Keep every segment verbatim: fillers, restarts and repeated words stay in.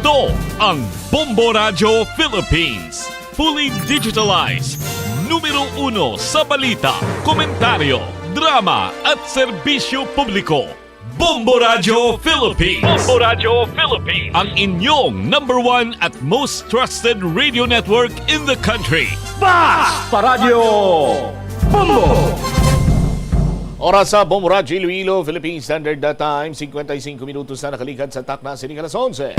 Ito ang Bombo Radyo Philippines. Fully digitalized. Numero uno sa balita, komentaryo, drama at serbisyo publiko. Bombo Radyo Philippines. Bombo Radyo Philippines. Ang inyong number one at most trusted radio network in the country. Basta Radyo Bombo! Oras sa Bombo Radyo Iloilo, Philippine Standard Time, cincuenta y cinco minutos na nakalikat sa takna sining alas onse.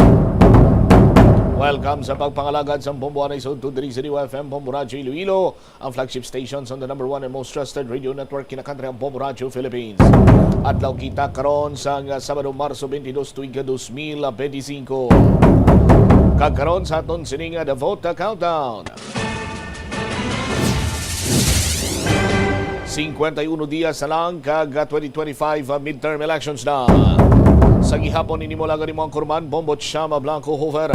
Welcome sa pagpangalagad sa Bombo Anay sa Udto diri sa D Y F M, Bombo Radyo Iloilo, ang flagship station sa the number one and most trusted radio network kinakantri ang Bombo Radyo Philippines. Adlaw kita karon sa nga Sabado, Marso twenty-two, tuig ka dos mil benti singko. Kag karon sa aton sining nga The Vote Countdown. Cincuenta y uno dias na lang kag twenty twenty-five midterm elections na. Sa gihapon ini mo lang mo ang kurman, Bombo Chama Blanco Hoover.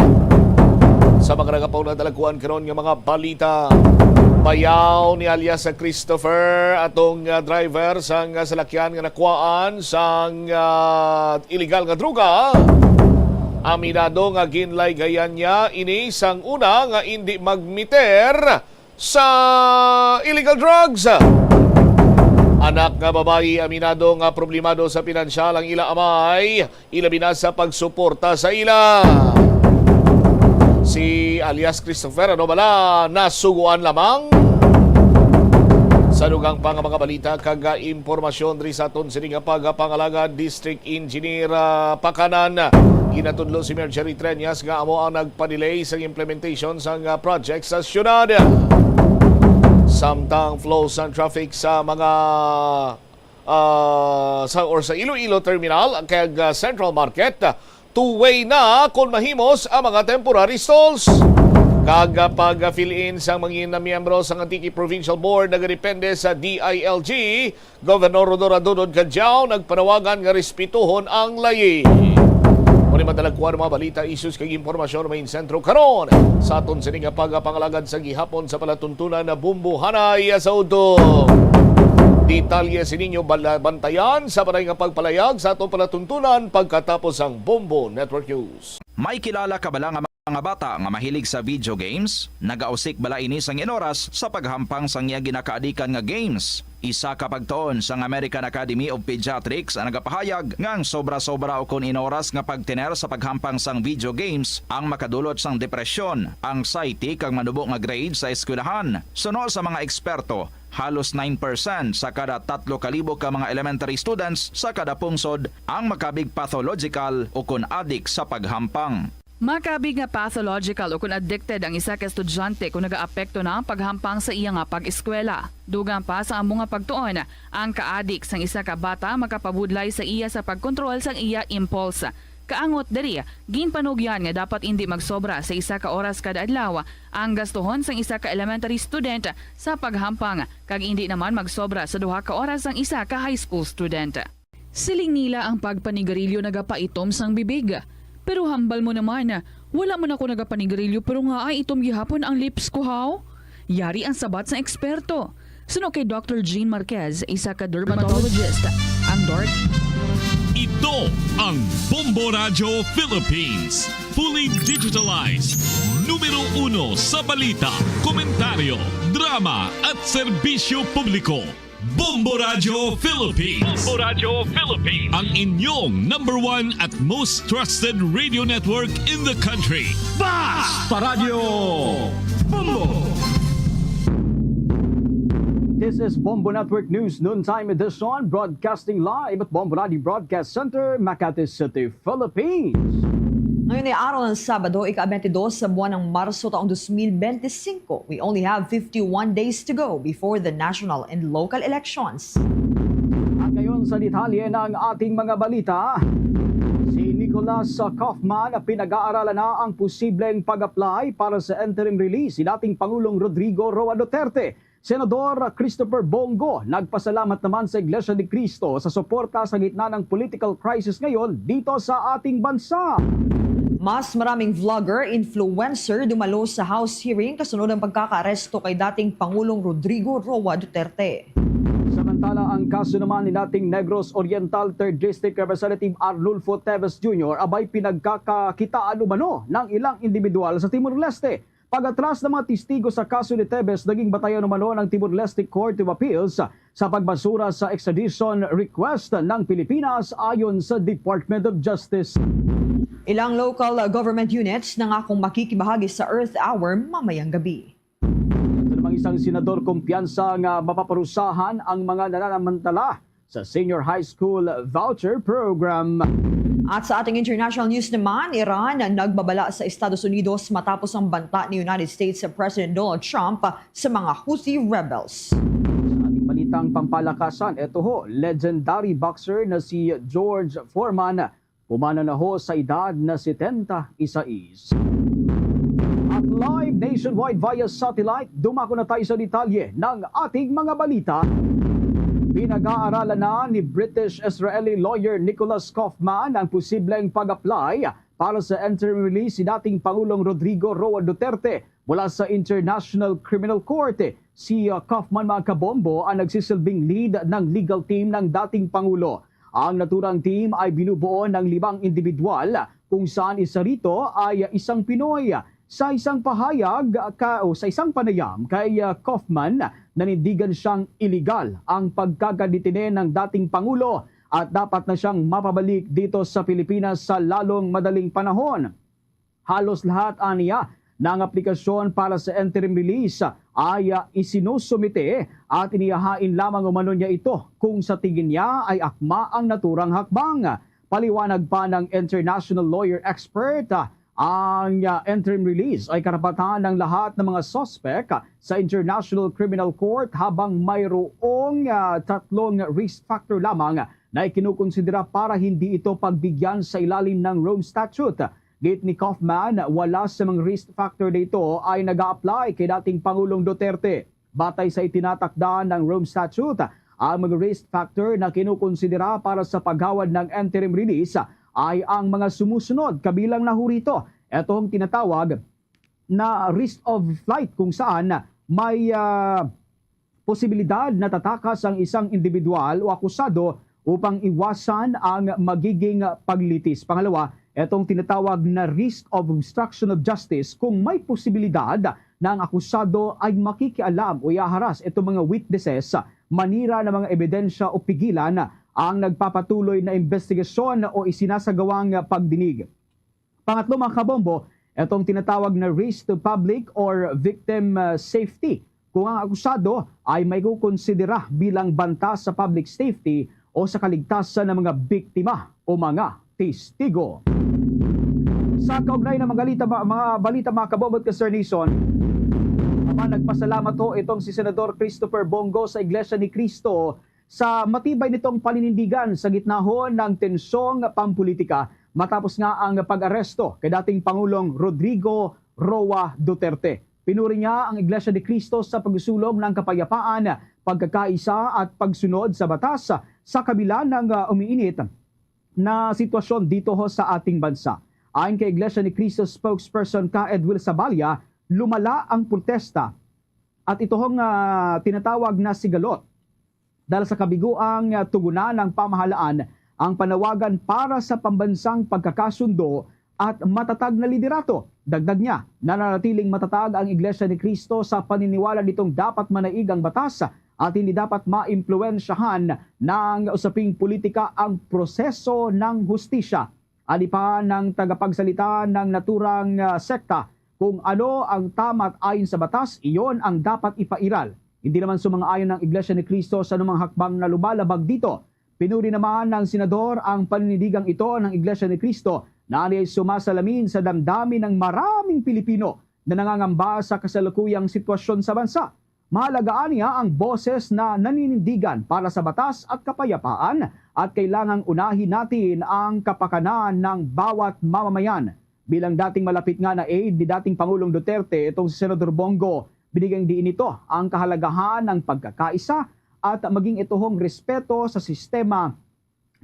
Sa mga nagapauna, dalagkuan karon nga mga balita. Bayaw ni alias sa Christopher, atong, ah, driver sang, ah, salakyan nga nakuhaan sang, ah, illegal nga droga. Aminado nga ginlaygayan niya ini sang una nga indi magmeter sa illegal drugs. Anak nga babayi aminado nga problemado sa pinansyal ang ila amay, ilabi na sa pagsuporta sa ila. Si alias Christopher, ano bala, nasuguan lamang. Sa dugang pa nga mga balita kag impormasyon diri sa aton sini nga pagpangalagad, District Engineer, ah, Pakanan, ginatudlo si Mayor Jerry Treñas nga amo ang nagpa-delay sa implementation sang, ah, project sa syudad. Samtang flow sang traffic sa mga, ah, sa, or sa Iloilo Terminal kag, ah, Central Market, two-way na kon mahimos ang mga temporary stalls. Kag, ah, pag-fill-in sang mga miyembro sang Antique Provincial Board nagadepende sa D I L G, Gobernador Rhodora Dodod Cadiao nagpanawagan nga respetuhon ang layi. Mao ni madalagkuan ang mga balita, issues kag impormasyon may sentro karon sa aton sini nga pagpangalagad sa gihapon sa palatuntunan na Bombo Anay sa Udto. Detalye sininyo bala-, bantayan sa balay nga pagpalayag sa aton palatuntunan pagkatapos ang Bombo Network News. May kilala ka bala nga mga bata nga mahilig sa video games? Nagausik bala ini sang inoras sa paghampang sang iya ginakaadikan nga games? Isa ka pagtuon sang American Academy of Pediatrics ang nagapahayag nga ang sobra-sobra ukon inoras nga pagtener sa paghampang sang video games ang makadulot sang depresyon, anxiety, kag manubo nga grade sa eskwelahan. Suno sa mga eksperto, halos nine percent sa kada tatlo ka libo ka mga elementary students sa kada pungsod ang makabig pathological ukon adik sa paghampang. Makabig nga pathological ukon addicted ang isa ka estudyante kon nagaapekto na ang paghampang sa iya nga pag-eskwela. Dugang pa sa amo nga pagtuon, ang kaadik sang isa ka bata makapabudlay sa iya sa pagkontrol sang iya impulse. Kaangot diri, ginpanugyan nga dapat indi magsobra sa isa ka oras kada adlaw ang gastuhon sang isa ka elementary student sa paghampang, kag indi naman magsobra sa duha ka oras ang isa ka high school student. Siling nila ang pagpanigarilyo nagapaitom sang bibig. Pero hambal mo naman, wala man ako nagapanigarilyo pero nga ay itom gihapon ang lips ko, haw? Yari ang sabat sang eksperto. Suno kay Doctor Jean Marquez, isa ka dermatologist, ang Dort. Ito ang Bombo Radyo Philippines. Fully digitalized. Numero uno sa balita, komentaryo, drama at serbisyo publiko. Bombo Radyo Philippines. Bombo Radyo Philippines. Ang inyong number one at most trusted radio network in the country. Basta Radyo Bombo! This is Bombo Network News Noontime Edition, broadcasting live at Bombo Radyo Broadcast Center, Makati City, Philippines. Ngayon ay araw ng Sabado, ika-twenty-two sa buwan ng Marso taong twenty twenty-five. We only have fifty-one days to go before the national and local elections. At ngayon sa detalye ng ating mga balita, si Nicolas Kaufman pinag-aaralan na ang posibleng pag-apply para sa interim release ni dating Pangulong Rodrigo Roa Duterte. Senador Christopher Bong Go nagpasalamat naman sa Iglesia ni Cristo sa suporta sa gitna ng political crisis ngayon dito sa ating bansa. Mas maraming vlogger, influencer dumalo sa House hearing kasunod ng pagkakaaresto kay dating Pangulong Rodrigo Roa Duterte. Tala ang kaso naman ni dating Negros Oriental Third District Representative Arnulfo Teves Junior, abay pinagkakakitaan umano ng ilang individual sa Timor-Leste. Pag-atras ng mga testigo sa kaso ni Teves, naging batayan umano ng Timor-Leste Court of Appeals sa pagbasura sa extradition request ng Pilipinas, ayon sa Department of Justice. Ilang local government units nangakong makikibahagi sa Earth Hour mamayang gabi. Ito namang isang senador kumpiyansa nga mapaparusahan ang mga nananamantala sa Senior High School Voucher Program. At sa ating international news naman, Iran nagbabala sa Estados Unidos matapos ang banta ni United States President Donald Trump sa mga Houthi rebels. Sa ating balitang pampalakasan, eto ho, legendary boxer na si George Foreman, pumanaw na ho sa edad na setenta y seis. At live nationwide via satellite, dumako na tayo sa detalye ng ating mga balita. Pinag-aaralan na ni British-Israeli lawyer Nicholas Kaufman ang posibleng pag-apply para sa interim release si dating Pangulong Rodrigo Roa Duterte mula sa International Criminal Court. Si uh, Kaufman, mga kabombo, ang nagsisilbing lead ng legal team ng dating Pangulo. Ang naturang team ay binubuo ng limang individual, kung saan isa rito ay isang Pinoy. Sa isang pahayag ka, o sa isang panayam kay uh, Kaufman, nanindigan siyang iligal ang pagkagadetine ng dating Pangulo at dapat na siyang mapabalik dito sa Pilipinas sa lalong madaling panahon. Halos lahat aniya na ang aplikasyon para sa interim release ay ah, isinusumite at inihahain lamang umano niya ito kung sa tingin niya ay akma ang naturang hakbang. Paliwanag pa ng international lawyer expert, ah, ang ah, interim release ay karapatan ng lahat ng mga suspek sa International Criminal Court, habang mayroong ah, tatlong risk factor lamang na ikinukonsidera para hindi ito pagbigyan sa ilalim ng Rome Statute. Giit ni Kaufman, wala sa mga risk factor na ito ay nag-a-apply kay dating Pangulong Duterte. Batay sa itinatakda ng Rome Statute, ang mga risk factor na kinukonsidera para sa paghawad ng interim release ay ang mga sumusunod, kabilang na ho rito itong tinatawag na risk of flight, kung saan may ah, posibilidad na tatakas ang isang individual o akusado upang iwasan ang magiging paglitis. Pangalawa, itong tinatawag na risk of obstruction of justice, kung may posibilidad na ang akusado ay makikialam o ihaharas itong mga witnesses, manira na mga ebidensya o pigilan ang nagpapatuloy na investigasyon o isinasagawang pagdinig. Pangatlo, mga kabombo, itong tinatawag na risk to public or victim uh, safety, kung ang akusado ay may kukonsidera bilang banta sa public safety o sa kaligtasan ng mga biktima o mga testigo. Sa kaugnay ng mga balita, mga balita, mga kabombo at ka-Sir Nison, aba, nagpasalamat ho itong si Senador Christopher Bong Go sa Iglesia ni Cristo sa matibay nitong paninindigan sa gitnahon ng tensyong pampulitika matapos nga ang pag-aresto kay dating Pangulong Rodrigo Roa Duterte. Pinuri niya ang Iglesia ni Cristo sa pagsulong ng kapayapaan, pagkakaisa at pagsunod sa batas sa kabila ng ah, umiinit na sitwasyon dito ho sa ating bansa. Ayon kay Iglesia ni Cristo spokesperson ka Edwil Saballa, lumala ang protesta at ito hong ah, tinatawag na sigalot dahil sa kabiguang ah, tugunan ng pamahalaan ang panawagan para sa pambansang pagkakasundo at matatag na liderato. Dagdag niya, nananatiling matatag ang Iglesia ni Cristo sa paniniwala nitong dapat manaig ang batas at hindi dapat maimpluwensyahan ng usaping politika ang proseso ng hustisya. Ani pa ng tagapagsalita ng naturang ah, sekta, kung ano ang tama at ayon sa batas, iyon ang dapat ipairal. Hindi naman sumang-ayon ang Iglesia ni Cristo sa anumang hakbang na lumalabag dito. Pinuri naman ng senador ang paninindigang ito ng Iglesia ni Cristo na aniay sumasalamin sa damdamin ng maraming Pilipino na nangangamba sa kasalukuyang sitwasyon sa bansa. Mahalaga aniya ang boses na naninindigan para sa batas at kapayapaan, at kailangang unahin natin ang kapakanan ng bawat mamamayan. Bilang dating malapit nga na aide ni dating Pangulong Duterte, itong si Senador Bong Go, binigyang diin nito ang kahalagahan ng pagkakaisa at maging ito hong respeto sa sistema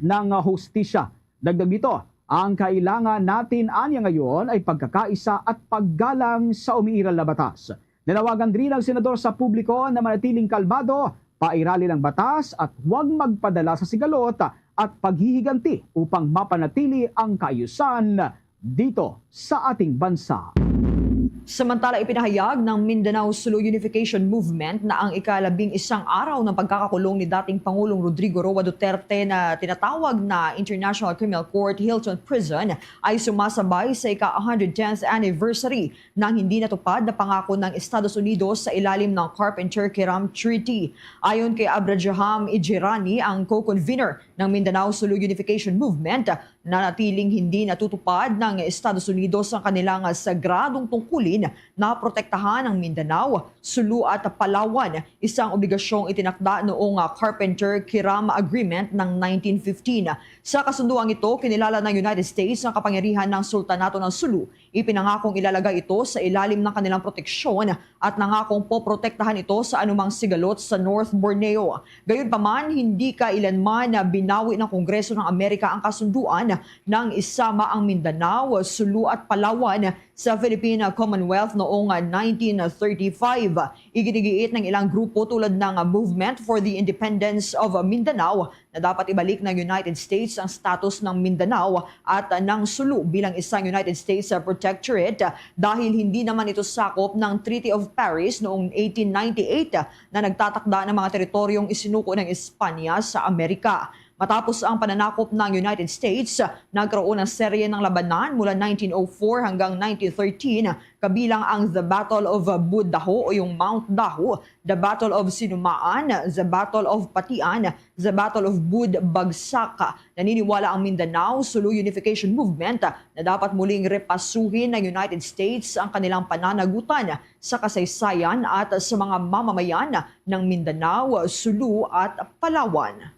ng hustisya. Dagdag nito, ang kailangan natin anya ngayon ay pagkakaisa at paggalang sa umiiral na batas. Nanawagan rin ang senador sa publiko na manatiling kalmado, pairalin ang batas at huwag magpadala sa sigalot at paghihiganti upang mapanatili ang kaayusan dito sa ating bansa. Samantala, ipinahayag ng Mindanao Sulu Unification Movement na ang ikalabing isang araw ng pagkakakulong ni dating Pangulong Rodrigo Roa Duterte na tinatawag na International Criminal Court Hilton Prison ay sumasabay sa ika-hundred tenth anniversary ng hindi natupad na pangako ng Estados Unidos sa ilalim ng Carpenter-Kiram Treaty. Ayon kay Abraham Ijirani, ang co-convener ng Mindanao Sulu Unification Movement, nanatiling hindi natutupad ng Estados Unidos ang kanilang sagradong tungkulin na protektahan ang Mindanao, Sulu at Palawan, isang obligasyong itinakda noong, ah, Carpenter-Kiram Agreement ng nineteen fifteen. Sa kasunduang ito, kinilala ng United States ang kapangyarihan ng Sultanato ng Sulu. Ipinangakong ilalagay ito sa ilalim ng kanilang proteksyon at nangakong poprotektahan ito sa anumang sigalot sa North Borneo. Gayunpaman, hindi kailanman na binawi ng Kongreso ng Amerika ang kasunduan nang isama ang Mindanao, Sulu at Palawan sa Philippine Commonwealth noong nineteen thirty-five. Iginigiit ng ilang grupo tulad ng Movement for the Independence of Mindanao na dapat ibalik ng United States ang status ng Mindanao at ng Sulu bilang isang United States Protectorate dahil hindi naman ito sakop ng Treaty of Paris noong eighteen ninety-eight na nagtatakda ng mga teritoryong isinuko ng Espanya sa Amerika. Matapos ang pananakop ng United States, nagkaroon ng serye ng labanan mula nineteen oh four hanggang nineteen thirteen, kabilang ang The Battle of Bud Daho o yung Mount Daho, The Battle of Sinumaan, The Battle of Patian, The Battle of Bud Bagsak. Naniniwala ang Mindanao Sulu Unification Movement na dapat muling repasuhin ng United States ang kanilang pananagutan sa kasaysayan at sa mga mamamayan ng Mindanao, Sulu at Palawan.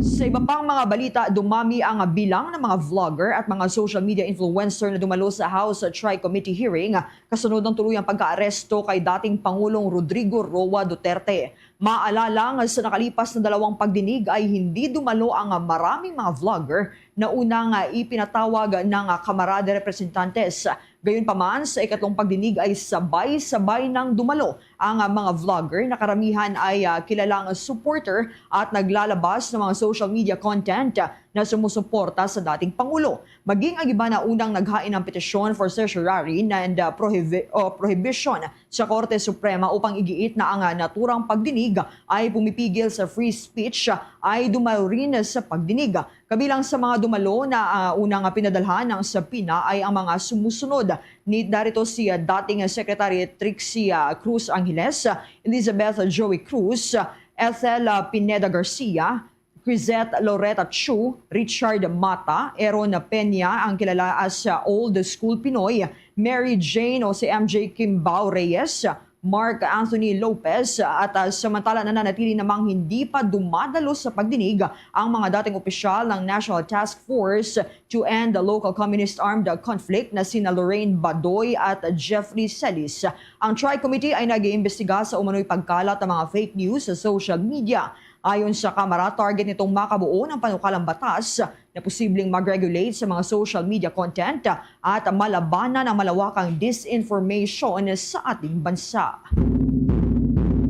Sa iba pang mga balita, dumami ang bilang ng mga vlogger at mga social media influencer na dumalo sa House Tri-Committee hearing kasunod ng tuluyang pagkaaresto kay dating Pangulong Rodrigo Roa Duterte. Maalala nga sa nakalipas na dalawang pagdinig ay hindi dumalo ang maraming mga vlogger na unang ipinatawag ng Kamara de Representantes. Gayunpaman, sa ikatlong pagdinig ay sabay-sabay nang dumalo ang mga vlogger na karamihan ay, ah, kilalang supporter at naglalabas ng mga social media content na sumusuporta sa dating Pangulo. Maging ang iba na unang naghain ng petisyon for certiorari and, ah, prohibi-, o prohibition sa Korte Suprema upang igiit na ang, ah, naturang pagdinig ay pumipigil sa free speech, ah, ay dumalo rin sa pagdinig. Kabilang sa mga dumalo na, ah, unang pinadalhan ng subpoena ay ang mga sumusunod. Ni, narito si, ah, dating Secretary Trixie, ah, Cruz Angeles, Elizabeth Joey Cruz, Ethel, ah, Pineda Garcia, Crisette Loretta Chu, Richard Mata, Aaron Peña, ang kilala as, ah, Old School Pinoy, Mary Jane o si M J Kimbao Reyes, Mark Anthony Lopez, at, ah, samantala nananatili namang hindi pa dumadalo sa pagdinig ang mga dating opisyal ng National Task Force to End the Local Communist Armed Conflict na sina Lorraine Badoy at Jeffrey Celis. Ang Tri-Committee ay nag-iimbestiga sa umano'y pagkalat ng mga fake news sa social media. Ayon sa Kamara, target nitong makabuo ng panukalang batas na posibleng mag-regulate sa mga social media content at malabanan ang malawakang disinformation sa ating bansa.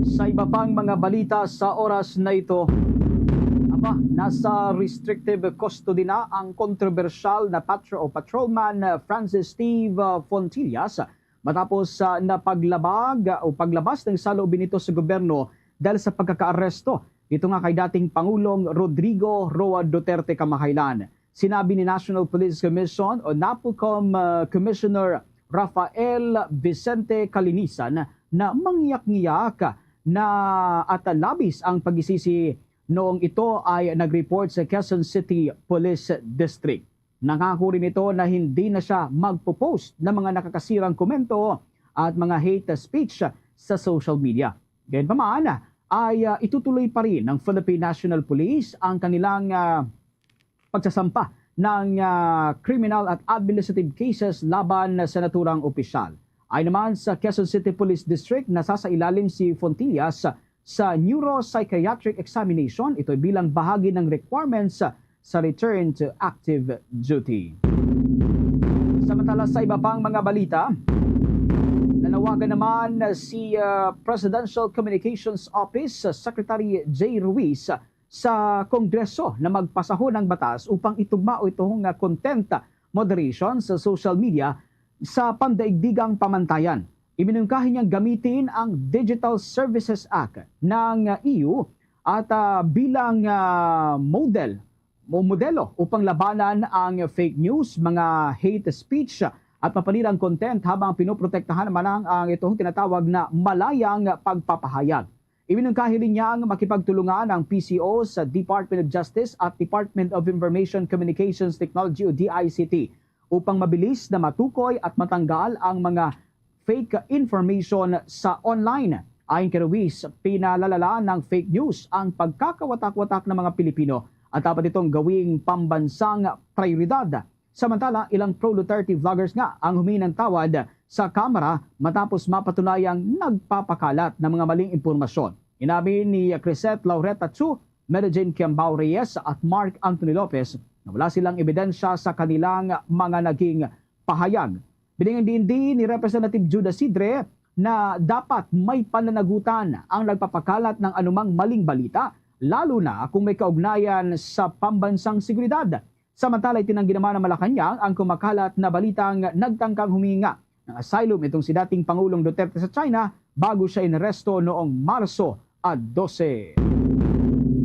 Sa iba pang mga balita sa oras na ito, aba, nasa restrictive custody na ang kontrobersyal na patro o patrolman, uh, Francis Steve, uh, Fontillas matapos, uh, na paglabag o paglabas ng saloobin nito sa gobyerno dahil sa pagkakaaresto ito nga kay dating Pangulong Rodrigo Roa Duterte kamahaylan. Sinabi ni National Police Commission o NAPOLCOM, uh, Commissioner Rafael Vicente Calinisan na mangiyak-ngiyak na at labis ang pagisisi noong ito ay nag-report sa Quezon City Police District. Nangako rin ito na hindi na siya magpo-post ng mga nakakasirang komento at mga hate speech sa social media. Gayunpaman, ay, ah, itutuloy pa rin ng Philippine National Police ang kanilang, ah, pagsasampa ng, ah, criminal at administrative cases laban sa naturang opisyal. Ay naman sa Quezon City Police District, nasasailalim si Fontillas sa neuropsychiatric examination. Ito bilang bahagi ng requirements sa return to active duty. Samantala, sa iba pang mga balita, Tawagan naman si, ah, Presidential Communications Office, ah, Secretary Jay Ruiz sa Kongreso na magpasahon ng batas upang itugma o itong, ah, content moderation sa social media sa pandaigdigang pamantayan. Iminungkahi niyang gamitin ang Digital Services Act ng, ah, E U at, ah, bilang, ah, model o modelo upang labanan ang fake news, mga hate speech, at mapanirang content habang pinoprotektahan man ang, ang itong tinatawag na malayang pagpapahayag. Iminungkahi rin niya ang makipagtulungan ang P C O sa Department of Justice at Department of Information Communications Technology o D I C T upang mabilis na matukoy at matanggal ang mga fake information sa online. Ayon kay Ruiz, pinalalala ng fake news ang pagkakawatak-watak ng mga Pilipino at dapat itong gawing pambansang prioridad. Samantala, ilang pro-Duterte vloggers nga ang huminang tawad sa Kamara matapos mapatunayang nagpapakalat ng mga maling impormasyon. Inamin ni Crisette Laureta Chu, Mary Jane Kiambao Reyes at Mark Anthony Lopez na wala silang ebidensya sa kanilang mga naging pahayag. Biningan din ni Representative Judah Sidre na dapat may pananagutan ang nagpapakalat ng anumang maling balita, lalo na kung may kaugnayan sa pambansang seguridad. Samantala, itinanggi naman ng Malacañang ang kumakalat na balitang nagtangkang huminga ng asylum itong si dating Pangulong Duterte sa China bago siya inaresto noong Marso a dose.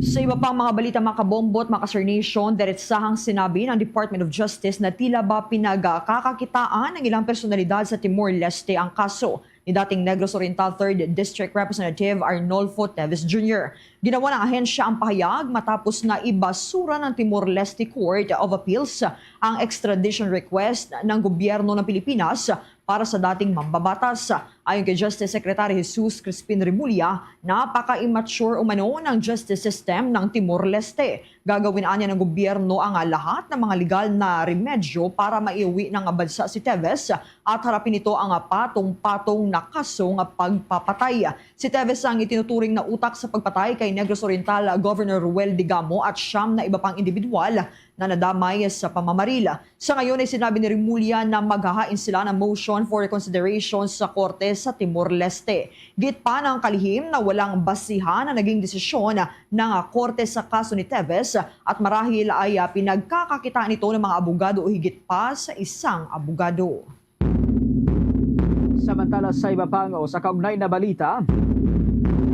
Sa iba pang mga balita, mga kabombo at mga ka-Star Nation, diretsahang sinabi ng Department of Justice na tila ba pinagkakakitaan ng ilang personalidad sa Timor-Leste ang kaso ni dating Negros Oriental Third District Representative Arnolfo Teves Junior. Ginawa ng ahensya ang pahayag matapos na ibasura ng Timor-Leste Court of Appeals ang extradition request ng gobyerno ng Pilipinas para sa dating mambabatas. Ayon kay Justice Secretary Jesus Crispin Remulla, napaka-immature umano ng justice system ng Timor-Leste. Gagawin anya ng gobyerno ang lahat ng mga legal na remedyo para maiuwi ng bansa si Teves at harapin nito ang patong-patong na kasong pagpapatay. Si Teves ang itinuturing na utak sa pagpatay kay Negros Oriental Governor Ruel Digamo at siyam na iba pang individual na nadamay sa pamamaril. Sa ngayon ay sinabi ni Remulla na maghahain sila ng motion for reconsideration sa korte sa Timor-Leste. Giit pa ng kalihim na walang basihan ang naging desisyon ng korte sa kaso ni Teves at marahil ay, ah, pinagkakakitaan ito ng mga abogado o higit pa sa isang abogado. Samantala, sa iba pang o sa kaugnay na balita,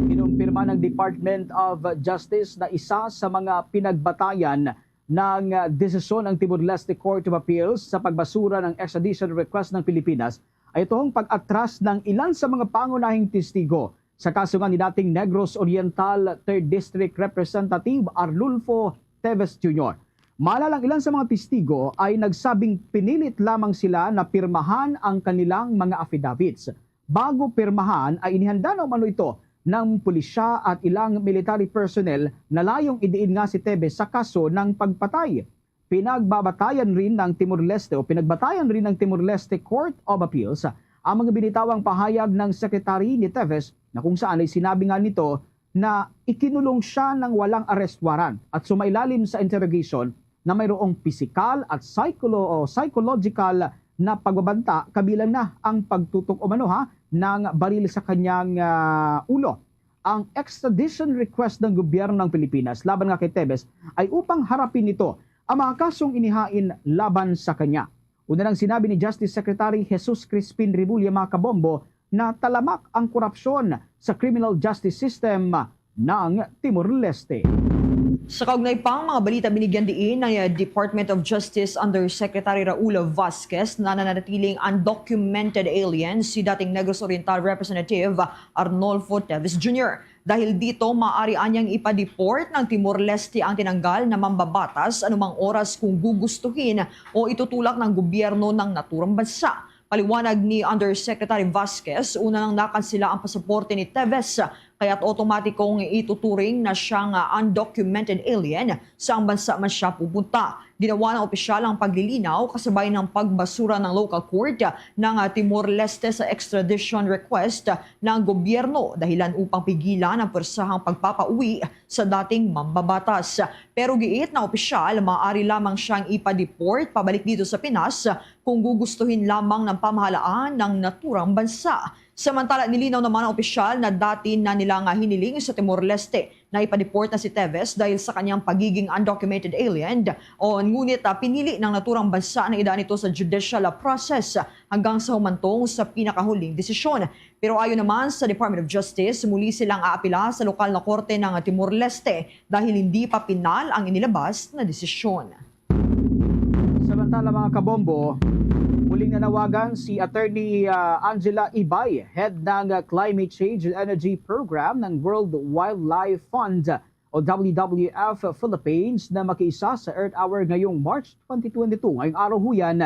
kinumpirma ng Department of Justice na isa sa mga pinagbatayan ng, ah, desisyon ang Timor-Leste Court of Appeals sa pagbasura ng extradition request ng Pilipinas ay itong pag-atras ng ilan sa mga pangunahing testigo sa kaso nga ni dating Negros Oriental Third District Representative Arnulfo Teves Junior. Malalang ilan sa mga testigo ay nagsabing pinilit lamang sila na pirmahan ang kanilang mga affidavits. Bago pirmahan ay inihanda na umano ito ng pulisya at ilang military personnel na layong idiin nga si Teves sa kaso ng pagpatay. Pinagbabatayan rin ng Timor-Leste o pinagbatayan rin ng Timor-Leste Court of Appeals ang mga binitawang pahayag ng Secretary ni Teves na kung saan ay sinabi nga nito na ikinulong siya ng walang arrest warrant at sumailalim sa interrogation na mayroong pisikal at psycholo-, o psychological na pagbabanta, kabilang na ang pagtutok umano, ha, ng baril sa kanyang, ah, ulo. Ang extradition request ng gobyerno ng Pilipinas laban nga kay Teves ay upang harapin nito ang mga kasong inihain laban sa kanya. Una nang sinabi ni Justice Secretary Jesus Crispin Remulla, mga kabombo, na talamak ang korupsyon sa criminal justice system ng Timor-Leste. Sa kaugnay pang mga balita, binigyan diin ng, uh, Department of Justice Undersecretary Raul Vasquez na nananatiling undocumented alien si dating Negros Oriental Representative Arnolfo Teves Junior. Dahil dito, maaari anyang ipa-deport ng Timor-Leste ang tinanggal na mambabatas anumang oras kung gugustuhin o itutulak ng gobyerno ng naturang bansa. Paliwanag ni Undersecretary Vasquez, una nang nakansela ang pasaporte ni Teves, kaya't automatikong ituturing na siyang, ah, undocumented alien saang bansa man siya pupunta. Ginawa ng opisyal ang paglilinaw kasabay ng pagbasura ng local court ng, ah, Timor-Leste sa extradition request ng gobyerno, dahilan upang pigilan ang pwersahang pagpapauwi sa dating mambabatas. Pero giit na opisyal, maaari lamang siyang ipa-deport pabalik dito sa Pinas kung gugustuhin lamang ng pamahalaan ng naturang bansa. Samantala, nilinaw naman ng opisyal na dati na nilang hiniling sa Timor-Leste na ipa-deport na si Teves dahil sa kanyang pagiging undocumented alien. O, ngunit, ah, pinili ng naturang bansa na idaan ito sa judicial, ah, process hanggang sa humantong sa pinakahuling desisyon. Pero ayon naman sa Department of Justice, muli silang aapila sa lokal na korte ng Timor-Leste dahil hindi pa pinal ang inilabas na desisyon. Samantala, mga kabombo, muling nanawagan si Attorney, ah, Angela Ibay, head ng, ah, Climate Change and Energy Program ng World Wildlife Fund o W W F Philippines, na makiisa sa Earth Hour ngayong March twenty twenty-two, ngayong araw ho yan,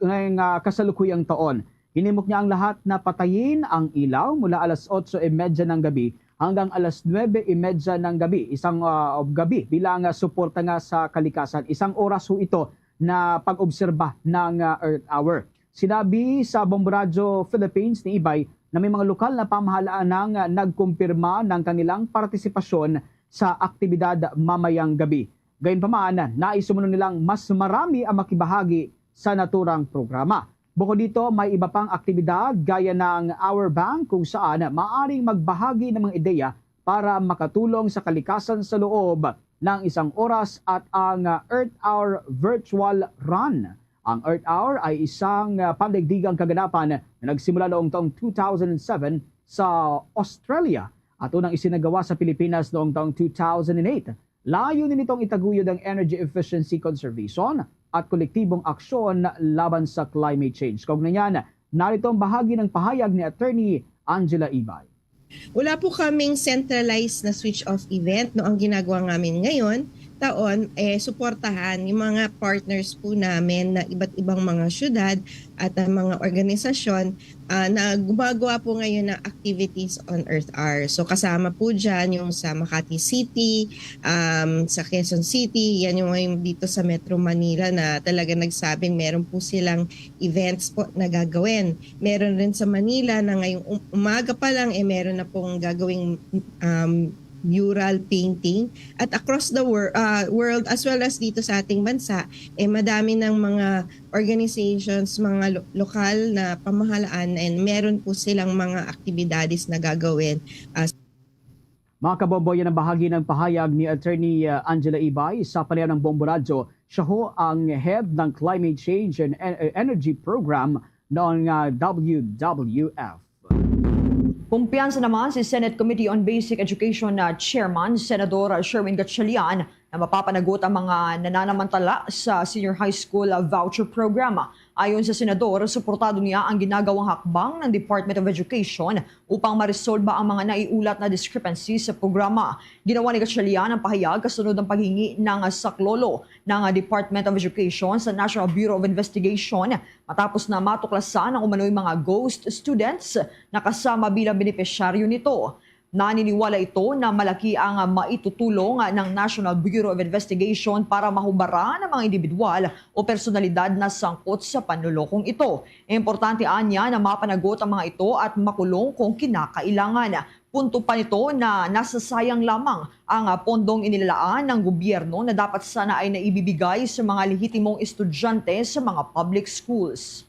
ngayong, ah, kasalukuyang taon. Hinimok niya ang lahat na patayin ang ilaw mula alas otso y media ng gabi hanggang alas nuebe y media ng gabi, isang, ah, gabi, bilang, ah, suporta nga sa kalikasan. Isang oras ho ito na pag-obserba ng, ah, Earth Hour. Sinabi sa Bombo Radyo Philippines ni Ibay na may mga lokal na pamahalaan na nga nagkumpirma ng kanilang partisipasyon sa aktibidad mamayang gabi. Gayunpaman, nais umano nilang mas marami ang makibahagi sa naturang programa. Bukod dito, may iba pang aktibidad gaya ng Hour Bank, kung saan maaring magbahagi ng mga ideya para makatulong sa kalikasan sa loob ng isang oras, at ang, ah, Earth Hour Virtual Run. Ang Earth Hour ay isang, ah, pandaigdigang kaganapan na nagsimula noong taong two thousand seven sa Australia at unang isinagawa sa Pilipinas noong taong two thousand eight. Layunin nitong itaguyod ang energy efficiency conservation at kolektibong aksyon laban sa climate change. Kaugnay niyan, narito ang bahagi ng pahayag ni Attorney Angela Ibay. Wala po kaming centralized na switch off event, no. Ang ginagawa namin ngayon, taon, eh, suportahan yung mga partners po namin na iba't ibang mga syudad at ang mga organisasyon, ah, na gumagawa po ngayon ng activities on Earth Hour. So, kasama po dyan yung sa Makati City, um, sa Quezon City, yan yung ngayon dito sa Metro Manila na talaga nagsabing meron po silang events po na gagawin. Meron rin sa Manila na ngayong um-, umaga pa lang, eh, meron na pong gagawing, um, mural painting. At across the wor-, ah, world, as well as dito sa ating bansa, eh, madami ng mga organizations, mga lo-, lokal na pamahalaan, and meron po silang mga aktibidades na gagawin, ah, Mga kabombo, yan ang bahagi ng pahayag ni Attorney, ah, Angela Ibay sa palihan ng Bombo Radyo. Siya ho ang head ng Climate Change and En-, Energy Program ng, ah, W W F. Kumpiyansa naman si Senate Committee on Basic Education na Chairman, Senador Sherwin Gatchalian, na mapapanagot ang mga nananamantala sa Senior High School Voucher Program. Ayon sa senador, suportado niya ang ginagawang hakbang ng Department of Education upang maresolba ang mga naiulat na discrepancy sa programa. Ginawa ni Gatchalian ang pahayag kasunod ng paghingi ng saklolo ng Department of Education sa National Bureau of Investigation matapos na matuklasan ang umano'y mga ghost students na kasama bilang benepisyaryo nito. Naniniwala ito na malaki ang maitutulong ng National Bureau of Investigation para mahubaran ang mga individual o personalidad na sangkot sa panlolokong ito. Importante anya na mapanagot ang mga ito at makulong kung kinakailangan. Punto pa nito na nasasayang lamang ang, ah, pondong inilalaan ng gobyerno na dapat sana ay naibibigay sa mga lehitimong estudyante sa mga public schools.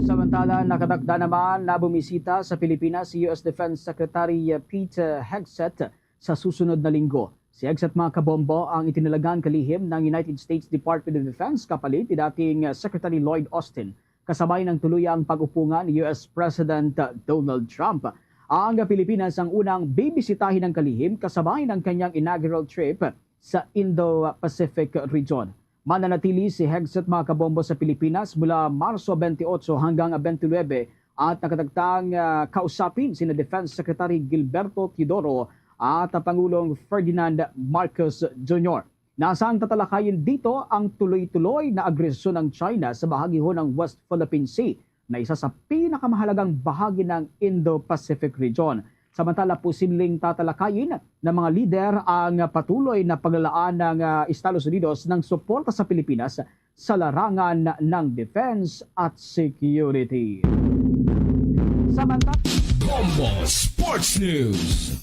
Samantala, nakatakda naman na bumisita sa Pilipinas si U S Defense Secretary Pete Hegseth sa susunod na linggo. Si Hegseth, mga kabombo, ang itinalagang kalihim ng United States Department of Defense kapalit ni dating Secretary Lloyd Austin, kasabay ng tuluyang pag-upungan ni U S President Donald Trump. Ang Pilipinas ang unang bibisitahin ng kalihim kasabay ng kanyang inaugural trip sa Indo-Pacific region. Mananatili si Hegseth, mga kabombo, sa Pilipinas mula Marso twenty-eight hanggang twenty-nine at nakatakdang, ah, kausapin sina Defense Secretary Gilberto Teodoro at Pangulong Ferdinand Marcos Junior. Nasa ang tatalakayin dito ang tuloy-tuloy na agresyon ng China sa bahagi ho ng West Philippine Sea na isa sa pinakamahalagang bahagi ng Indo-Pacific region. Samantala, posibleng tatalakayin ng mga lider ang patuloy na paglalaan ng, ah, Estados Unidos ng suporta sa Pilipinas sa larangan ng defense at security. Samantala, Bombo Sports News.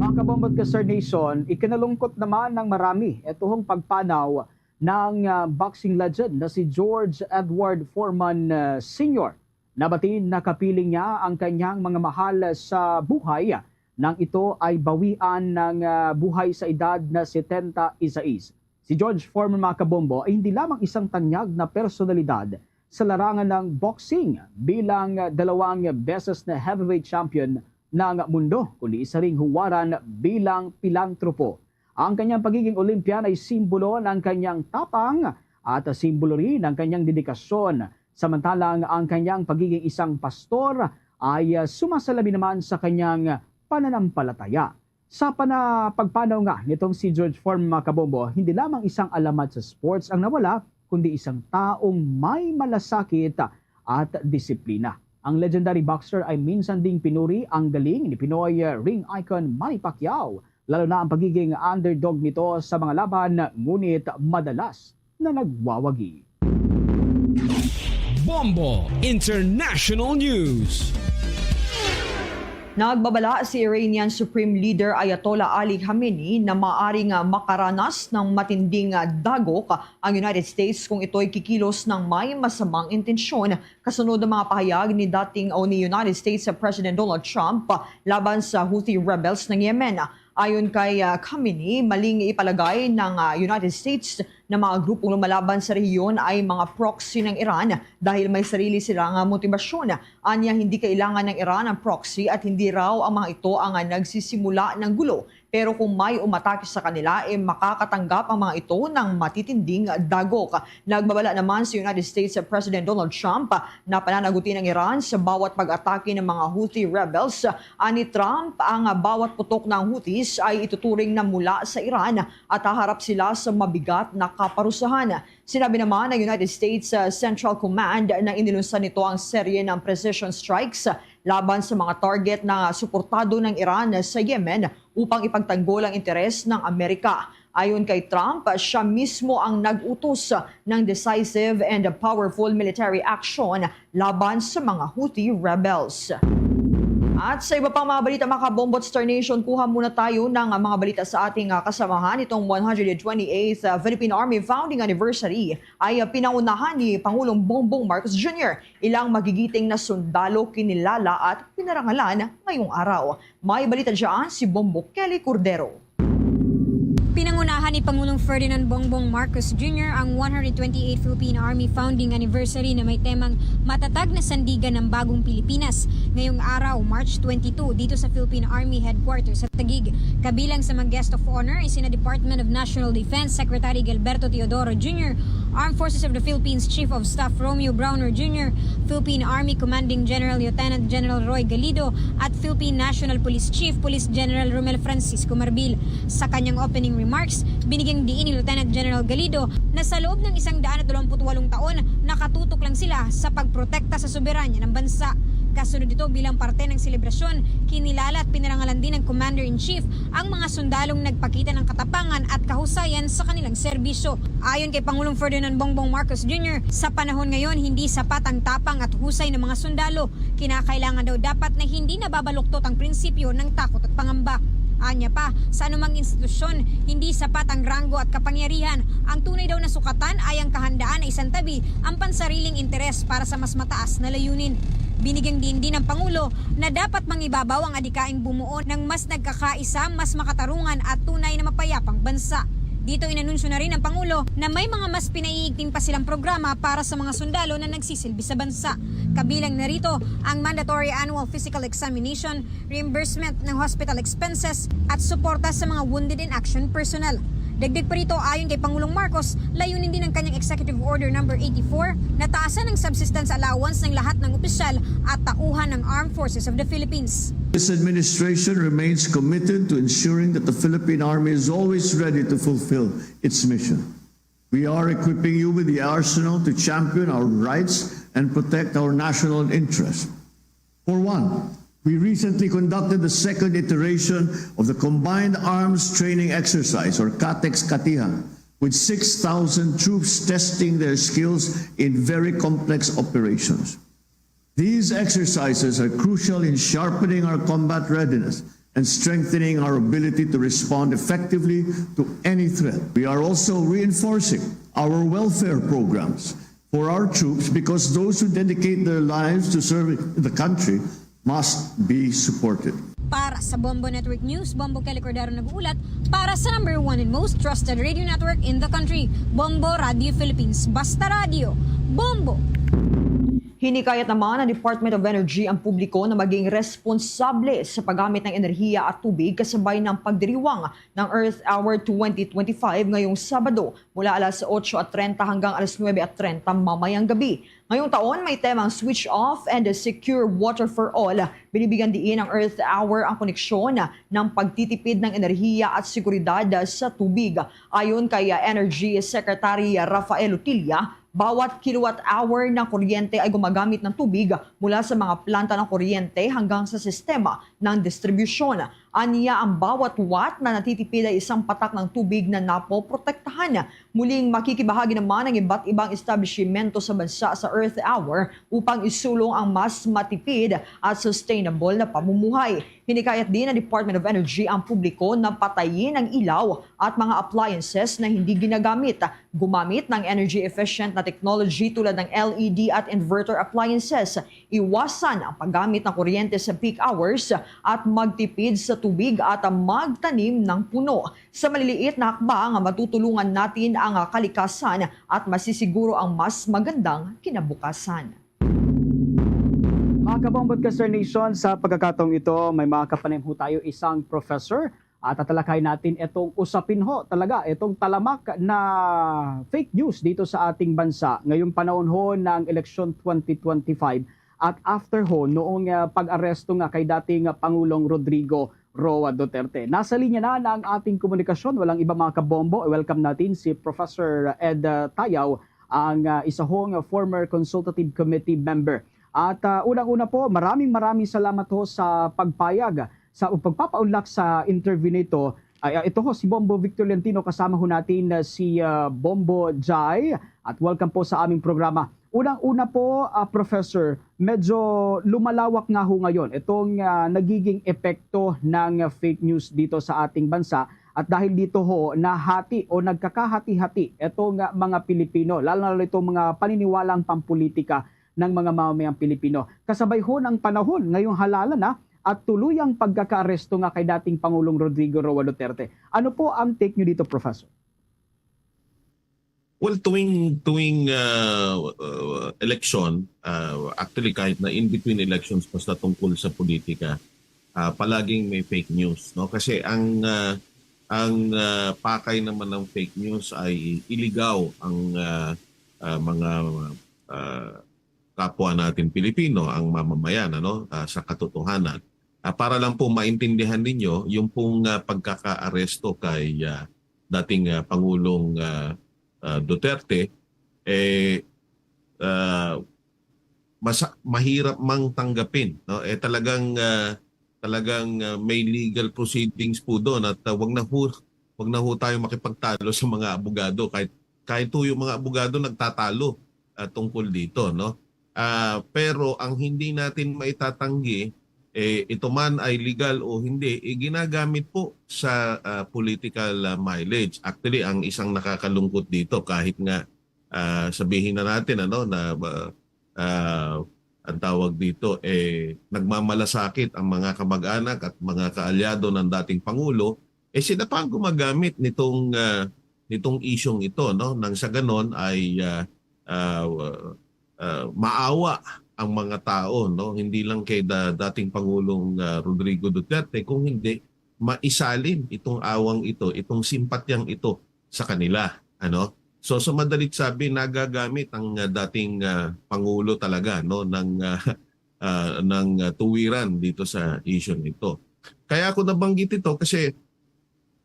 Mga kabombo at ka-Star Nation, ikinalungkot naman ng marami ituhong pagpanaw ng, ah, boxing legend na si George Edward Foreman, ah, Senior. Nabatin na kapiling niya ang kanyang mga mahal sa buhay nang ito ay bawian ng, ah, buhay sa edad na setenta y seis. Si George Foreman, mga kabombo, ay hindi lamang isang tanyag na personalidad sa larangan ng boxing bilang dalawang beses na heavyweight champion ng mundo, kundi isa ring huwaran bilang pilantropo. Ang kanyang pagiging Olympian ay simbolo ng kanyang tapang at simbolo rin ng kanyang dedikasyon, samantalang ang kanyang pagiging isang pastor ay, ah, sumasalamin naman sa kanyang pananampalataya. Sa pana-, pagpanaw nga nitong si George Foreman, mga kabombo, hindi lamang isang alamat sa sports ang nawala, kundi isang taong may malasakit at disiplina. Ang legendary boxer ay minsan ding pinuri ang galing ni Pinoy ring icon Manny Pacquiao, lalo na ang pagiging underdog nito sa mga laban, ngunit madalas na nagwawagi. Bombo International News. Nagbabala si Iranian Supreme Leader Ayatollah Ali Khamenei na maaring, ah, makaranas ng matinding, ah, dagok ang United States kung ito'y kikilos ng may masamang intensyon, kasunod ng mga pahayag ni dating o ni United States President Donald Trump laban sa Houthi rebels ng Yemen. Ayon kay, ah, Khamenei, maling ipalagay ng, ah, United States na mga grupong lumalaban sa rehiyon ay mga proxy ng Iran dahil may sarili sila nga motibasyon. Anya, hindi kailangan ng Iran ang proxy at hindi raw ang mga ito ang, ah, nagsisimula ng gulo. Pero kung may umatake sa kanila, eh, makakatanggap ang mga ito ng matitinding dagok. Nagbabala naman si United States President Donald Trump na pananagutin ang Iran sa bawat pag-atake ng mga Houthi rebels. Ani Trump, ang bawat putok ng Houthis ay ituturing na mula sa Iran at haharap sila sa mabigat na kaparusahan. Sinabi naman ng United States, uh, Central Command na inilunsad nito ang serye ng precision strikes laban sa mga target na suportado ng Iran sa Yemen upang ipagtanggol ang interes ng Amerika. Ayon kay Trump, siya mismo ang nag-utos ng decisive and powerful military action laban sa mga Houthi rebels. At sa iba pang mga balita, mga kabombo at Star Nation, kuha muna tayo ng mga balita sa ating, ah, kasamahan. Itong one hundred twenty-eighth, ah, Philippine Army Founding Anniversary ay, ah, pinangunahan ni Pangulong Bongbong Marcos Junior Ilang magigiting na sundalo kinilala at pinarangalan ngayong araw. May balita dyan si Bombo Kelly Cordero. Pinangunahan ni Pangulong Ferdinand Bongbong Marcos Junior ang one hundred twenty-eight Philippine Army Founding Anniversary na may temang Matatag na Sandigan ng Bagong Pilipinas ngayong araw, March twenty-two, dito sa Philippine Army Headquarters sa Taguig. Kabilang sa mga guest of honor ay sina Department of National Defense Secretary Gilberto Teodoro Junior, Armed Forces of the Philippines Chief of Staff Romeo Brawner Junior, Philippine Army Commanding General Lieutenant General Roy Galido, at Philippine National Police Chief Police General Romel Francisco Marbil. Sa kanyang opening remarks, binigyang diin ni Lieutenant General Galido na sa loob ng isang daan at dalawampu't walong taon, nakatutok lang sila sa pagprotekta sa soberanya ng bansa. Kasunod nito, bilang parte ng selebrasyon, kinilala at pinarangalan din ng Commander-in-Chief ang mga sundalong nagpakita ng katapangan at kahusayan sa kanilang serbisyo. Ayon kay Pangulong Ferdinand Bongbong Marcos Junior, sa panahon ngayon, hindi sapat ang tapang at husay ng mga sundalo. Kinakailangan daw dapat na hindi nababaluktot ang prinsipyo ng takot at pangamba. Anya pa, sa anumang institusyon, hindi sapat ang ranggo at kapangyarihan. Ang tunay daw na sukatan ay ang kahandaan na isantabi ang pansariling interes para sa mas mataas na layunin. Binigyang diin din ng Pangulo na dapat mangibabaw ang adikaing bumuo ng mas nagkakaisa, mas makatarungan at tunay na mapayapang bansa. Dito, inanunsyo na rin ng Pangulo na may mga mas pinaiigting pa silang programa para sa mga sundalo na nagsisilbi sa bansa. Kabilang na rito ang mandatory annual physical examination, reimbursement ng hospital expenses, at suporta sa mga wounded in action personnel. Dagdag pa rito, ayon kay Pangulong Marcos, layunin din ng kanyang Executive Order Number eighty-four na taasan ang subsistence allowance ng lahat ng opisyal at tauhan ng Armed Forces of the Philippines. This administration remains committed to ensuring that the Philippine Army is always ready to fulfill its mission. We are equipping you with the arsenal to champion our rights and protect our national interest. For one, we recently conducted the second iteration of the Combined Arms Training Exercise, or CATEX Katihang, with six thousand troops testing their skills in very complex operations. These exercises are crucial in sharpening our combat readiness and strengthening our ability to respond effectively to any threat. We are also reinforcing our welfare programs for our troops because those who dedicate their lives to serving the country must be supported. Para sa Bombo Network News, Bombo Kelly Cordero nag-uulat para sa number one and most trusted radio network in the country, Bombo Radio Philippines. Basta Radio, Bombo! Hinikayat naman ng Department of Energy ang publiko na maging responsable sa paggamit ng enerhiya at tubig kasabay ng pagdiriwang ng Earth Hour twenty twenty-five ngayong Sabado mula alas otso at trenta hanggang alas nuebe at trenta mamayang gabi. Ngayong taon, may temang Switch Off and Secure Water for All. Binibigyan diin ang Earth Hour ang koneksyon ng pagtitipid ng enerhiya at seguridad sa tubig. Ayon kay Energy Secretary Rafael Utilla, bawat kilowatt hour ng kuryente ay gumagamit ng tubig mula sa mga planta ng kuryente hanggang sa sistema ng distribusyon. Anya, ang bawat watt na natitipid ay isang patak ng tubig na napoprotektahan. Muling makikibahagi naman ang iba't ibang establishmento sa bansa sa Earth Hour upang isulong ang mas matipid at sustainable na pamumuhay. Hinikayat din ng Department of Energy ang publiko na patayin ang ilaw at mga appliances na hindi ginagamit. Gumamit ng energy-efficient na technology tulad ng L E D at inverter appliances. Iwasan ang paggamit ng kuryente sa peak hours at magtipid sa tubig at magtanim ng puno. Sa maliliit na hakbang, matutulungan natin ang kalikasan at masisiguro ang mas magandang kinabukasan. Mga kabombo at ka-Star Nation, sa pagkakataong ito, may mga kapanayam ho tayo isang professor at tatalakay natin itong usapin ho talaga, itong talamak na fake news dito sa ating bansa ngayong panahon ho ng eleksyon twenty twenty-five at after ho noong ah, pag-aresto nga kay dating Pangulong Rodrigo Roa Duterte. Nasa linya na ang ating komunikasyon, walang iba mga kabombo. Welcome natin si Professor Ed ah, Tayaw, ang ah, isa hong former consultative committee member. At ah, unang-una po, maraming maraming salamat ho sa pagpayag sa o pagpapaunlak sa interview nito. Ay, ah, ito ho si Bombo Victor Leontino, kasama ho natin ah, si ah, Bombo Jai. At welcome po sa aming programa. Unang-una po, ah, Professor, medyo lumalawak nga ho ngayon itong ah, nagiging epekto ng ah, fake news dito sa ating bansa. At dahil dito ho, nahati o nagkakahati-hati itong ah, mga Pilipino, lalo na itong mga paniniwalang pampolitika ng mga mamamayang Pilipino. Kasabay ho ng panahon, ngayong halalan na at tuloy ang pagkakaaresto nga kay dating Pangulong Rodrigo Roa Duterte. Ano po ang take nyo dito, Professor? Well, tuwing tuwing uh, uh, election, uh, actually kahit na in between elections basta tungkol sa politika, uh, palaging may fake news, no? Kasi ang uh, ang uh, pakay naman ng fake news ay iligaw ang uh, uh, mga uh, kapwa natin Pilipino, ang mamamayan, ano, uh, sa katotohanan. Uh, para lang po maintindihan ninyo, yung pong uh, pagkakaaresto kay uh, dating uh, Pangulong uh, uh, Duterte, eh, uh, masa- mahirap mang tanggapin, no? Eh, talagang uh, talagang uh, may legal proceedings po doon at uh, wag na ho wag na ho tayo makipagtalo sa mga abogado kahit kahit po yung mga abogado nagtatalo uh, tungkol dito, no? Uh, pero ang hindi natin maitatanggi eh, ito man ay legal o hindi, eh, ginagamit po sa uh, political uh, mileage. Actually, ang isang nakakalungkot dito kahit nga uh, sabihin na natin ano na uh, uh, ang tawag dito eh nagmamalasakit ang mga kamag-anak at mga kaalyado ng dating pangulo, eh sila pa ang gumagamit nitong uh, nitong isyong ito, no, nang sa ganon ay uh, uh, uh, maawa ang mga tao, no, hindi lang kay da- dating Pangulong uh, Rodrigo Duterte kung hindi maisalin itong awang ito, itong simpatyang ito sa kanila, ano. So sa madalit sabi, nagagamit ang uh, dating uh, pangulo talaga, no, ng uh, uh, ng uh, tuwiran dito sa issue nito. Kaya ako nabanggit ito kasi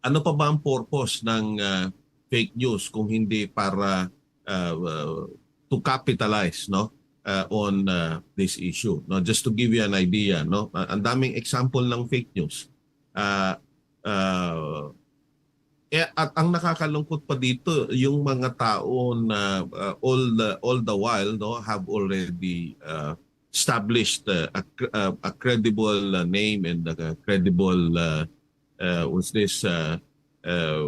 ano pa ba ang purpose ng uh, fake news kung hindi para uh, uh, to capitalize, no, uh, on uh, this issue, no? Just to give you an idea, no? Uh, ang daming example ng fake news. Uh, uh, eh, at ang nakakalungkot pa dito, yung mga tao na uh, all the all the while, no, have already uh, established uh, a, cr- uh, a credible uh, name and a credible uh, uh, what's this uh, uh,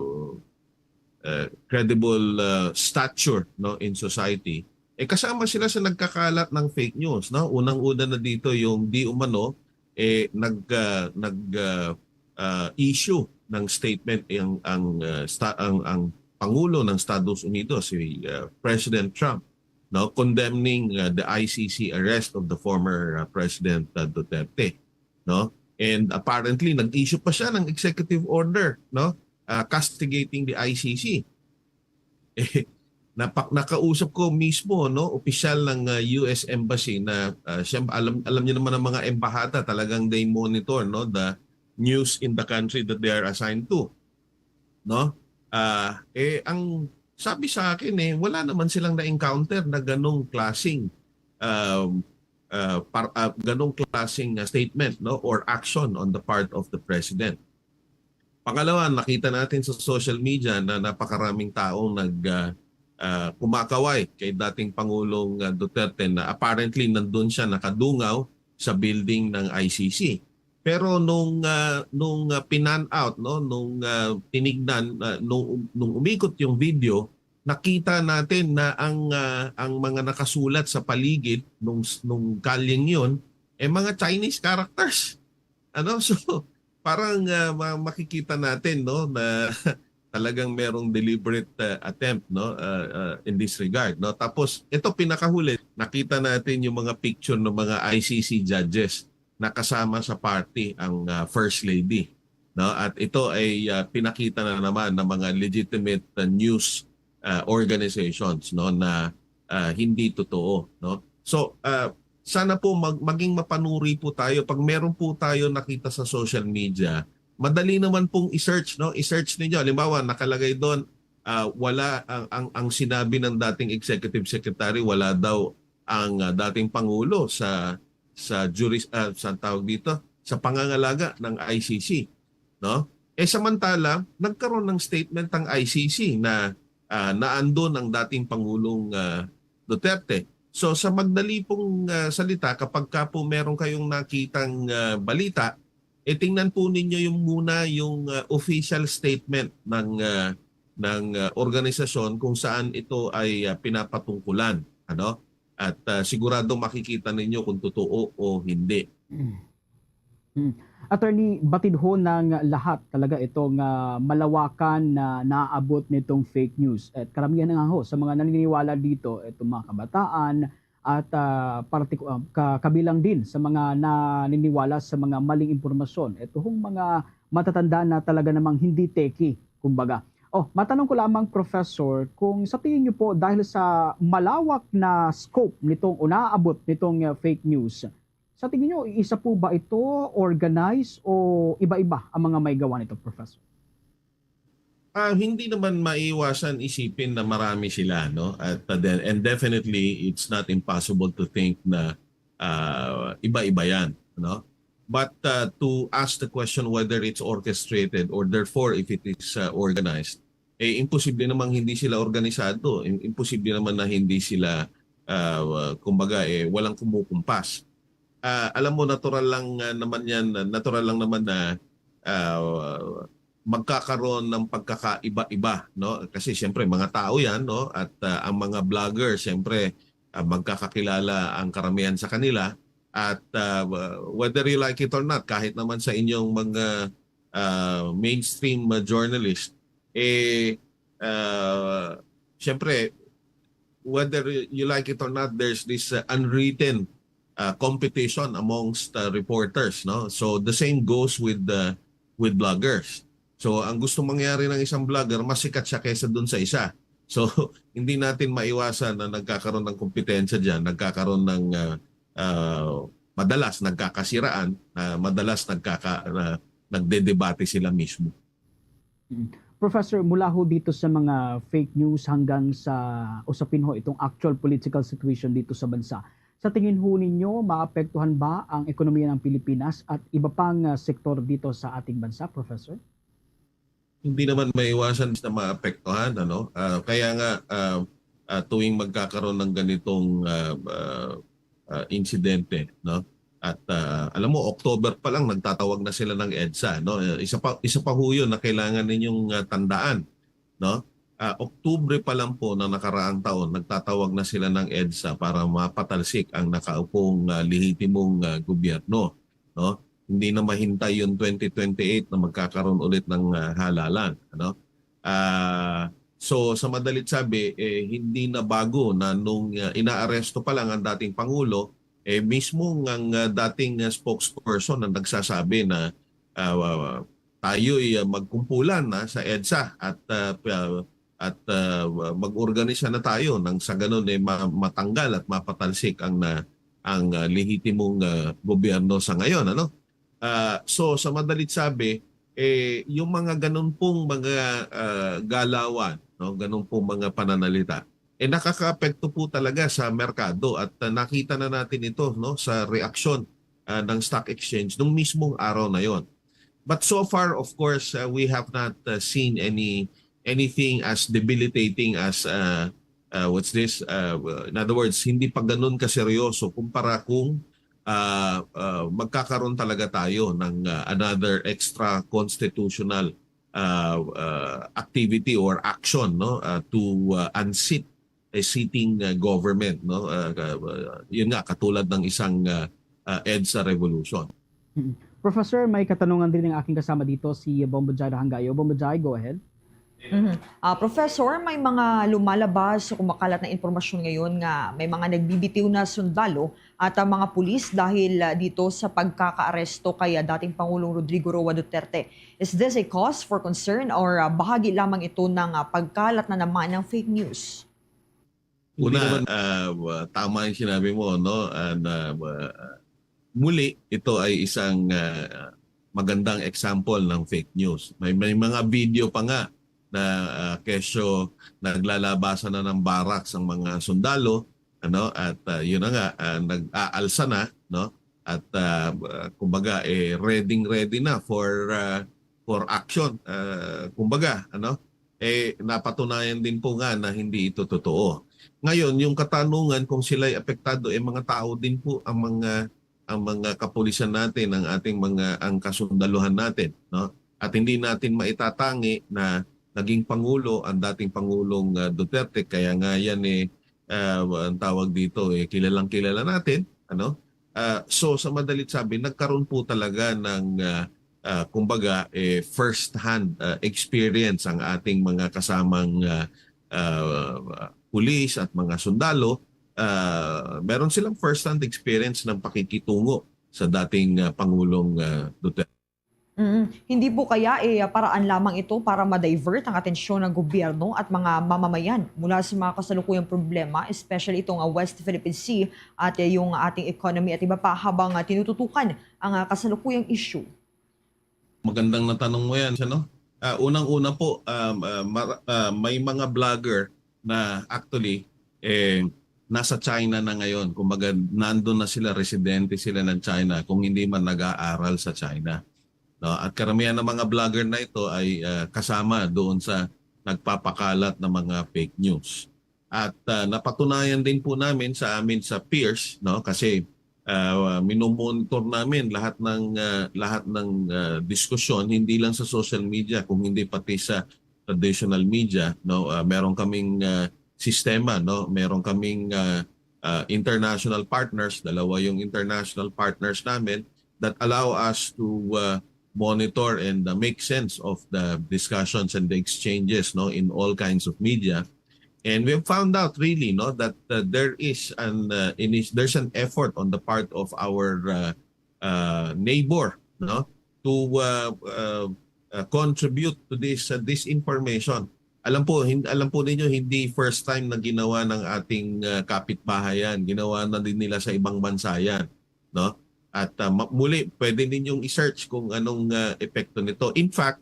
uh, credible uh, stature, no, in society. Eh, kasama sila sa nagkakalat ng fake news, no? Unang-una na dito yung di umano eh nag uh, nag uh, uh, issue ng statement ang ang uh, sta- ang ang pangulo ng Estados Unidos, si uh, President Trump, no, condemning uh, the I C C arrest of the former uh, President uh, Duterte, no? And apparently nag-issue pa siya ng executive order, no, uh, castigating the I C C. Eh, napa- nakausap ko mismo, no, opisyal ng uh, U S Embassy na uh, siyem- alam alam niyo naman ang mga embahada, talagang they monitor, no, the news in the country that they are assigned to, no? Ah, eh ang sabi sa akin eh wala naman silang na-encounter na ganong klasing um, uh, par, uh, ganong klasing uh, statement, no, or action on the part of the president. Pangalawa, nakita natin sa social media na napakaraming taong nag uh, uh, kumakaway kay dating Pangulong uh, Duterte na apparently nandun siya nakadungaw sa building ng I C C. Pero nung uh, nung uh, pinan out, no, nung uh, tinignan uh, nung nung umikot yung video, nakita natin na ang uh, ang mga nakasulat sa paligid nung nung kalyeng yon eh mga Chinese characters. Ano? So parang uh, ma- makikita natin, no, na talagang merong deliberate uh, attempt, no, uh, uh, in this regard, no. Tapos ito pinakahuli, nakita natin yung mga picture ng mga I C C judges na kasama sa party ang uh, First Lady, no? At ito ay uh, pinakita na naman ng mga legitimate uh, news uh, organizations, no, na uh, hindi totoo, no? So uh, sana po mag- maging mapanuri po tayo pag meron po tayo nakita sa social media. Madali naman pong i-search, no? I-search ninyo. Halimbawa, nakalagay doon uh, wala ang, ang ang sinabi ng dating executive secretary, wala daw ang uh, dating pangulo sa sa juris uh, sa tawag dito sa pangangalaga ng I C C, no? Eh samantala nagkaroon ng statement ang I C C na uh, naandun ang dating pangulong uh, Duterte. So sa magdali pong uh, salita, kapag ka po meron kayong nakitang uh, balita, eh tingnan po ninyo yung muna yung uh, official statement ng uh, ng uh, organisasyon kung saan ito ay uh, pinapatungkulan, ano? At uh, sigurado makikita ninyo kung totoo o hindi. Mm. Attorney, batid ho ng lahat talaga ito nga malawakan na naabot nitong fake news. At karamihan na nga ho sa mga naniniwala dito, itong mga kabataan at uh, partiku- uh, kabilang din sa mga naniniwala sa mga maling impormasyon. Ito hong mga matatanda na talaga namang hindi teki, kumbaga. Oh, matanong ko lamang, Professor, kung sa tingin niyo po, dahil sa malawak na scope nitong o naabot nitong uh, fake news, sa tingin niyo, isa po ba ito organized o iba-iba ang mga may gawa nito, Professor? Uh, hindi naman maiwasan isipin na marami sila, no? At uh, then, and definitely it's not impossible to think na uh, iba-iba 'yan, no? But uh, to ask the question whether it's orchestrated or therefore if it is uh, organized, eh imposible namang hindi sila organisado, imposible naman na hindi sila uh, kumbaga eh walang kumukumpas. Uh, alam mo, natural lang uh, naman 'yan, natural lang naman na uh, magkakaroon ng pagkakaiba-iba, no? Kasi siyempre mga tao 'yan, no? At uh, ang mga vlogger, siyempre uh, magkakakilala ang karamihan sa kanila at uh, whether you like it or not, kahit naman sa inyong mga uh, mainstream uh, journalist, eh uh, siyempre whether you like it or not, there's this uh, unwritten uh, competition amongst uh, reporters, no? So the same goes with the with bloggers. So ang gusto mangyari ng isang blogger, mas sikat siya kaysa dun sa isa. So hindi natin maiwasan na nagkakaroon ng kompetensya diyan, nagkakaroon ng uh, uh, madalas nagkakasiraan, uh, madalas nagkaka uh, nagdedebate sila mismo. Professor, mula ho dito sa mga fake news hanggang sa usapin ho itong actual political situation dito sa bansa, Sa tingin ho ninyo, maapektuhan ba ang ekonomiya ng Pilipinas at iba pang, ah, sektor dito sa ating bansa, Professor? Hindi naman maiwasan na maapektuhan, ano? Ah, kaya nga, ah, ah, tuwing magkakaroon ng ganitong, ah, ah, ah, insidente, no? At, ah, alam mo, October pa lang nagtatawag na sila ng EDSA, no? Eh, isa pa, isa pa ho yun na kailangan ninyong, ah, tandaan, no? Ah, Oktubre pa lang po ng nakaraang taon, nagtatawag na sila ng EDSA para mapatalsik ang nakaupong, ah, lehitimong, ah, gobyerno, no? Hindi na mahintay yung twenty twenty-eight na magkakaroon ulit ng, ah, halalan, ano? Ah, so, sa madalit sabi, eh, hindi na bago na nung, ah, inaaresto pa lang ang dating Pangulo, eh, mismo ang, ah, dating, ah, spokesperson ang nagsasabi na, ah, tayo'y, ah, magkumpulan na sa EDSA at, ah, pa-, at, ah, mag-organisa na tayo nang sa ganun, eh, ma-, matanggal at mapatalsik ang na-, ang, ah, lehitimong, ah, gobyerno sa ngayon, ano? Ah, so, sa madalit sabi, eh, yung mga ganun pong mga, ah, galawan, no, ganun pong mga pananalita, eh, nakakaapekto po talaga sa merkado at, ah, nakita na natin ito, no, sa reaksyon, ah, ng stock exchange nung mismong araw na yon. But so far, of course, uh, we have not, uh, seen any anything as debilitating as, uh, uh, what's this? Uh, in other words, hindi pa ganun kaseryoso kumpara kung, uh, uh, magkakaroon talaga tayo ng, uh, another extra constitutional, uh, uh, activity or action, no, uh, to, uh, unseat a sitting, uh, government, no? Uh, uh, yun nga, katulad ng isang, uh, uh, EDSA revolution. Mm. Professor, may katanungan din ang aking kasama dito, si Bombo Jai Rahangayo. Bombo Jai, go ahead. Mhm. Ah, Professor, may mga lumalabas o kumakalat na impormasyon ngayon nga may mga nagbibitiw na sundalo at, ah, mga pulis dahil, ah, dito sa pagkakaaresto kay, ah, dating Pangulong Rodrigo Roa Duterte. Is this a cause for concern or, ah, bahagi lamang ito ng, ah, pagkalat na naman ng fake news? Una, ah, wa-, tama yung sinabi mo, no? Ah, na, wa-, muli, ito ay isang, ah, magandang example ng fake news. May, may mga video pa nga na, ah, kesyo naglalabasan na ng barracks ang mga sundalo, ano, at, ah, yun na nga, ah, nag-aalsa na, no? At, ah, ah, kumbaga, eh, ready, ready na for, ah, for action. Ah, kumbaga, ano, eh, napatunayan din po nga na hindi ito totoo. Ngayon, yung katanungan kung sila'y apektado, eh, mga tao din po ang mga, ang mga kapulisan natin, ang ating mga, ang kasundaluhan natin, no? At hindi natin maitatangi na naging pangulo ang dating Pangulong, ah, Duterte, kaya nga yan, eh, ah, ang tawag dito, eh, kilalang-kilala natin, ano? Ah, so, sa madalit sabi, nagkaroon po talaga ng, ah, ah, kumbaga, eh, first-hand, ah, experience ang ating mga kasamang, ah, ah, pulis at mga sundalo. Ah, meron silang first-hand experience ng pakikitungo sa dating, ah, Pangulong, ah, Duterte. Mm. Hindi po kaya, eh, paraan lamang ito para ma-divert ang atensyon ng gobyerno at mga mamamayan mula sa mga kasalukuyang problema, especially itong, ah, West Philippine Sea at, eh, yung ating economy at iba pa, habang, ah, tinututukan ang, ah, kasalukuyang issue? Magandang natanong mo yan, ano? Ah, unang-una po, um, ah, mar-, ah, may mga vlogger na actually, eh, nasa China na ngayon. Kumbaga, nandun na sila, residente sila ng China, kung hindi man nag-aaral sa China. No? At karamihan ng mga vlogger na ito ay, ah, kasama doon sa nagpapakalat ng mga fake news. At, ah, napatunayan din po namin sa amin sa peers, no? Kasi, ah, minomonitor namin lahat ng, ah, lahat ng, ah, diskusyon, hindi lang sa social media, kung hindi pati sa traditional media, no? Ah, meron kaming, ah, sistema, no? Meron kaming, ah, ah, international partners, dalawa yung international partners namin that allow us to, ah, monitor and, uh, make sense of the discussions and the exchanges, no, in all kinds of media. And we have found out really, no, that, uh, there is an, uh, inis-, there's an effort on the part of our, uh, uh, neighbor, no, to, uh, uh, uh, contribute to this, uh, disinformation. Alam po, hin-, alam po ninyo, hindi first time na ginawa ng ating, uh, kapitbahayan. Ginawa na din nila sa ibang bansa yan, no? At, ah, ma-, muli, pwede ninyong i-search kung anong, ah, epekto nito. In fact,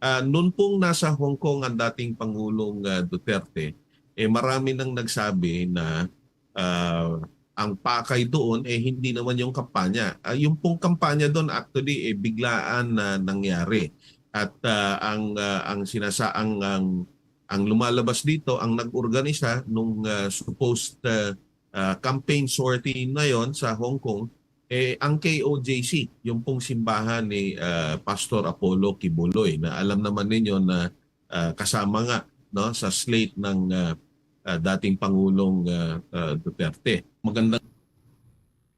ah, noon pong nasa Hong Kong ang dating Pangulong, ah, Duterte, eh, marami nang nagsabi na, ah, ang pakay doon, eh, hindi naman yung kampanya. Ah, yung pong kampanya doon, actually, eh, biglaan na nangyari. At, ah, ang, ah, ang sinasa-, ang, ang, ang lumalabas dito, ang nag-organisa nung, ah, supposed, ah, ah, campaign sortie na yon sa Hong Kong, eh, ang K O J C, yung pong simbahan ni, ah, Pastor Apollo Quiboloy, na alam naman ninyo na, ah, kasama nga, no, sa slate ng, ah, ah, dating Pangulong, ah, ah, Duterte. Magandang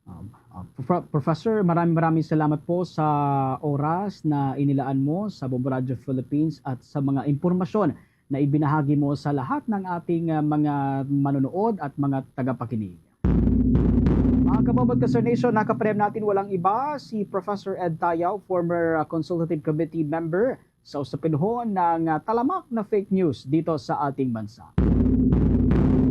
Um, uh, Prof-, Professor, maraming, maraming salamat po sa oras na inilaan mo sa Bombo Radio Philippines at sa mga impormasyon na ibinahagi mo sa lahat ng ating, uh, mga manonood at mga tagapakinig. Mga kabombo at ka-Star Nation, nakapareha natin walang iba si Professor Ed Tayaw, former, uh, Consultative Committee member sa usapinhon ng, ah, talamak na fake news dito sa ating bansa.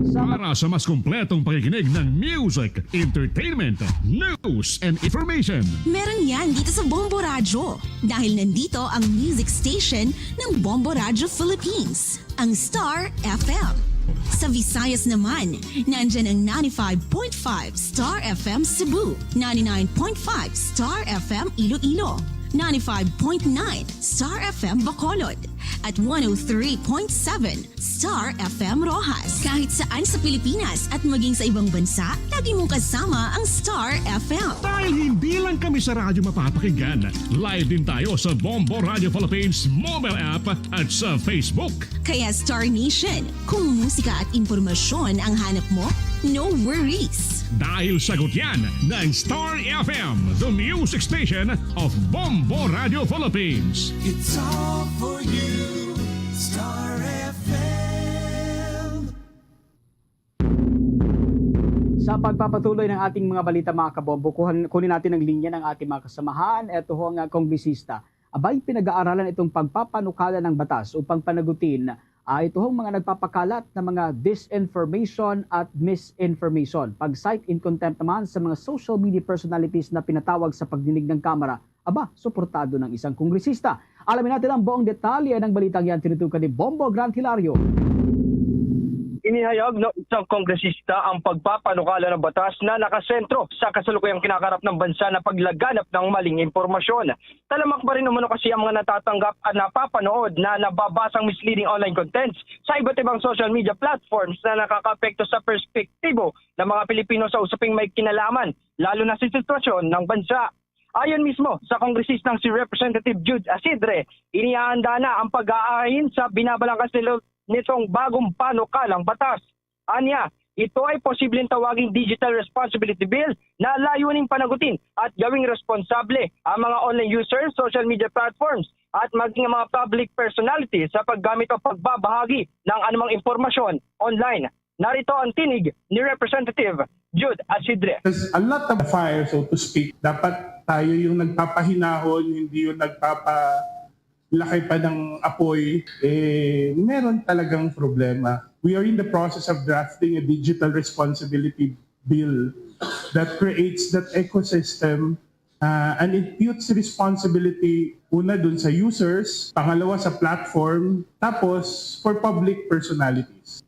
Sa Para sa mas kompletong pakikinig ng music, entertainment, news, and information. Meron yan dito sa Bombo Radyo. Dahil nandito ang music station ng Bombo Radyo Philippines, ang Star F M. Sa Visayas naman, nandyan ang ninety-five point five Star F M Cebu, ninety-nine point five Star F M Iloilo, ninety-five point nine Star F M Bacolod, at one oh three point seven Star F M Roxas. Kahit saan sa Pilipinas at maging sa ibang bansa, lagi mong kasama ang Star F M. Dahil hindi lang kami sa radyo mapapakinggan, live din tayo sa Bombo Radio Philippines mobile app at sa Facebook. Kaya Star Nation, kung musika at impormasyon ang hanap mo, no worries. Dahil sagot yan ng Star F M, the music station of Bombo Radio Philippines. It's all for you, Star F M. Sa pagpapatuloy ng ating mga balita, mga kabombo, kuhan-, kunin natin ang linya ng ating mga kasamahan. Ito ho ang, ah, kongresista. Abay, pinag-aaralan itong pagpapanukala ng batas upang panagutin, ah, ito hong mga nagpapakalat ng mga disinformation at misinformation. Pag-cite in contempt naman sa mga social media personalities na pinatawag sa pagdinig ng Kamara. Aba, suportado ng isang kongresista. Alamin natin ang buong detalye ng balitang yan, tinutukan ni Bombo Grant Hilario. Inihayag ng isang kongresista ang pagpapanukala ng batas na nakasentro sa kasalukuyang kinakarap ng bansa na paglaganap ng maling impormasyon. Talamak pa rin umano kasi ang mga natatanggap at napapanood na nababasang misleading online contents sa iba't ibang social media platforms na nakakaapekto sa perspektibo ng mga Pilipino sa usaping may kinalaman, lalo na sa sitwasyon ng bansa. Ayon mismo sa kongresistang si Representative Jude Asidre, inihahanda na ang pag-aahin sa binabalangkas nila nitong bagong panukalang batas. Anya, ito ay posibleng tawaging Digital Responsibility Bill na layuning panagutin at gawing responsable ang mga online users, social media platforms, at maging ang mga public personality sa paggamit o pagbabahagi ng anumang impormasyon online. Narito ang tinig ni Representative Jude Asidre. There's a lot of fire, so to speak. Dapat tayo yung nagpapahinahon, hindi yung nagpapalaki pa ng apoy. Eh, meron talagang problema. We are in the process of drafting a digital responsibility bill that creates that ecosystem, uh, and imputes responsibility, una dun sa users, pangalawa sa platform, tapos for public personalities.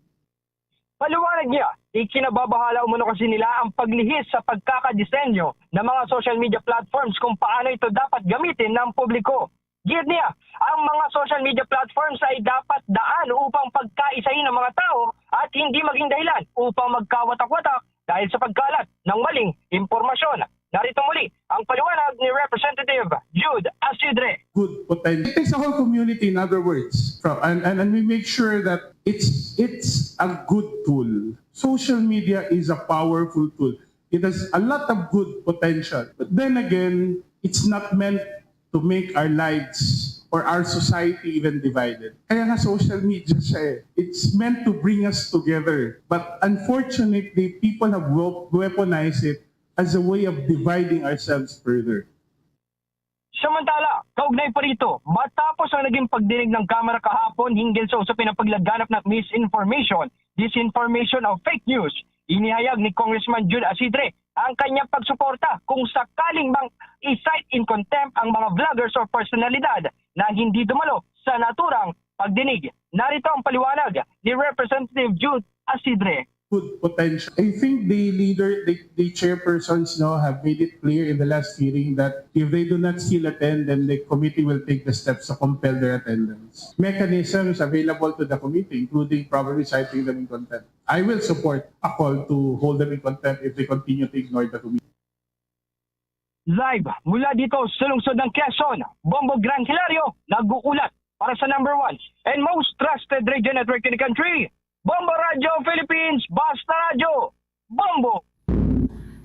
Paliwanag niya, ikinababahala umano kasi nila ang paglihis sa pagkakadisenyo ng mga social media platforms kung paano ito dapat gamitin ng publiko. Gid niya, ang mga social media platforms ay dapat daan upang pagkaisahin ang mga tao at hindi maging dahilan upang magkawatak-watak dahil sa pagkalat ng maling impormasyon. Narito muli ang paliwanag ni Representative Jude Asidre. Good potential. It takes a whole community, in other words. From, and, and, and we make sure that it's, it's a good tool. Social media is a powerful tool. It has a lot of good potential. But then again, it's not meant to make our lives or our society even divided. Kaya nga social media siya eh. It's meant to bring us together. But unfortunately, people have wep-, weaponized it as a way of dividing ourselves further. Samantala, kaugnay pa rito, matapos ang naging pagdinig ng Kamara kahapon hinggil sa usapin ng paglaganap ng misinformation, disinformation o fake news, inihayag ni Congressman Jude Asidre ang kanyang pagsuporta kung sakaling mang i-cite in contempt ang mga vloggers o personalidad na hindi dumalo sa naturang pagdinig. Narito ang paliwanag ni Representative Jude Asidre. could potential. I think the leader, the, the chairpersons now have made it clear in the last hearing that if they do not still attend, then the committee will take the steps to compel their attendance. Mechanisms available to the committee, including probably citing them in contempt. I will support a call to hold them in contempt if they continue to ignore the committee. Live mula dito sa lungsod ng Quezon, Bombo Gran Hilario nag-uulat para sa number one and most trusted radio network in the country, Bombo Radio Philippines, Basta Radyo, Bombo!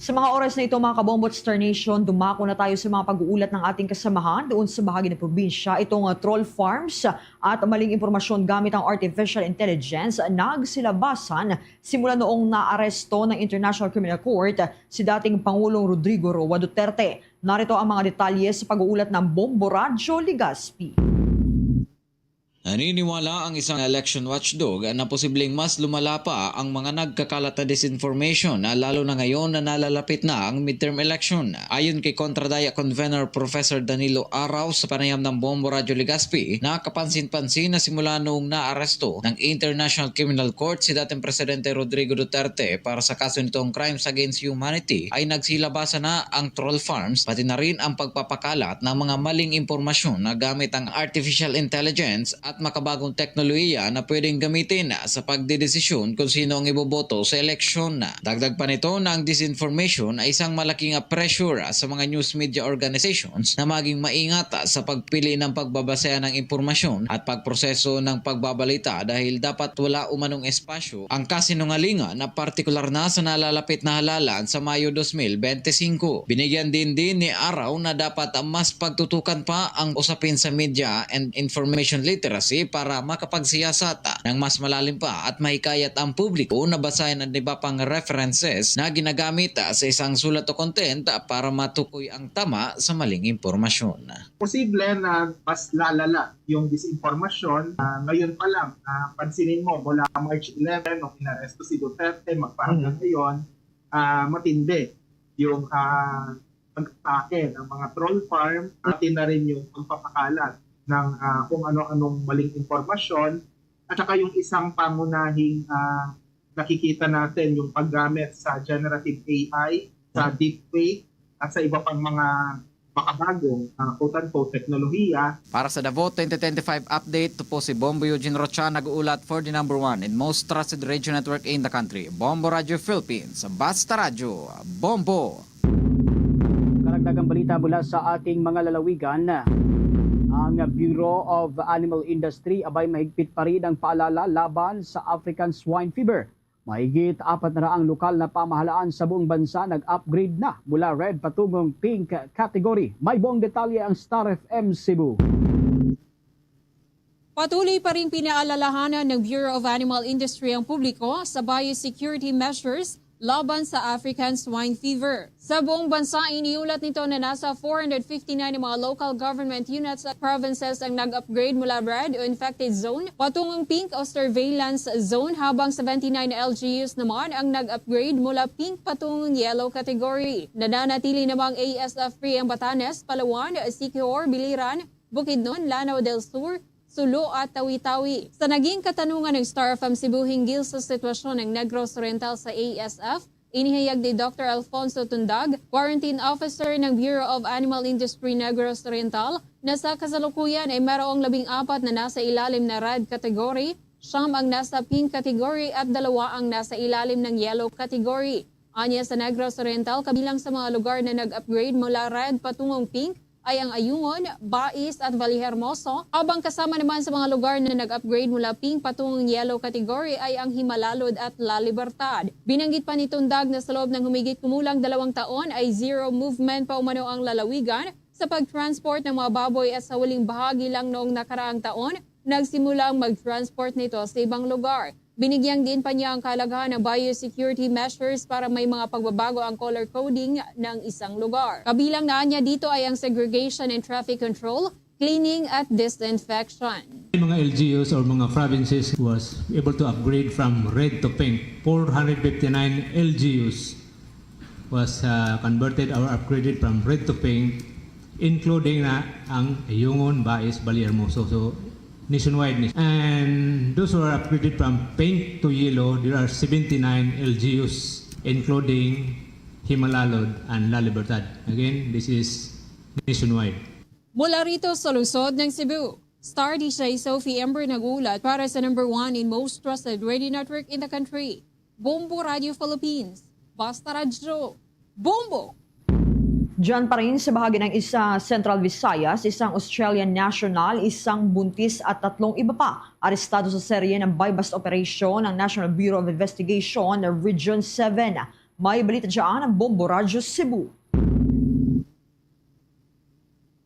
Sa mga oras na ito, mga kabombo at Star Nation, dumako na tayo sa mga pag-uulat ng ating kasamahan doon sa bahagi ng probinsya. Itong uh, troll farms at maling impormasyon gamit ang artificial intelligence nagsilabasan simula noong naaresto ng International Criminal Court si dating Pangulong Rodrigo Roa Duterte. Narito ang mga detalye sa pag-uulat ng Bombo Radyo Legazpi. Naniniwala ang isang election watchdog na posibleng mas lumala pa ang mga nagkakalat na disinformation, lalo na ngayon na nalalapit na ang midterm election. Ayon kay Contradaya Convenor Professor Danilo Araw, sa panayam ng Bombo Radyo Legazpi, nakapansin-pansin na simula noong naaresto ng International Criminal Court si dating Presidente Rodrigo Duterte para sa kaso nitong crimes against humanity, ay nagsilabasan na ang troll farms, pati na rin ang pagpapakalat ng mga maling impormasyon na gamit ang artificial intelligence at makabagong teknolohiya na pwedeng gamitin sa pagdedesisyon kung sino ang iboboto sa eleksyon. Dagdag pa nito na ang disinformation ay isang malaking pressure sa mga news media organizations na maging maingat sa pagpili ng pagbabasehan ng impormasyon at pagproseso ng pagbabalita, dahil dapat wala umanong espasyo ang kasinungalingan, na partikular na sa nalalapit na halalan sa Mayo twenty twenty-five. Binigyan din din ni Araw na dapat mas pagtutukan pa ang usapin sa media and information literacy para makapagsiyasat ng mas malalim pa at mahikayat ang publiko na basahin ang iba pang references na ginagamit sa isang sulat o content para matukoy ang tama sa maling impormasyon. Posible na mas lalala yung disinformasyon. Ah, ngayon pa lang, ah, pansinin mo, mula March eleven, nung inaresto si Duterte, magpahanggang ngayon, ah, matindi yung ah, pag-atake ng mga troll farm, pati na rin yung pagpapakalat ng ah, kung ano-anong maling impormasyon. At saka yung isang pangunahing ah, nakikita natin, yung paggamit sa generative A I, sa deepfake, at sa iba pang mga makabagong ah, quote-unquote teknolohiya. Para sa The Vote twenty twenty-five update, to po si Bombo Eugene Rocha, nag-uulat for the number one and most trusted radio network in the country, Bombo Radio Philippines. Basta Radyo, Bombo! Karagdagang balita mula sa ating mga lalawigan. Ang Bureau of Animal Industry abay mahigpit pa rin ang paalala laban sa African Swine Fever. Mahigit apat na raang lokal na pamahalaan sa buong bansa nag-upgrade na mula red patungong pink category. May buong detalye ang Star F M Cebu. Patuloy pa rin pinaalalahanan ng Bureau of Animal Industry ang publiko sa biosecurity measures laban sa African Swine Fever. Sa buong bansa, iniulat nito na nasa four hundred fifty-nine na mga local government units at provinces ang nag-upgrade mula red o infected zone patungong pink o surveillance zone, habang seventy-nine L G Us naman ang nag-upgrade mula pink patungong yellow category. Nananatili namang A S F free ang Batanes, Palawan, Siquijor, Biliran, Bukidnon, Lanao del Sur, Sulu at Tawi-Tawi. Sa naging katanungan ng Star F M Cebu hinggil sa sitwasyon ng Negros Oriental sa A S F, inihayag ni Doctor Alfonso Tundag, quarantine officer ng Bureau of Animal Industry Negros Oriental, na sa kasalukuyan ay mayroong labing apat na nasa ilalim na red category, siyam ang nasa pink category at dalawa ang nasa ilalim ng yellow category. Anya, sa Negros Oriental, kabilang sa mga lugar na nag-upgrade mula red patungong pink ay ang Ayungon, Bais at Vallehermoso, habang kasama naman sa mga lugar na nag-upgrade mula pink patungong yellow category ay ang Himalalud at La Libertad. Binanggit pa ni Tundag na sa loob ng humigit kumulang dalawang taon ay zero movement pa umano ang lalawigan sa pag-transport ng mga baboy, at sa huling bahagi lang noong nakaraang taon, nagsimula ang mag-transport nito sa ibang lugar. Binigyang diin pa niya ang kahalagahan ng biosecurity measures para may mga pagbabago ang color coding ng isang lugar. Kabilang na niya dito ay ang segregation and traffic control, cleaning at disinfection. Mga L G Us or mga provinces was able to upgrade from red to pink. Four hundred fifty-nine L G Us was uh, converted or upgraded from red to pink, including na ang Ayungon, Bais, Vallehermoso. So, Nationwide ni. And those who are upgraded from pink to yellow, there are seventy-nine L G Us, including Himalalod and La Libertad. Again, this is nationwide. Mula rito sa lungsod ng Cebu, Star D J Sophie Ember nag-uulat para sa number one in most trusted radio network in the country, Bombo Radio Philippines. Basta Radyo, Bombo! Diyan pa rin sa bahagi ng isa, Central Visayas, isang Australian national, isang buntis at tatlong iba pa arestado sa serye ng buy-bust operation ng National Bureau of Investigation Region seven. May balita dyan ang Bombo Radyo Cebu.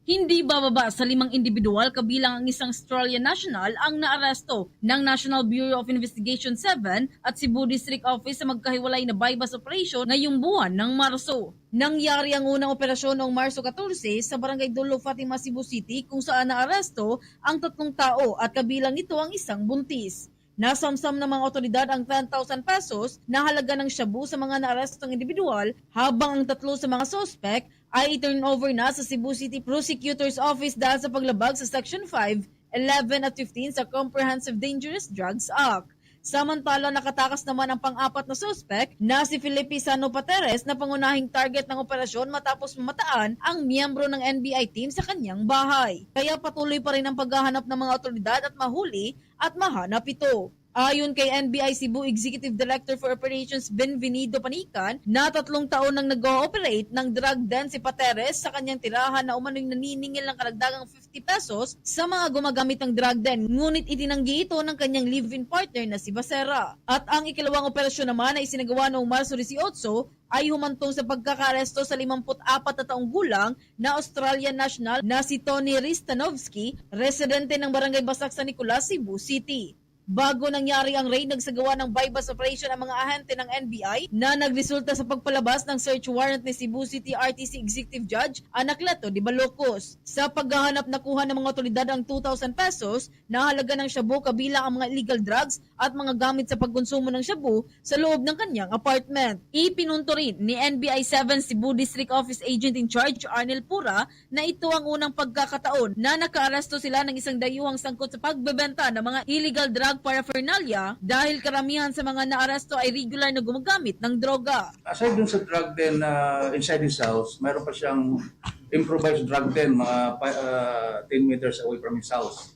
Hindi bababa sa limang individual kabilang ang isang Australian national ang naaresto ng National Bureau of Investigation seven at Cebu District Office sa magkahiwalay na buy-bust operation ngayong buwan ng Marso. Nangyari ang unang operasyon noong Marso katorse sa Barangay Dulo, Fatima, Cebu City, kung saan naaresto ang tatlong tao at kabilang nito ang isang buntis. Nasamsam ng mga otoridad ang ten thousand pesos na halaga ng shabu sa mga naarestong individual, habang ang tatlo sa mga suspek ay i-turnover na sa Cebu City Prosecutor's Office dahil sa paglabag sa Section five, eleven at fifteen sa Comprehensive Dangerous Drugs Act. Samantala, nakatakas naman ang pang-apat na suspek na si Felipe Sano Pateres na pangunahing target ng operasyon matapos mamataan ang miyembro ng N B I team sa kanyang bahay. Kaya patuloy pa rin ang paghahanap ng mga otoridad at mahuli at mahanap ito. Ayon kay N B I Cebu Executive Director for Operations Benvenido Panican, na tatlong taon nang nag-ooperate ng drug den si Pateres sa kanyang tirahan na umano'y naniningil ng karagdagang fifty pesos sa mga gumagamit ng drug den, ngunit itinanggi ito ng kanyang live-in partner na si Basera. At ang ikalawang operasyon naman na isinagawa noong Marso dieciocho ay humantong sa pagkakaaresto sa limampu't apat na taong gulang na Australian national na si Tony Ristanovsky, residente ng Barangay Basak, San Nicolas, Cebu City. Bago nangyari ang raid, nagsagawa ng buy-bust operation ang mga ahente ng N B I na nagresulta sa pagpalabas ng search warrant ni Cebu City R T C Executive Judge Anacleto de Balocos. Sa paghahanap, nakuha ng mga otoridad ang two thousand pesos na halaga ng shabu, kabilang ang mga illegal drugs at mga gamit sa pagkonsumo ng shabu sa loob ng kanyang apartment. Ipinunto rin ni N B I seven Cebu District Office Agent in Charge Arnel Pura na ito ang unang pagkakataon na nakaaresto sila ng isang dayuhang sangkot sa pagbebenta ng mga illegal drug paraphernalia, dahil karamihan sa mga naaresto ay regular na gumagamit ng droga. Aside dun sa drug den, ah, inside his house, mayroon pa siyang improvised drug den, mga pa- ah, ten meters away from his house.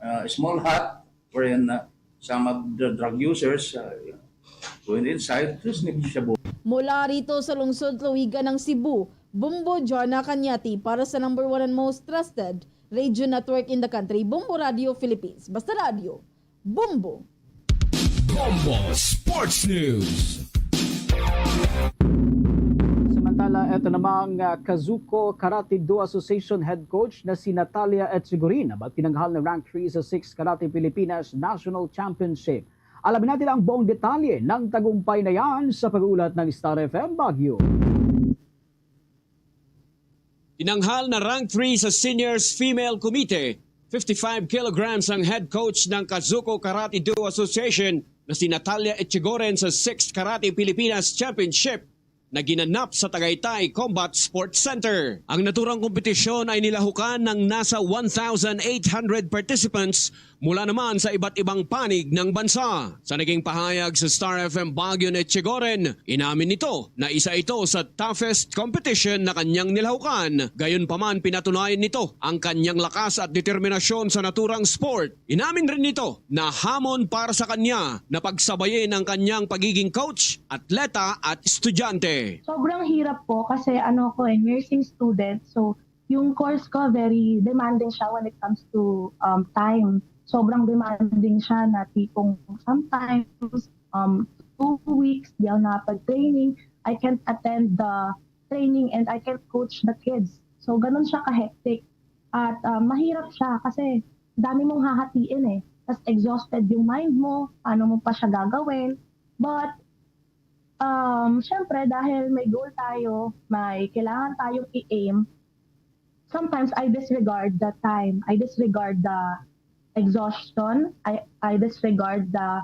Ah, small hut wherein, ah, some of the drug users, ah, went inside to sniff shabu. Mula rito sa lungsod Tuigan ng Cebu, Bombo Jona Cañati para sa number one and most trusted radio network in the country, Bombo Radio Philippines. Basta Radyo, Bombo! Bombo Sports News. Samantala, eto namang, ah, Kazuko Karate Do Association head coach na si Natalia Echegorin, about tinanghal na rank three sa six Karate Pilipinas National Championship. Alamin natin ang buong detalye ng tagumpay na yan sa pag-uulat ng Star F M Baguio. Tinanghal na rank three sa Seniors Female Committee, fifty-five kilograms, ang head coach ng Kazuko Karate Do Association na si Natalia Echegoren sa sixth Karate Pilipinas Championship na ginanap sa Tagaytay Combat Sports Center. Ang naturang kompetisyon ay nilahukan ng nasa one thousand eight hundred participants mula naman sa iba't ibang panig ng bansa. Sa naging pahayag sa Star F M Baguio ni Chigoren, inamin nito na isa ito sa toughest competition na kanyang nilahukan. Gayunpaman, pinatunayan nito ang kanyang lakas at determinasyon sa naturang sport. Inamin rin nito na hamon para sa kanya na pagsabayin ang kanyang pagiging coach, atleta at estudyante. Sobrang hirap po kasi ano ko eh, nursing student. So, yung course ko very demanding siya when it comes to um, time. Sobrang demanding siya na tipong sometimes um, two weeks di ako nakapag-training. I can't attend the training and I can't coach the kids. So, ganun siya ka-hectic. At um, mahirap siya kasi dami mong hahatiin eh. Tapos exhausted yung mind mo, paano mo pa siya gagawin. But, um, syempre, dahil may goal tayo, may kailangan tayong i-aim, sometimes I disregard the time. I disregard the exhaustion. I, I disregard the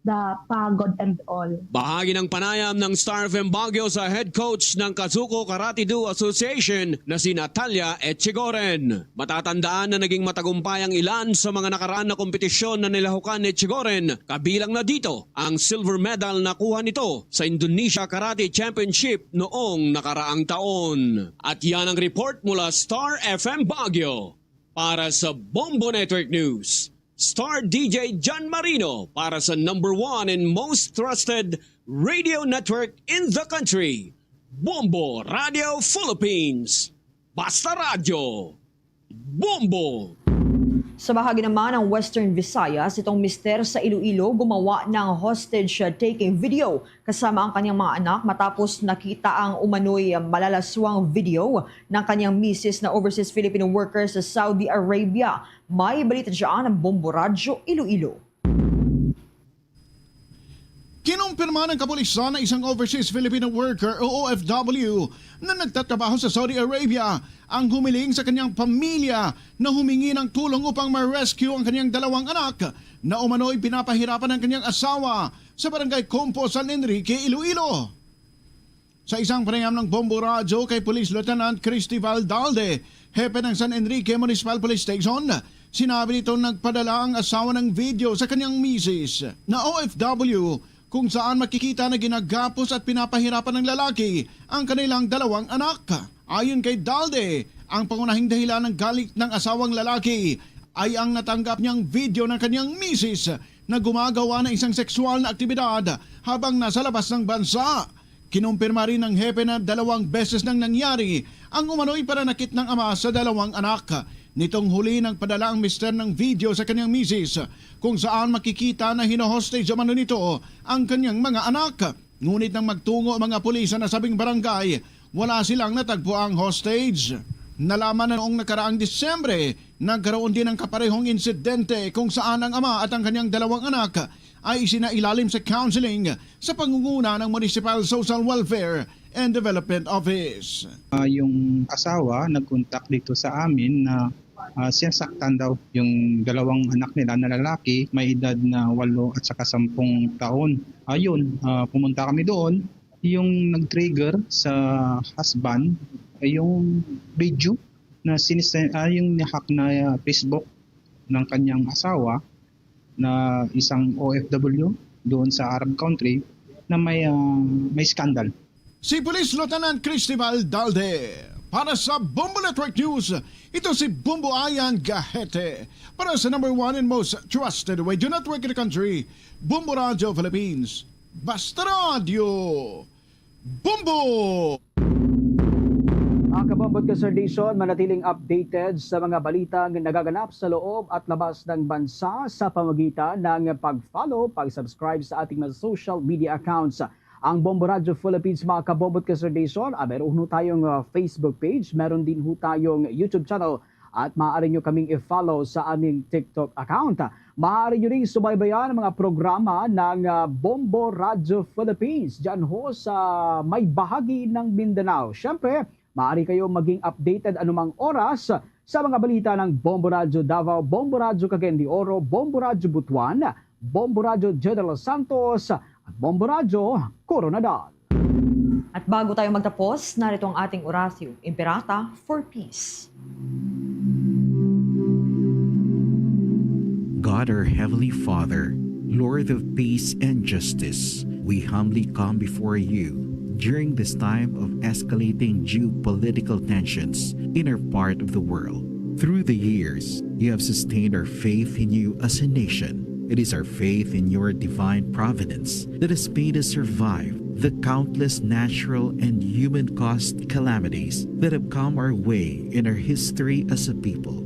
the pagod and all. Bahagi ng panayam ng Star F M Baguio sa head coach ng Kazuko Karate-Do Association na si Natalia Echigoren. Matatandaan na naging matagumpay ang ilan sa mga nakaraan na kompetisyon na nilahukan ni Echigoren, kabilang na dito ang silver medal na kuha nito sa Indonesia Karate Championship noong nakaraang taon. At yan ang report mula Star F M Baguio. Para sa Bombo Network News, Star D J John Marino para sa number one and most trusted radio network in the country, Bombo Radio Philippines. Basta Radyo, Bombo! Sa bahagi naman ng Western Visayas, itong mister sa Iloilo gumawa ng hostage-taking video kasama ang kanyang mga anak matapos nakita ang umano'y malalaswang video ng kanyang misis na overseas Filipino worker sa Saudi Arabia. May balita dyan ang Bombo Radyo Iloilo. Kinumpirma ng kapulisan na isang overseas Filipino worker o O F W na nagtatrabaho sa Saudi Arabia ang humiling sa kanyang pamilya na humingi ng tulong upang ma-rescue ang kanyang dalawang anak na umano'y pinapahirapan ng kanyang asawa sa Barangay Compo, San Enrique, Iloilo. Sa isang panayam ng Bombo Radyo kay Police Lieutenant Cristival Dalde, hepe ng San Enrique Municipal Police Station, sinabi nito nagpadala ang asawa ng video sa kanyang misis na O F W kung saan makikita na ginagapos at pinapahirapan ng lalaki ang kanilang dalawang anak. Ayon kay Dalde, ang pangunahing dahilan ng galit ng asawang lalaki ay ang natanggap niyang video ng kanyang misis na gumagawa ng isang sexual na aktibidad habang nasa labas ng bansa. Kinumpirma rin ng hepe na dalawang beses nang nangyari ang umano'y pananakit ng ama sa dalawang anak. Nitong huli, nagpadala ang mister ng video sa kanyang misis kung saan makikita na hino-hostage umano nito ang kanyang mga anak. Ngunit nang magtungo ang mga pulis sa nasabing barangay, wala silang natagpuang hostage. Nalaman na noong nakaraang Disyembre, nagkaroon din ng kaparehong insidente kung saan ang ama at ang kanyang dalawang anak ay isinailalim sa counseling sa pangunguna ng Municipal Social Welfare and Development Office. Ah, yung asawa nag-contact dito sa amin na ah, sinasaktan daw yung dalawang anak nila na lalaki, may edad na walo at saka sampung taon. Ayun, ah, pumunta kami doon. Yung nag-trigger sa husband ay yung video na sinise-, ah, yung ni-hack na, ah, Facebook ng kanyang asawa na isang O F W doon sa Arab country na may, ah, may scandal. Si Police Lieutenant Cristival Dalde. Para sa Bombo Network News, ito si Bombo Ayan Gahete. Para sa number one and most trusted radio network in the country, Bombo Radio Philippines. Basta Radio, Bombo! Mga kabombo at kaserdisyon, manatiling updated sa mga balitang nagaganap sa loob at labas ng bansa sa pamagitan ng pag-follow, pag-subscribe sa ating mga social media accounts. Ang Bombo Radyo Philippines, mga kabombo at kaserdisyon, ah, meron ho tayong, ah, Facebook page, meron din ho tayong YouTube channel, at maaari nyo kaming i-follow sa aming TikTok account. Maaari nyo ring subaybayan ang mga programa ng, ah, Bombo Radyo Philippines dyan ho sa may bahagi ng Mindanao. Siyempre, maaari kayo maging updated anumang oras sa mga balita ng Bombo Radyo Davao, Bombo Radyo Cagayan de Oro, Bombo Radyo Butuan, Bombo Radyo General Santos, at Bombo Radyo Coronadal. At bago tayo magtapos, narito ang ating Oratio Imperata for Peace. God, our Heavenly Father, Lord of peace and justice, we humbly come before you during this time of escalating geopolitical tensions in our part of the world. Through the years, you have sustained our faith in you as a nation. It is our faith in your divine providence that has made us survive the countless natural and human caused calamities that have come our way in our history as a people.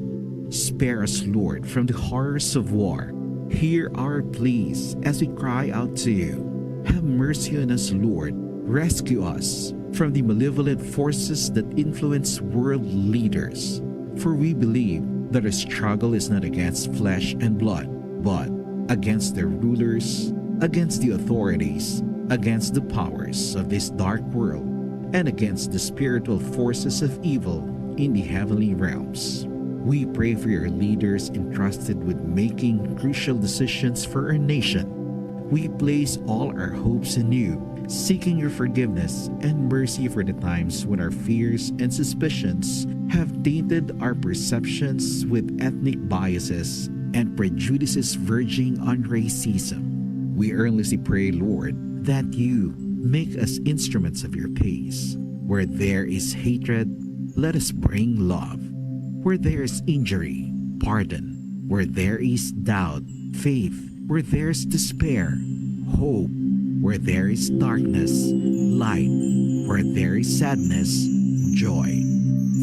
Spare us, Lord, from the horrors of war. Hear our pleas as we cry out to you. Have mercy on us, Lord. Rescue us from the malevolent forces that influence world leaders. For we believe that our struggle is not against flesh and blood, but against their rulers, against the authorities, against the powers of this dark world, and against the spiritual forces of evil in the heavenly realms. We pray for your leaders entrusted with making crucial decisions for our nation. We place all our hopes in you, seeking your forgiveness and mercy for the times when our fears and suspicions have tainted our perceptions with ethnic biases and prejudices verging on racism. We earnestly pray, Lord, that you make us instruments of your peace. Where there is hatred, let us bring love. Where there is injury, pardon. Where there is doubt, faith. Where there is despair, hope. Where there is darkness, light. Where there is sadness, joy.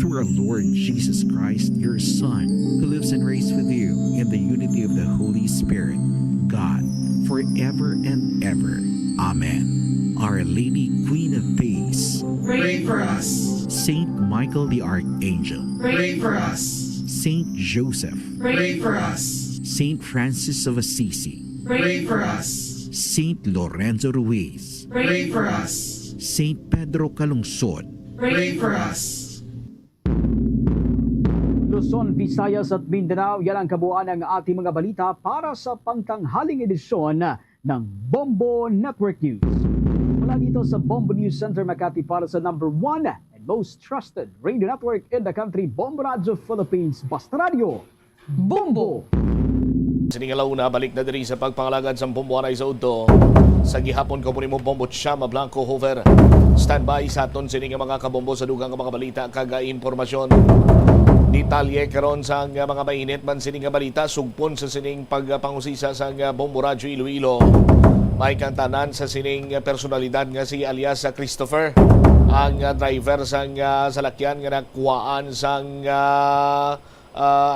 Through our Lord Jesus Christ, your Son, who lives and reigns with you in the unity of the Holy Spirit, God, forever and ever. Amen. Our Lady, Queen of Peace, pray for us. Saint Michael the Archangel, pray for us. Saint Joseph, pray for us. Saint Francis of Assisi, pray for us. Saint Lorenzo Ruiz, pray for us. Saint Pedro Calungsod, pray for us. Luzon, Visayas at Mindanao, yan ang kabuuan ng ating mga balita para sa pangtanghaling edisyon ng Bombo Network News. Mula dito sa Bombo News Center Makati para sa number one and most trusted radio network in the country, Bombo Radyo Philippines, Basta Radyo, Bombo! Sini nga launa, balik na diri sa pagpangalagad sang Bombo anay sa udto. Sa gihapon ko po nimo, Bombo Chama Blanco Hover. Standby sa aton sini nga mga kabombo sa dugang nga mga balita kag impormasyon. Detalye karon sa nga mga mainit man sini nga balita, sugpon sa sining pagpangusisa sa nga Bombo Radyo Iloilo. May kantanan sa sining personalidad nga si alias Christopher, ang driver sang salakyan nga nakuhaan sang ah,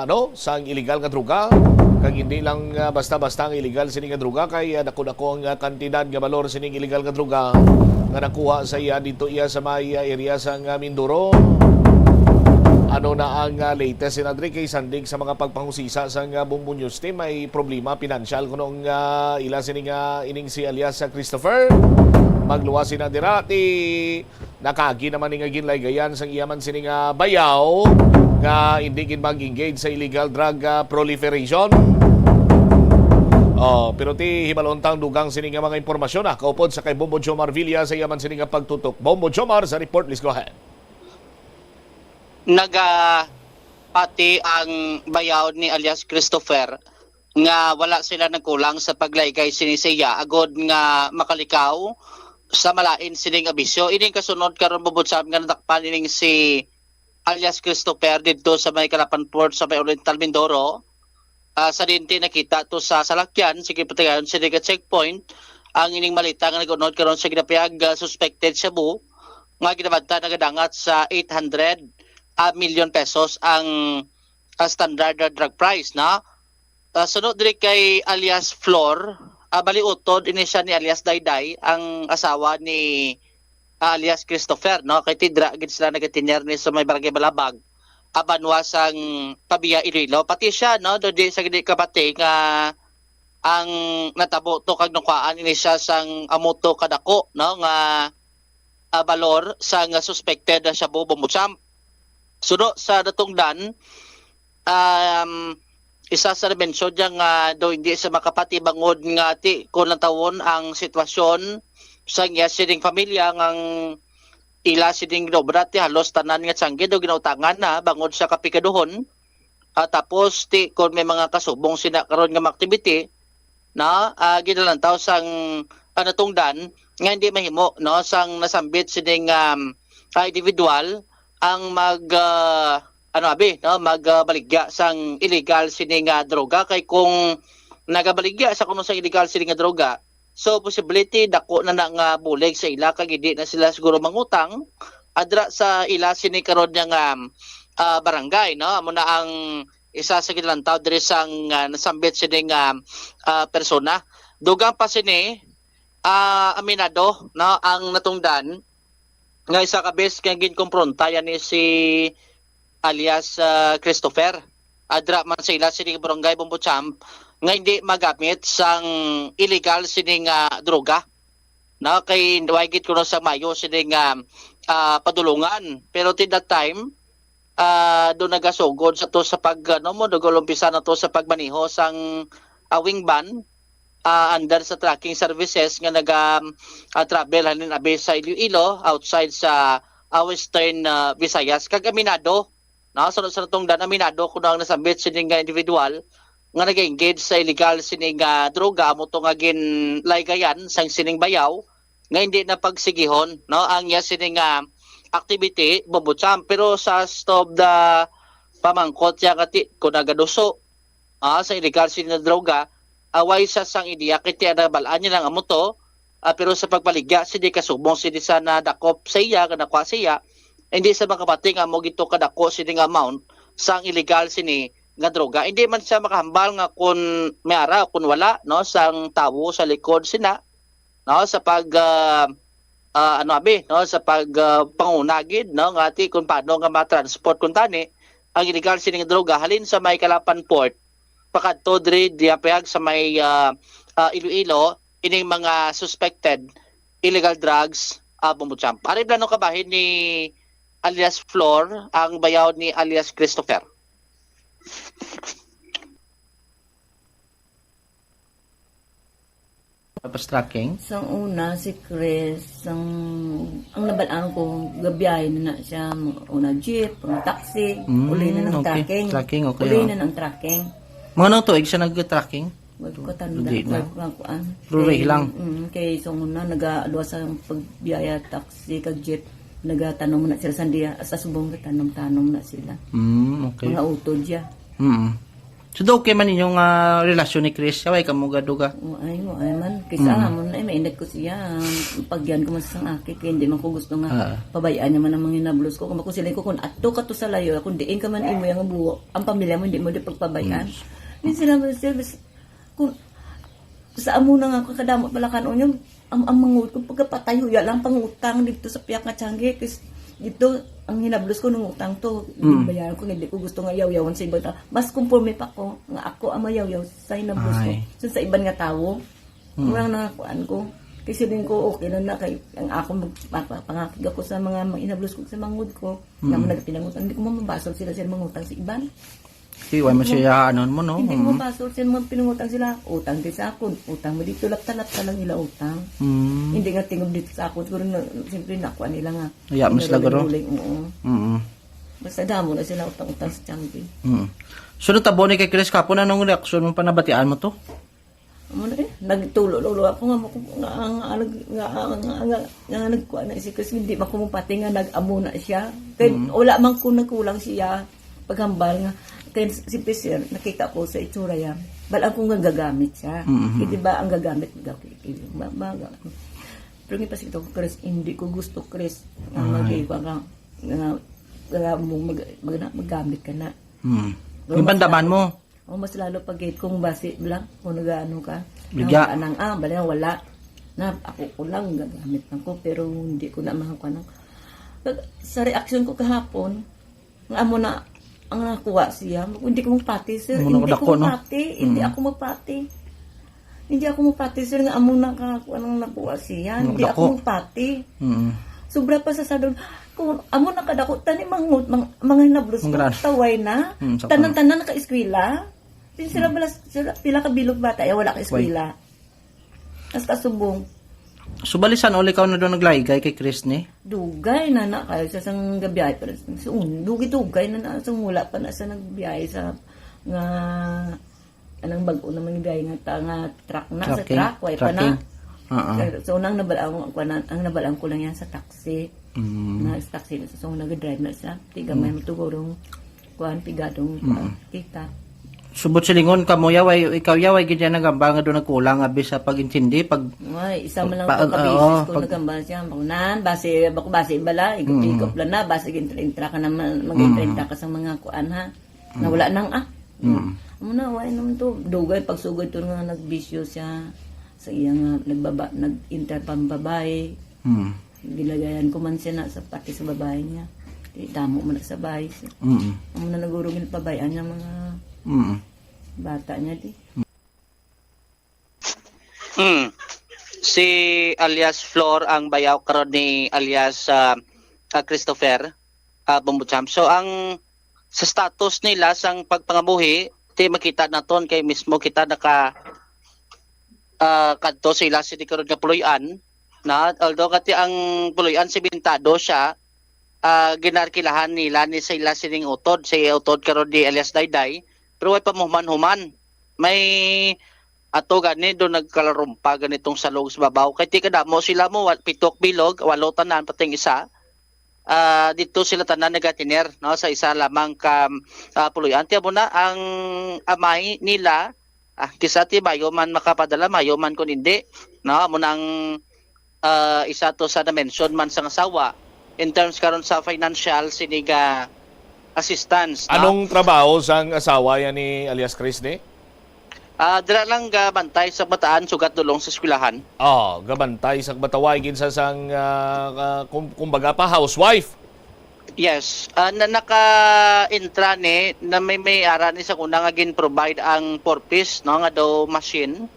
ano, sang illegal nga droga. Kag hindi lang, ah, basta-basta ang illegal sini nga droga, kay, ah, dako-dako ang, ah, kantidad nga balor sining illegal nga droga nga nakuha sa iya dito iya sa may, ah, area sang, ah, Mindoro. Ano na ang, ah, latest, Senadri, kay sandig sa mga pagpangusisa sang, ah, Bombo News Team, may problema pinansyal kuno ang, ah, ila sini nga ining si alias sa Christopher. Magluwas sina dira, ti Nakagi naman ni nga ginlaygayan sang iya man sini nga bayaw nga hindi gid mag-engage sa illegal drug, ah, proliferation. Oh, pero ti hibalon tang dugang sini nga mga impormasyon, ah, kaupod sa kay Bombo Jomar Villa sa iya man sini nga pagtutok. Bombo Jomar sa report, please go ahead. Nagapati ang bayaw ni alias Christopher nga wala sila nagkulang sa paglaygay sini sa iya agod nga makalikaw sa malain sining abisyo. Ining kasunod karon, Bobotsam, nga nadakpan ining si alias Christopher didto sa may Calapan Port sa may Oriental Mindoro. Ah, sa dinti nakita to sa salakyan, sige patayon sini ka checkpoint ang ining malita nga nag-unod karon sa ginapayag, ah, suspected shabu nga ginabanta nagadangat sa eight hundred, ah, million pesos ang, ah, standard, ah, drug price, no? Ah, suno diri kay alias Flor, ah, bali utod ini siya ni alias Dayday, ang asawa ni, ah, alias Christopher, no? Kay tidra gid sila nagatinyer ni sa may Barangay Balabag, ah, banwa sang Pavia, Iloilo. Pati siya, no, do di sa gid kapati nga ang natabo to kag nakuhaan ini siya sang amo to kadako, no, nga, ah, balor sang suspected na shabu, Bobotsam. Suno sa natungdan, um, isa sa nabensyon niya nga daw hindi siya makapati bangod nga ti ko natawon ang sitwasyon sa iya sining pamilya nga ang ila sining ginobra ti halos tanan nga tiangge daw ginautangan na bangod sa kapikaduhon. Ah, tapos ti kon may mga kasubong sina karon nga mga activity, no, ah, ginalantaw sang, ah, natungdan nga hindi mahimo, no, sang nasambit sining, um, ah, individual ang mag, ah, ano, abi, no, mag, ah, baligya sang illegal sini nga droga. Kay kung nagabaligya sa kuno sa illegal sini nga droga, so possibility dako na na nga bulig sa ila kag hindi na sila siguro mangutang adra sa ila sini karon nga, ah, barangay, no? Amo na ang isa sa ginalantaw diri sang, ah, nasambit sini nga, ah, persona. Dugang pa sini, ah, aminado, no, ang natungdan nga isa ka beses nga ginkompronta yani si alias, ah, Christopher. Adra man sa ila sini nga barangay, Bobotsam, nga hindi magamit sang illegal sini nga droga. No, kay way gid kuno sa mayo sini nga, ah, padulungan. Pero till that time, ah, do nagasugod sa to sa pag, ano mo, nag-umpisa na to sa pagmaneho sang, ah, wing van. ah, under sa tracking services nga naga, ah, travel halin abi sa Iloilo, outside sa, ah, Western, ah, Visayas. Kag aminado, no, sa, sa tungdan, aminado kuno ang nasambit sini nga individual nga nag-engage sa illegal sini nga droga, amo to nga ginlaygayan sang sining bayaw nga hindi na pagsigihon, no, ang iya sini nga activity, Bombo Champ. Pero sa stop the pamangkot siya nga ti-, kung nagaduso, ah, sa illegal sini nga droga, away sa sang ideya kay ti-, nabal-an niya lang amo to, ah, pero sa pagbaligya, sini kasubong sini sa nadakop sa iya, nga nakuha sa iya, hindi sa makapati nga amo gito kadako sini nga amount sang illegal sini nga droga. Hindi man siya makahambal nga kun may ara o kun wala, no, sang tawo sa likod sina, no, sa pag, ah, ah, ano abi, no, sa pag, ah, panguna gid, no, nga ti kung paano nga ma-transport kuntani ang illegal sining droga halin sa may Calapan Port pakadto diri diya pihag sa may, ah, ah, Iloilo, ining mga suspected illegal drugs, ah, Bombo Champ. Ari plano kabahin ni alias Flor ang bayaw ni alias Christopher. Tapos tracking? Sang una, si Chris, sang, ang nabalaan ko, gabiyahe na na siya, mga una jeep, mga taxi, Mm, uli na ng okay. Tracking. Tracking, okay, Uli oh. Na ng tracking. Mga nang tuig siya nag-tracking? Wag ko tanda, Hindi na. Wag ko kuan. Ruray Kay, lang. Mm, kay sang una, naga-, duwa sa pagbiyaya, taxi, kag jeep, nagatanom na sila sandiya, sa subong gatanom-tanom na sila. Mm, okay. Mga utod siya. Mm. So, do okay man inyong, ah, relasyon ni Chris? Away kamo gaduga? Wa ay, wa ay man. Kisa Mm. amon na, eh, mainit ko siya. Pagyan ko man sa sang aki, kaya hindi man ko gusto nga Ah. pabayaan niya man ang mga hinablos ko. Kung ako sila ko, kung ato ka to sa layo, kung diin ka man imo yung buo, ang pamilya mo, hindi mo di pagpabayaan. Mm. Yun sila, sila, kung sa amo na nga, kadamo pala kan-on yun, ang, ang manguot ko, pagkapatay, huya lang pangutang dito sa piyak nga tiyangge, kis-, dito, ang hinablos ko, nangutang to. Mm. Bayaran ko, hindi ko gusto nga yawyawan sa ibang tao. Mas konforme pa ko, nga ako ang mayawyaw sa hinablos ko. Ay. So, sa iban nga tawo, Mm. murang nangakuan ko. Kasi din ko, okay lang na, kay ang ako mag-, mapa-, pangakig ako sa mga, mga hinablos ko, sa mangod ko, Mm. nga mo nagpinangutang, hindi ko mamabasol sila, sila mangutang sa iban. Di, wa man Hindi siya ano mo, no? Hindi ko Mm. mabasol sa mga pinangutang sila. Utang din sa akon. Utang mo dito, lapta-lapta lang nila utang. Mm. Hindi nga tingog dito sa akon. Siguro na, siyempre nakuha nila nga. Iya, mas Pero lagro. Naguling, oo. Mm. Basta damo na sila utang-utang sa Tiangge. Mm. So, natabo ni kay Chris kapon, anong reaksyon mo pa nabatian mo to? Amo na eh, nagtulo-lulo ako nga, nga, nga, nga, nga, nga, nga nagkuha na si Chris, hindi man ko mapati nga nag-amo na siya. Kay Mm. wala man ko nagkulang siya, paghambal nga, kay si Sir, nakita ko sa itsura yan, bal-an ko nga gagamit siya. Mm-hmm. Kay di ba ang gagamit, mag-, ma-, ma-, pero nga pa si Chris, hindi ko gusto, Chris, nga Ay. mag-, nga, nga, nga, mag-, mag-, maggamit ka na. Mm. Pero Yung mas pandaman lalo mo? O, mas lalo pag gate kung basi lang, kung nag-ano ka. Bigya. Ang kanang, ah, bali na wala. Na, ako ko lang, gagamit lang ko, pero hindi ko na mga kanang. Pag, sa reaction ko kahapon, nga amo na, ang nakuha siya, hindi ko magpati, sir. Amo na Hindi ko kadako, no? magpati, hindi Mm. ako magpati. Hindi ako magpati, sir, nga amo na ka, anong nakuha siya. Amo Hindi ako kadako. magpati. Mm. Sobra pa sa sadon. Kung amo na kadako, tani mangut, mang, mga hinablos ko, Mga ran- taway na. Mm, sa Tanan-tanan naka-eskwela. Di sila Hmm. bala, sila, pila ka bilog bata, eh, wala ka Why? eskwela. As kasubong. So, bali, san uli ka na doon naglaygay kay Chris ni? Dugay na na kayo sa sang gabiyahe pa rin. So, un-, dugay-dugay na na sa wala pa na sa nagbiyahe sa nga, anong bag-o naman yung biyahe nga ta-, nga truck na, sa Trucking? truck, way pa na. Trucking. Oo. So, so, nang nabal-, ang, ang, ang nabalaan ko lang yan sa taxi. Mm. Na sa taxi na sa song nag-drive na siya. Tiga may Mm. matugurong kuan, pigadong Mm. kuan, kita. Subot silingon ka mo, yaway, ikaw, yaway, gid yan nagambal nga doon nagkulang, abi sa pag-intindi, pag Ay, isa man lang Pa-, pagkabisis oo, ko pag nagambal siya. Bakunan, basi, baku, basi bala, Mm. ikop-ikop lang na, basi gintra-intra ka naman, mag-intra-intra Mm. ka sa mga kuan, ha? Mm. Na wala nang, ah. Mm. Amo na, wala naman to. Dugay, pagsugod to nga nagbisyo siya sa iya nga nagbaba-, nag-intra pang babae. Mm. Ginagayan ko man siya na sa pati sa babae niya. Di damo man na sa bahay siya. Mm. Amo na naguro ginpabayaan niya mga Mm. bata niya di. Hmm. Si alias Flor ang bayaw karon ni alias, ah, ah, Christopher, ah, Bombo Champ. So, ang sa status nila sang pagpangabuhi, ti makita naton kay mismo kita naka ah, kadto sa ila sini karon nga puloy-an, na although kati ang puloy-an simentado siya, ah, ginarkilahan nila ni sa ila sining utod, si utod karon di alias Dayday, pero way pa mahuman-human. May ato gani do nagkalarumpa ganitong salog sa babaw. Kay ti kadamo sila mo, wa- pitok bilog, walo tanan, pating isa. Ah, dito sila tanan nagatiner, no, sa isa lamang ka, ah, puloy-an. Tiyan mo na, ang amay nila, ah, kisa ti mayo man makapadala, mayo man kun hindi, no, amo nang, ah, isa to sa na-mention man sang asawa in terms karon sa financial sinig, ah, assistance, no? Anong trabaho sang asawa yan ni alias Chris ni? Ah, dira lang gabantay sa bataan sugat dulong sa eskwelahan. Oh, gabantay sa bataan, way gid sa sang, ah, ah, kum- kumbaga pa, housewife. Yes, ah, na naka-intra ni na may may ara ni sa una nga gin-provide ang four Ps, no, nga daw machine.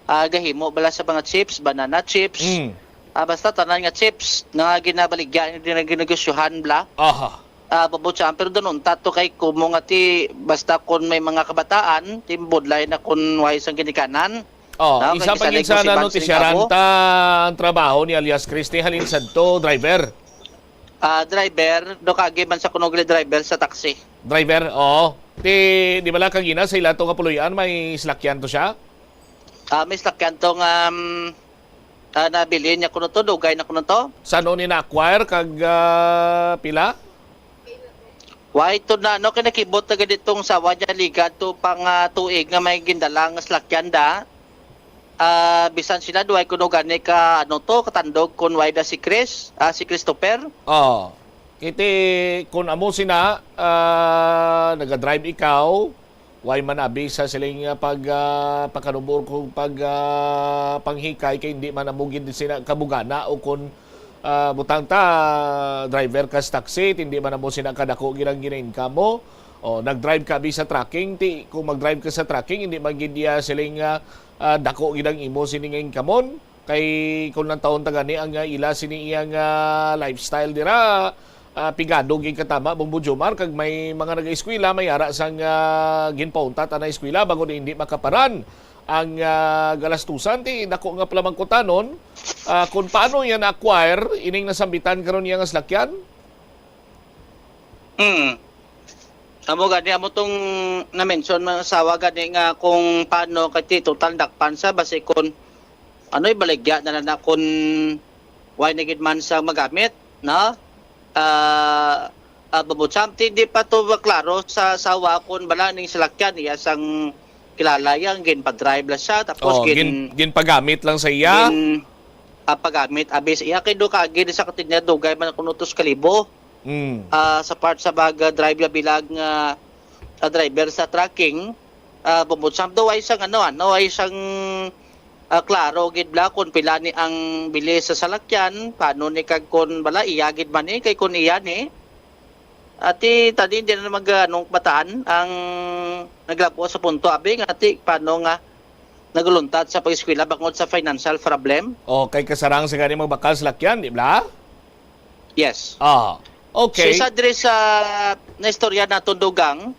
Ah, gahimo bala sa mga chips, banana chips. Mm. Ah, basta tanan nga chips nga ginabaligya ni nga ginegosyohan bala. Aha. Ah, babutsa, pero dununtat to kay kumo nga ti basta kon may mga kabataan, timbudlay na kon way sang ginikanan. Oh, no, isa kay pa isa gid lang sana, no, ti siya ranta ang trabaho ni alias Christy, halin sadto, driver. Ah, driver, do kagi man sa kuno gali driver sa taxi. Driver, oo. Ti, di bala kagina sa ila to nga puloy-an, may slakyan to siya? Ah, may slakyan to nga, um, ah, nabilin niya kuno to, dugay na kuno to. San-o ni na-acquire kag, ah, pila? Why to na, no, kay nakibot na gid itong sawa niya ligad to pang, ah, tuig nga may gindala nga slakyan da. Ah, bisan sila duway kuno gani ka, ano to, katandog kun why da si Chris, ah, si Christopher. Oh. Kiti kun amo sina, ah, nagadrive ikaw, way man abi sa siling, ah, pag, ah, pakanubor kung pag, ah, panghikay kay hindi man amo gid sina kabugana o kun, ah, butang ta, driver ka sa taxi, hindi man amo sina kadako gid ang gina-income mo. O, nag-drive ka abi sa trucking, ti kung mag-drive ka sa trucking, hindi man gid iya siling, ah, ah, dako gid ang imo sini nga income-on. Kay kung lantawon ta gani ang, ah, ila sini iyang, ah, lifestyle dira, ah, pigado gid katama, Bombo Jomar, kag may mga nag-eskwela, may ara sang, ah, ginpauntat ang eskwela bangod hindi makaparan ang, ah, galastusan. Ti dako nga pala mangkutanon, ah, kung paano iya na-acquire ining nasambitan karon niya nga salakyan? Hmm. Amo gani, amo tong na-mention mga asawa gani nga kung paano kay ti total dakpan sa basi kun ano, ibaligya na lang na kun why na gid man sa magamit, no? Ah, ah, bubot something, di pa to klaro sa asawa kun bala ning salakyan iya sang kilala yang ginpa-drive la siya, tapos Oh, gin, gin, ginpagamit lang sa iya? Gin, ah, pagamit, abis iya kay do kagi di sa katinda dugay man kuno tus kalibo. Mm. Ah, sa part sa baga drive ya bilag nga, ah, driver sa trucking, ah, bumod sa do ay sang ano, ano, ay sang, ah, klaro gid bala kung pila ni ang bilis sa salakyan, paano ni kag kung bala iya gid man ni, kay kung iya ni, ati tadi hindi na mag, anong bataan ang naglabo sa punto, abi nga ati paano nga naguluntat sa pag-eskwela bangod sa financial problem. Oh, kay kasarang sa gani magbakal salakyan, di bala? Yes. Ah, So, okay. isa diri sa naistorya naton, Dugang,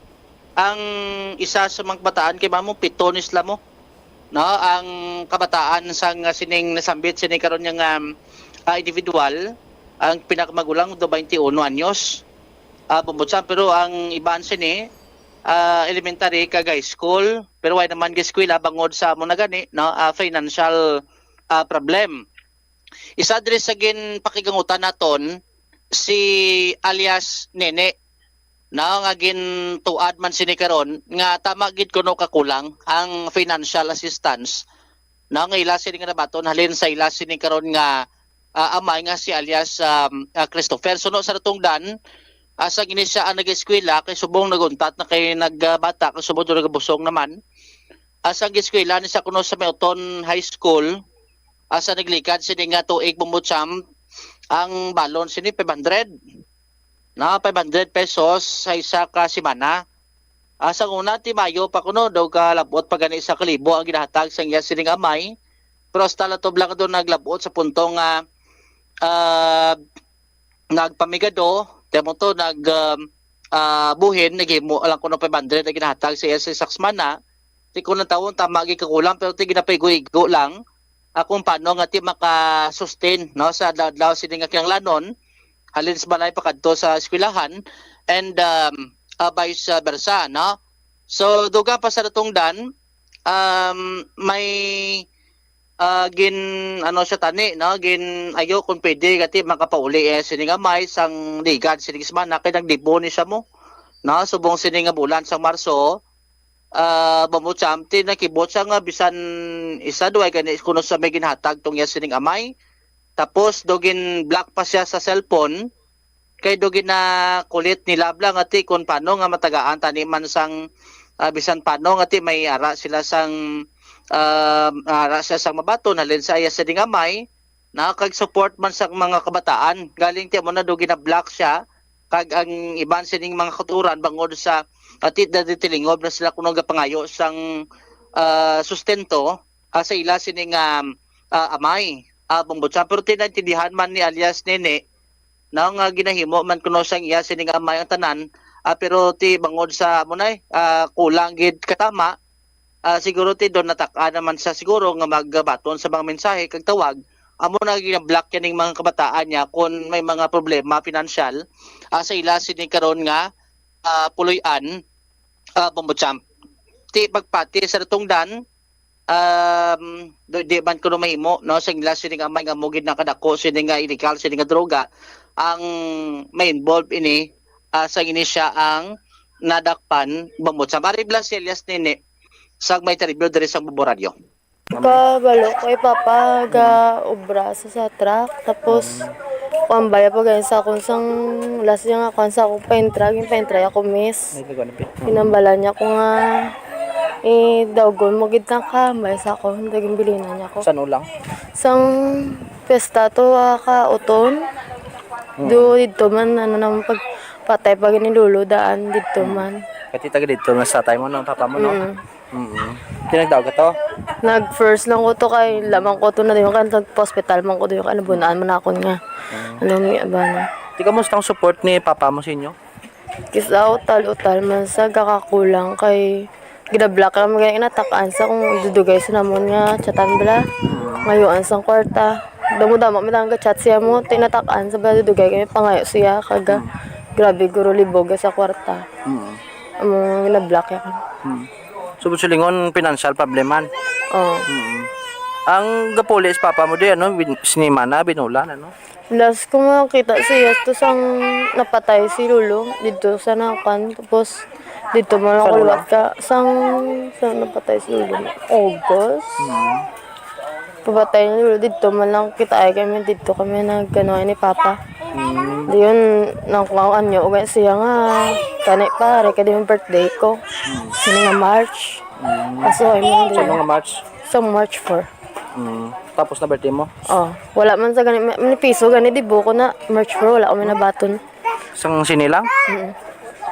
ang isa sa mga kabataan kay mamo pito ni sila mo, no? Ang kabataan sang, ah, sining nasambit sini karon nga, um, ah, individual, ang pinakamagulang do twenty-one anyos. Ah, bumutsan, pero ang iban sini, ah, elementary kag high school, pero way naman ga eskwela bangod sa amo na gani, no? Ah, financial, ah, problem. Isa diri sa ginpakigangutan naton si alias Nene, no, nga gintuad man sini karon nga tama gid kuno kakulang ang financial assistance, no, nga ila sini nga nabaton halin sa ila sini karon nga, ah, amay nga si alias, um, ah, Christopher. Suno sa natungdan, asa gini siya ang nag-eskwela kay subong naguntat na kay nagbata kay subong do nagabusong naman. Asa ang eskwela ni sa kuno sa Meuton High School, asa naglikad sini nga tuig, bumutsan, ang balon sini five hundred. Na five hundred pesos sa isa ka semana. Asa una ti Mayo pa kuno, daw ka labot pa gani sa kalibo ang ginahatag sa iya sining amay. Pero hasta la to bala ka doon naglabot sa punto nga, ah, nagpamigado, tiyan mo to, nag, um, ah, buhin, naghimo lang kuno five hundred ang ginahatag sa iya sa isa ka semana. Ti kung ang tawo tama gid kakulang, pero ti ginapaigo-igo lang, ah, kung paano nga ti maka-sustain, no, sa adlaw-adlaw sini nga kinahanglanon, halin sa balay pakadto sa eskwelahan, and, um, ah, vice versa, no? So, dugang pa sa natungdan, um, may, ah, gin-, ano siya tani, no? Gin-, ayo kung pwede, gati makapauli, eh, sini nga amay sang ligad, sini nga semana, kay nagdibo ni siya mo, no? Subong sini nga bulan sang Marso, ah, Bambo Champ, ti nakibot siya nga bisan isa duway gani kuno sa may ginhatag tong iya sining amay. Tapos do gin-block pa siya sa cellphone, kay do ginakulit ni Labla nga ti kung paano nga matagaan tani man sang, ah, bisan paano nga ti may ara sila sang, ah, ara siya sang mabaton halin sa iya sining amay. Na kag support man sa mga kabataan. Galing ti amo na do gina-block siya, kag ang iban sining mga kauturan bangod sa ati na di tilingob na sila kuno gapangayo sang, ah, sustento, ah, sa ila sini nga, ah, amay, ah, Bambo Champ. Pero tinaintindihan man ni alias Nene, na nga ginahimo man kuno sang iya sini nga amay ang tanan, ah, pero ti bangod sa amo na, eh, ah, kulang gid katama, ah, siguro ti doon natak-an naman siya siguro nga magbaton sa mga mensahe kag tawag. Amo na gina-block yan ning mga kabataan niya kung may mga problema pinansyal, ah, sa ila sini karon nga, ah, puloy-an, ah, Bambo Champ. Ti pagpati sa natungdan, um, di, di man kuno mahimo, no, sa ila sini nga may nga mo gid nakadako sini nga illegal sini nga droga ang may involved ini, ah, sa ini siya ang nadakpan, Bambo Champ. Ari Blas Elias Nene, sa may interview diri sa Bambo Radio. Kabalo ko, eh, papa, ga obra sa, sa truck. Tapos, kuan baya pa gani sa akon sang last niya nga kuan sa akong paintra, yung paintra ako, miss. Pinambalan niya ko nga, eh, daugon mo gid na ka, baya sa ako, naging bilinan niya ko. San ulang? Sang pesta to, ah, ka uton. Do, didto man, ano naman, pag patay pa gani lolo, daan, didto man. Pati taga didto, mas tatay mo, no? Papa mo, no? Mm. Mm. Di nagdaog ka to? Nag-first lang ko to kay lamang ko to na din kan nag-hospital man ko doon kan nabunaan man akon nga. Mm. Ano, may abana. Di, kamusta ang support ni papa mo sa inyo? Kisa utal-utal man sa gakakulang kay gidabla ka man gani inatakaan sa kung dudugay sa namon nga chatan bala. Mm. Ngayuan sang kwarta. Damo-damo mi lang ga-chat siya mo, tinatak-an sa bala dudugay kami pangayo siya kag, mm, grabe guro libog sa kwarta. Mm. Amo nga gina-block ya. Hmm. So, silingon, financial problem man. Oo. Mm. Ang gapuli si papa mo di, ano, bin-, sinimana, binulan, ano? Last ko makita siya to sang napatay si lolo dito sa Nakan. Tapos, dito man ako liwat ka. Sang, sang napatay si lolo. August? Mm. Pagpatay ni lolo dito man lang kita ay kami dito kami nagkano ni papa. Mm. Di yun, nang kuhaan niyo, uga siya nga, kani pare, kadi yung birthday ko. Mm. Sino nga March? Mm. Kaso, ay mo Sa din. Mga March? Sa March four. Mm. Tapos na birthday mo? Oh, wala man sa gani, may, may piso gani, di buko na, March four, wala kami nabaton. Sang sini lang? Mm.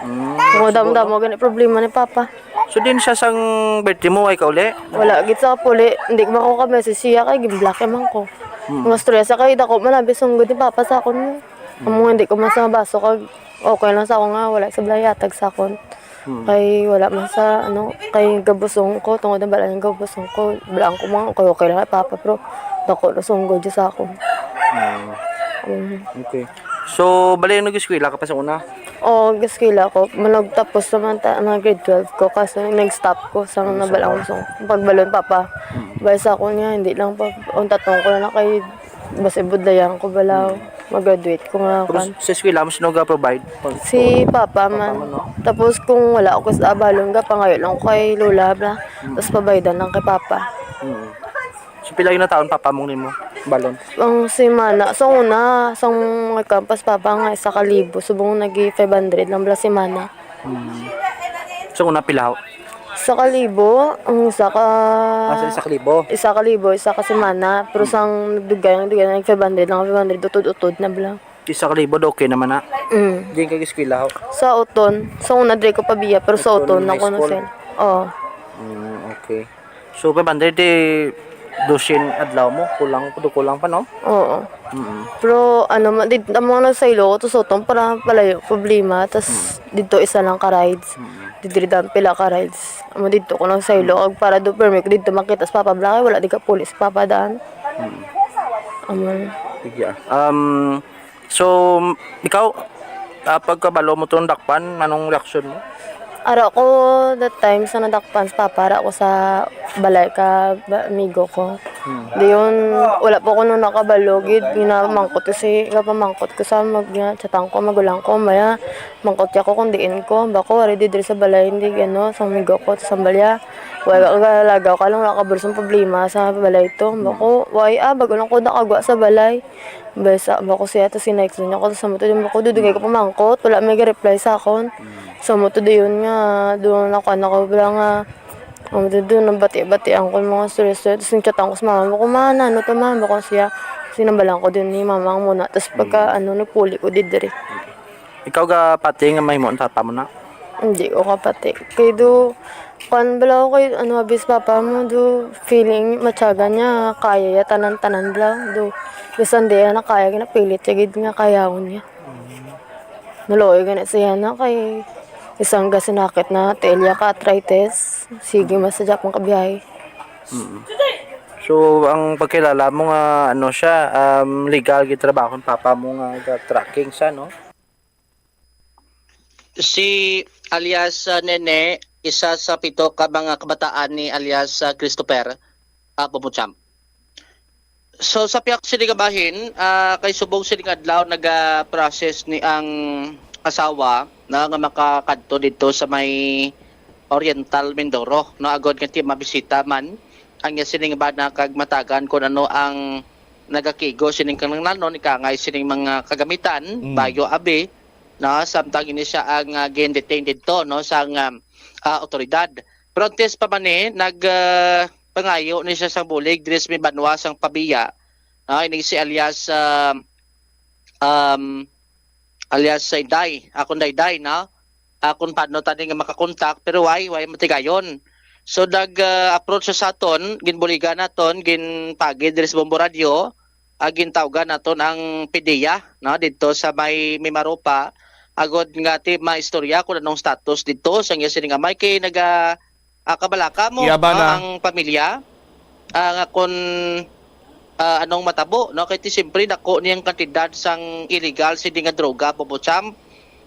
Mm. Kung damo-damo gani problema ni papa. So, din siya sang birthday mo, ay ka uli? Wala, gid sa puli, hindi ko man ko ka-message siya, kay gin-block man ko. Mm. Ang istorya sa kay dako man abi sunggod ni papa sa akon. Amo nga hindi ko man sa baso kag okay lang sa ako nga wala sa balay yatag sa akon. Hmm. Kay wala man sa, ano, kay gabusong ko, tungod ang balaan gabusong ko, balaan ko man, okay, okay lang kay papa, pero dako na sunggod dyan sa akon. Hmm. Mm. Okay. So, bali, nag-eskwela ka pa sa una? Oo, nag-eskwela ko. Managtapos naman ta, mga grade twelve ko, kaso nag-stop ko sa Hmm, mga sa balaan ko. So, pagbalon, papa. Hmm. Bali sa akon nga, hindi lang pag, untatong ko na lang kay basi budlayan ko bala, hmm, mag-graduate ko nga, pero kan. Sa eskwela mo, sino ga-provide? Pag-, si papa man. Papa man, no? Tapos kung wala ako sa balon, ga pangayo lang ko kay lola bala. Hmm. Tapos pabaydan lang kay papa. Hmm. So, pila yung nataon papa mong nimo? Balon? Ang semana, sa una, sa may kampas papa nga, isa ka libo. Subong nagi five hundred lang bala semana. Hmm. So, una, pila ho? Isa ka libo, ang isa ka Ah, sa isa ka libo? Isa ka libo, isa ka semana. Pero Hmm. sang dugay, ang dugay na nag five hundred lang, five hundred, utod-utod na bala. Isa ka libo, okay naman na. Mm. Di ka eskwela ho? Sa uton. Sa una, diri ko pabiya, pero sa Uton uton, high ako na school? Sel. Oo. Hmm, okay. So, five hundred, eh, Dosen adlaw mo, kulang pa, kulang pa, no? Oo. Mm. Pero, ano, ma-, di, ang mga nagsaylo ko, to Sotong para palayo problema, tas Mm. dito isa lang ka rides. Mm. Dito, dito ang pila ka rides. Amo dito ko nagsaylo, Mm. ag para do permi ko dito makita sa papa, bala kay wala di ka pulis sa papa daan. Mm. Amo. Sige, ah. Um, so, ikaw, ah, pagkabalo mo tong dakpan, anong reaksyon mo? Ara ko, that time sa nadakpan sa papa, ara ko sa balay ka ba-, amigo ko. Hmm. Dayon, wala pa ko nung nakabalo, gid, ginamangkot ko si, gapamangkot ko sa mag-, nga, chatang ko, magulang ko, maya, mangkot ya ko kung diin ko, bako, ari di diri sa balay, hindi, ano, sa amigo ko, sa balya. Wala, lagaw ka lang, wala ka bulos ang problema sa balay to. Bako, why, ah, bago lang ko nakagwa sa balay. Besa, bako siya, tas sinext niya ko, tas sa mo to, di ba ko, dudugay ko pamangkot, wala may reply sa akon. Sa mo to, dayon nga, doon ako, anak ko, wala nga, ang mo to, doon, nabati-bati ang kon mga story-story, tas nag-chat ako sa mama ko, "Ma, ano to, ma?" Bako siya, sinambalan ko din ni mama ang muna, tas pagka, Mm. ano, nagpuli ko di diri. Ikaw ga pati nga mahimo ang tata mo na? Hindi ko kapati. Kay do, kuan bala ko kay, ano, abis papa mo, do, feeling matyaga niya, kaya ya tanan-tanan bala, do, bisan di ya na kaya, ginapilit ya gid nga kayawon niya. Naluoy gani siya na kay isang gasinakit na tiil ya ka arthritis. Sige, mas sa Japan kabiyahe. Mm. So, ang pagkilala mo nga, ano siya, um, legal gid trabaho ng papa mo nga ga-trucking siya, no? Si alias, ah, Nene, isa sa pito ka mga kabataan ni alias, ah, Christopher, ah, Bobo Champ. So, sa pihak sini nga bahin, ah, kay subong sini nga adlaw naga-process ni ang asawa na nga makakadto didto sa may Oriental Mindoro, no, agod nga ti mabisita man ang iya sining bana kag matagan kung ano ang nagakigo sining kinahanglanon, ikangay sining mga kagamitan, Mm. bayo abi, no, samtang ini siya ang, ah, gin-detain didto, no, sang, ah, ah, otoridad. Pero antes pa man ni, nag, ah, pangayo ni siya sang bulig diri sa may banwa sang Pavia, no, ini si alias, ah, um, alias Sayday, akon Dayday, no? Akon paano tani nga makakontak, pero way, way matigayon. So, nag, ah, approach siya sa aton, ginbuligan naton, ginpagi diri sa Bombo Radio, ah, gintawgan naton ang PDEA, no, didto sa may Mimaropa, agod nga ti maistorya kung anong status didto sa iya sining amay kay naga, ah, kabalaka mo, Iya ba no, na? Ang pamilya, ah, nga kung, ah, anong matabo, no, kay ti siyempre dako niyang kantidad sang illegal sini nga droga, Bobo Champ,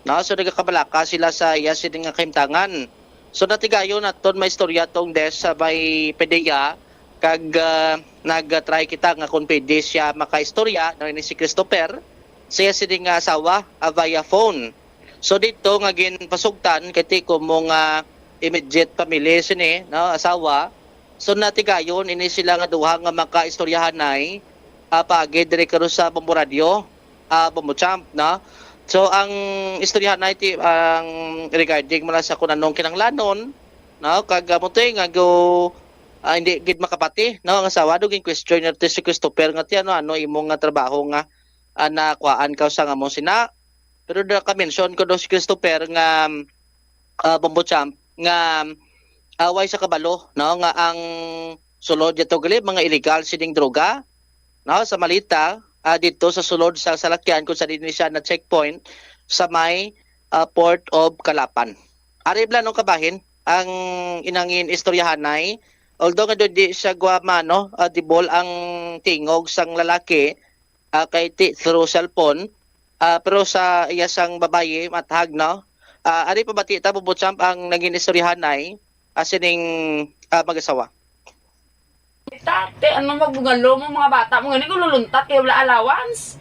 no, so nagakabalaka sila sa iya sini nga kahimtangan. So natigayon naton maistorya tong desk sa may PDEA, kag, ah, nag-try kita nga kung pwede siya makaistorya, no, ini si Christopher, sa iya sini nga asawa, ah, via phone. So dito nga ginpasugtan kay ti kumo nga immediate family sini, no, asawa. So natigayon ini sila nga duha nga makaistoryahanay, ah, paagi diri karon sa Bombo Radio, ah, Bombo Champ, no? So ang istoryahanay ti ang regarding man sa kung anong kinahanglanon, no? Kag, ah, mo to nga go, ah, hindi gid makapati, no? Ang asawa do gin-question niya ti si Christopher nga ti ano, ano imo nga trabaho nga, ah, nakuhaan ka sa nga mo sina. Pero da ka-mention ko do si Christopher nga, ah, Bombo Champ nga, ah, way sa kabalo, no, nga ang sulod dito gali mga illegal sining droga, no, sa malita, ah, dito sa sulod sa salakyan kung sa din siya na checkpoint sa may, ah, Port of Calapan. Ari bala nung kabahin ang inangin istoryahanay, although nga di siya guama, no, ah, dibol ang tingog sang lalaki, ah, kay ti-, through cellphone, ah, pero sa iya sang babayi, mathag, no? Ah, ari pabati ta, Bobo Champ, ang naging istoryahanay, ah, sining, ah, mag-asawa. Tate, ano magbungalo mo, mga bata mo, gani ko luluntat, kaya wala allowance.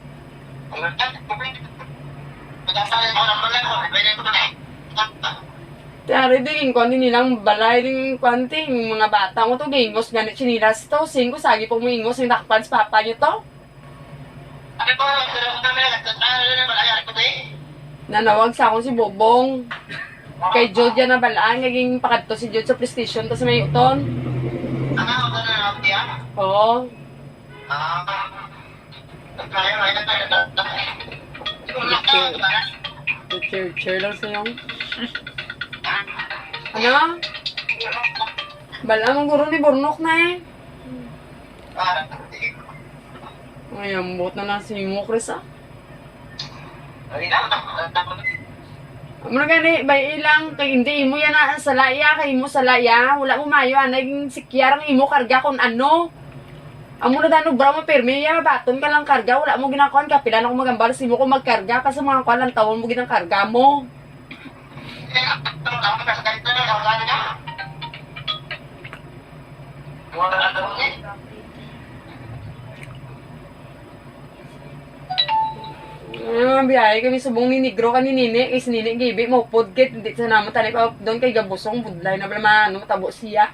Tiyari, di, yung kwan, di nilang balay, yung kwan, ting, mga bata mo to, gingos, gani, chinilas to, singko, sagi po mo ingos, yung dakpan sa papa niyo to. Nanawag sa akon si Bobong. Kay Jodia na balaan, naging pakadto si Jod sa police station, tas may uton. Oo. Chair, chair, chair lang sa yung. Ano? Balaan mo guro ni Burnok na eh. Ay, ambot na lang si mo, Chris, ah. Amo na gani, bay, ilang, kay hindi imo yan na, sala iya, kay imo sala iya. Wala mo mayo, anay, sikyar ang imo karga kung ano. Amo na dan, obra mo, pirmi iya, mabaton ka lang karga, wala mo ginakuan, kapila na ko magambal sa imo kung magkarga ka sa mga kuan, lang tawon mo ginang karga mo. Ah, biyahe kami subong ni Negro ka ni Nini, kay si Nini gibi mo pod kit, hindi sa naman tani pa doon kay gabusong budlay na pala ma-, ano, matabo siya.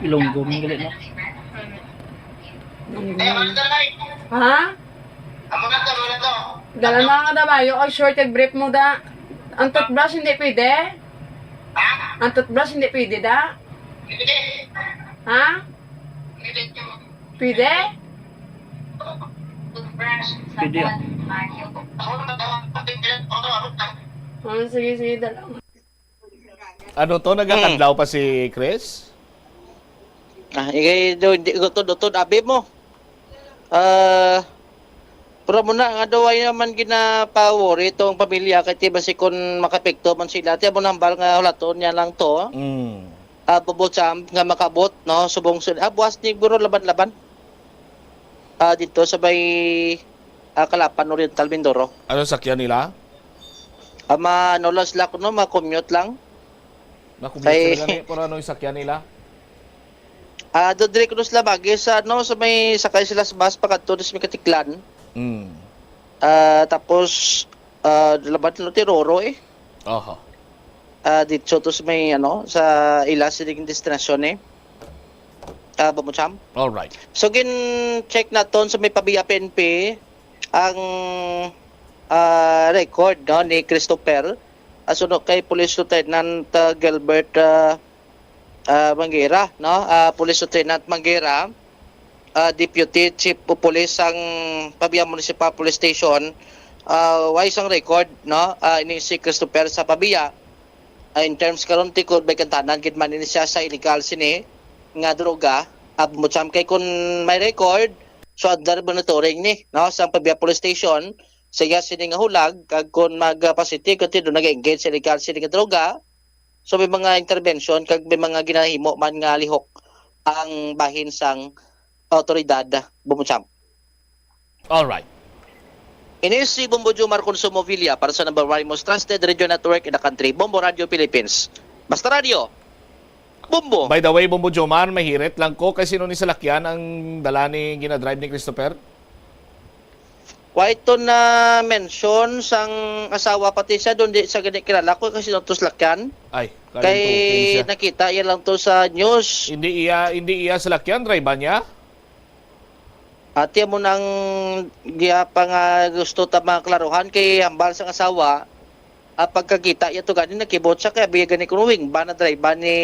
Ilonggo man gali na. Ha? Dala na nga dabayo, o short kag brief mo da. Ang toothbrush hindi pwede? Ang toothbrush hindi pwede da? Ha? Pwede? Pwede, ah. Oh, sige, sige, dala. Ano to? Nagakadlaw pa si Chris? Ah, ikay do, di ko to, to, abi mo. Ah, pero mo na nga daw ay naman ginapaworry itong pamilya kay ti basi kun makapekto man sila. Ti amo nambal nga hulaton niya lang to. Mm. Ah, Bobo Champ nga makabot, no? Subong sun-, ah, buwas ni Guro Laban-Laban. Ah, dito sa may, ah, Calapan Oriental, Mindoro. Ano sakyan nila? Ah, ma-, ano lang sila, no? Ma-commute lang. Makumbinsi Kay na gani, pero ano yung sakyan nila? Ah, do dire kuno sila bagi sa, ano, sa may sakay sila sa bus pakadto sa may Katiklan. Mm. Ah, tapos, ah, laban no Tiroro eh. Oho. Ah, ditso to sa may, ano, sa ila sining destinasyon eh. Ah, Bobo Champ. All right. So, gin-check naton sa may Pavia P N P ang, ah, record, no, ni Christopher. Ah, suno kay Police Lieutenant, ah, Gilbert, ah, ah, Manguera, no? Ah, Police Lieutenant Manguera, ah, Deputy Chief of Police sang Pavia Municipal Police Station, ah, way sang record, no? Ah, ini si Christopher sa Pavia. Ah, in terms karon, tikod may kantanan gid man ini siya sa illegal sini nga droga. Ah, Bobo Champ, kay kun may record, so under monitoring ni, no, sang Pavia Police Station, sa iya sini nga hulag, kag kun mag-, ah, positive, kung tino nag-engage sa illegal sini nga droga, so may mga intervention, kag may mga ginahimo man nga lihok ang bahin sang awtoridad, Bobo Champ. All right. Ini si Bombo Jomar Consumo Villa para sa number one most trusted radio network in the country, Bombo Radio Philippines. Basta Radio, Bombo. By the way, Bombo Jomar, mahirit lang ko kay sino ni salakyan ang dala ni ginadrive ni Christopher? Wa ito na mention sang asawa, pati siya doon di sa gani kilala ko kasi ito salakyan. Ay, kay kalintukin siya. Nakita iya lang to sa news. Hindi iya, hindi iya salakyan, drive niya? Ati mo nang giya pa nga gusto ta mga klaruhan kay hambal sang asawa, ah, pagkakita iya to gani nakibot siya kay abiya gani kuno wing ba na drive ni,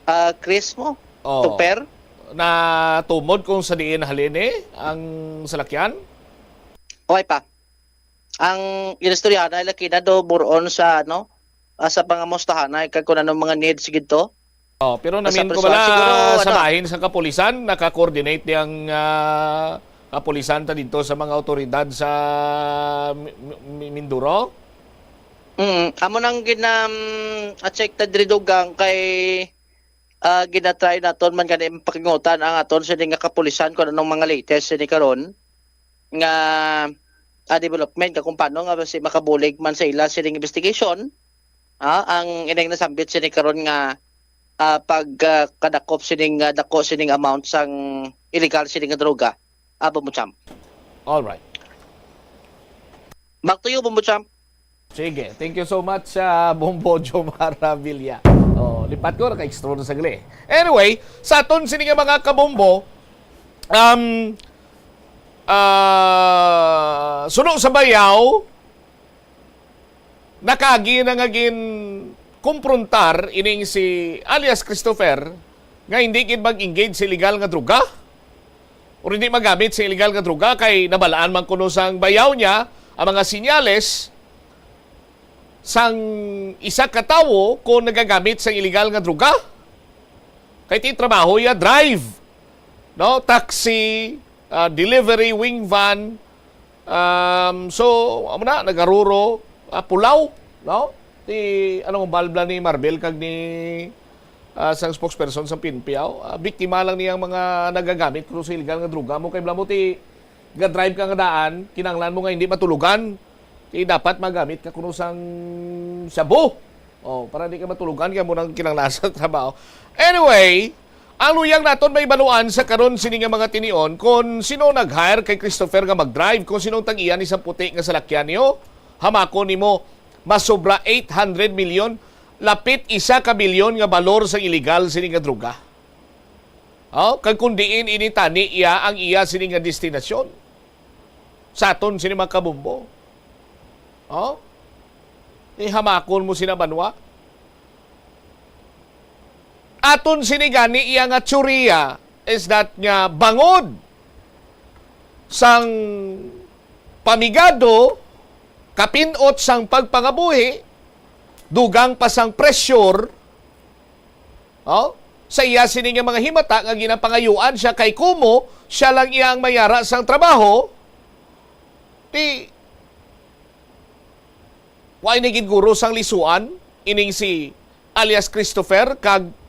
ah, Chris mo? Oh. Tuper? Na tumod kung sa diin halin eh ang salakyan? Okay pa. Ang inistoryahan ay laki na do buron sa ano, ah, sa mga mustahanay kag kung anong mga needs gid to. Oh, pero namin ko bala siguro, sa ano, bahin sa kapulisan, naka-coordinate niyang, ah, kapulisan ta dito sa mga otoridad sa Mi-, Mi-, Mindoro? Mm, amo nang ginam-, ah, check ta diri dugang kay, ah, ginatry naton man gani pakingutan ang aton sini nga kapulisan kung anong mga latest sini karon nga, ah, development, kag kung paano nga basi makabulig man sa ila sining investigation, ah, ang ining nasambit sini karon nga, ah, pag, ah, kadakop sining, ah, dako sining amount sang illegal sini nga droga, ah, Bombo Champ. All right. Back to you, Bombo Champ. Sige, thank you so much, ah, Bombo Jomar Villa. Oh, lipat ko, naka-extra na sagli. Anyway, sa aton sini nga mga kabombo, um, ah, suno sa bayaw, nakagi na nga gin-kumprontar ining si alias Christopher nga hindi gid mag-engage sa illegal nga droga. o hindi magamit sa illegal nga droga, kay nabalaan man kuno sang bayaw niya ang mga sinyales sang isa ka tawo kung nagagamit sang illegal nga droga. Kay ti trabaho ya drive, no? Taxi, ah, delivery, wing van. Um, so, amo na, nagaruro, ah, pulaw, no? Ti, ano, balbla ni Marbel kag ni, ah, sang spokesperson sa P N P, aw? Ah, biktima lang niyang mga nagagamit kuno sa illegal nga droga mo. Kay bala mo ti ga-drive ka nga daan, kinahanglan mo nga hindi matulugan. Ti dapat magamit ka kuno sang shabu. Oh, para di ka matulugan, kaya mo nang kinahanglan sa trabaho. Anyway, ang luyag naton may baluan sa karon sini nga mga tinion, kung sino nag-hire kay Christopher nga mag-drive, kung sino ang tag-iya ni sang puti nga salakyan niyo, hamakon nimo, masobra eight hundred million, lapit isa ka bilyon nga balor sa illegal sini nga droga. Oh, kag kung diin ini tani iya ang iya sini nga destinasyon. Sa aton sini mga kabumbo. Oh? Ihamakon mo sina banwa. Aton sini gani iya nga teorya is that nga bangod sang pamigado, kapinot sang pagpangabuhi, dugang pa sang pressure, oh, sa iya sini nga mga himata nga ginapangayuan siya, kay kumo siya lang iya ang mayara sang trabaho, ti wa ini gid guro sang lisuan ining si alias Christopher, kag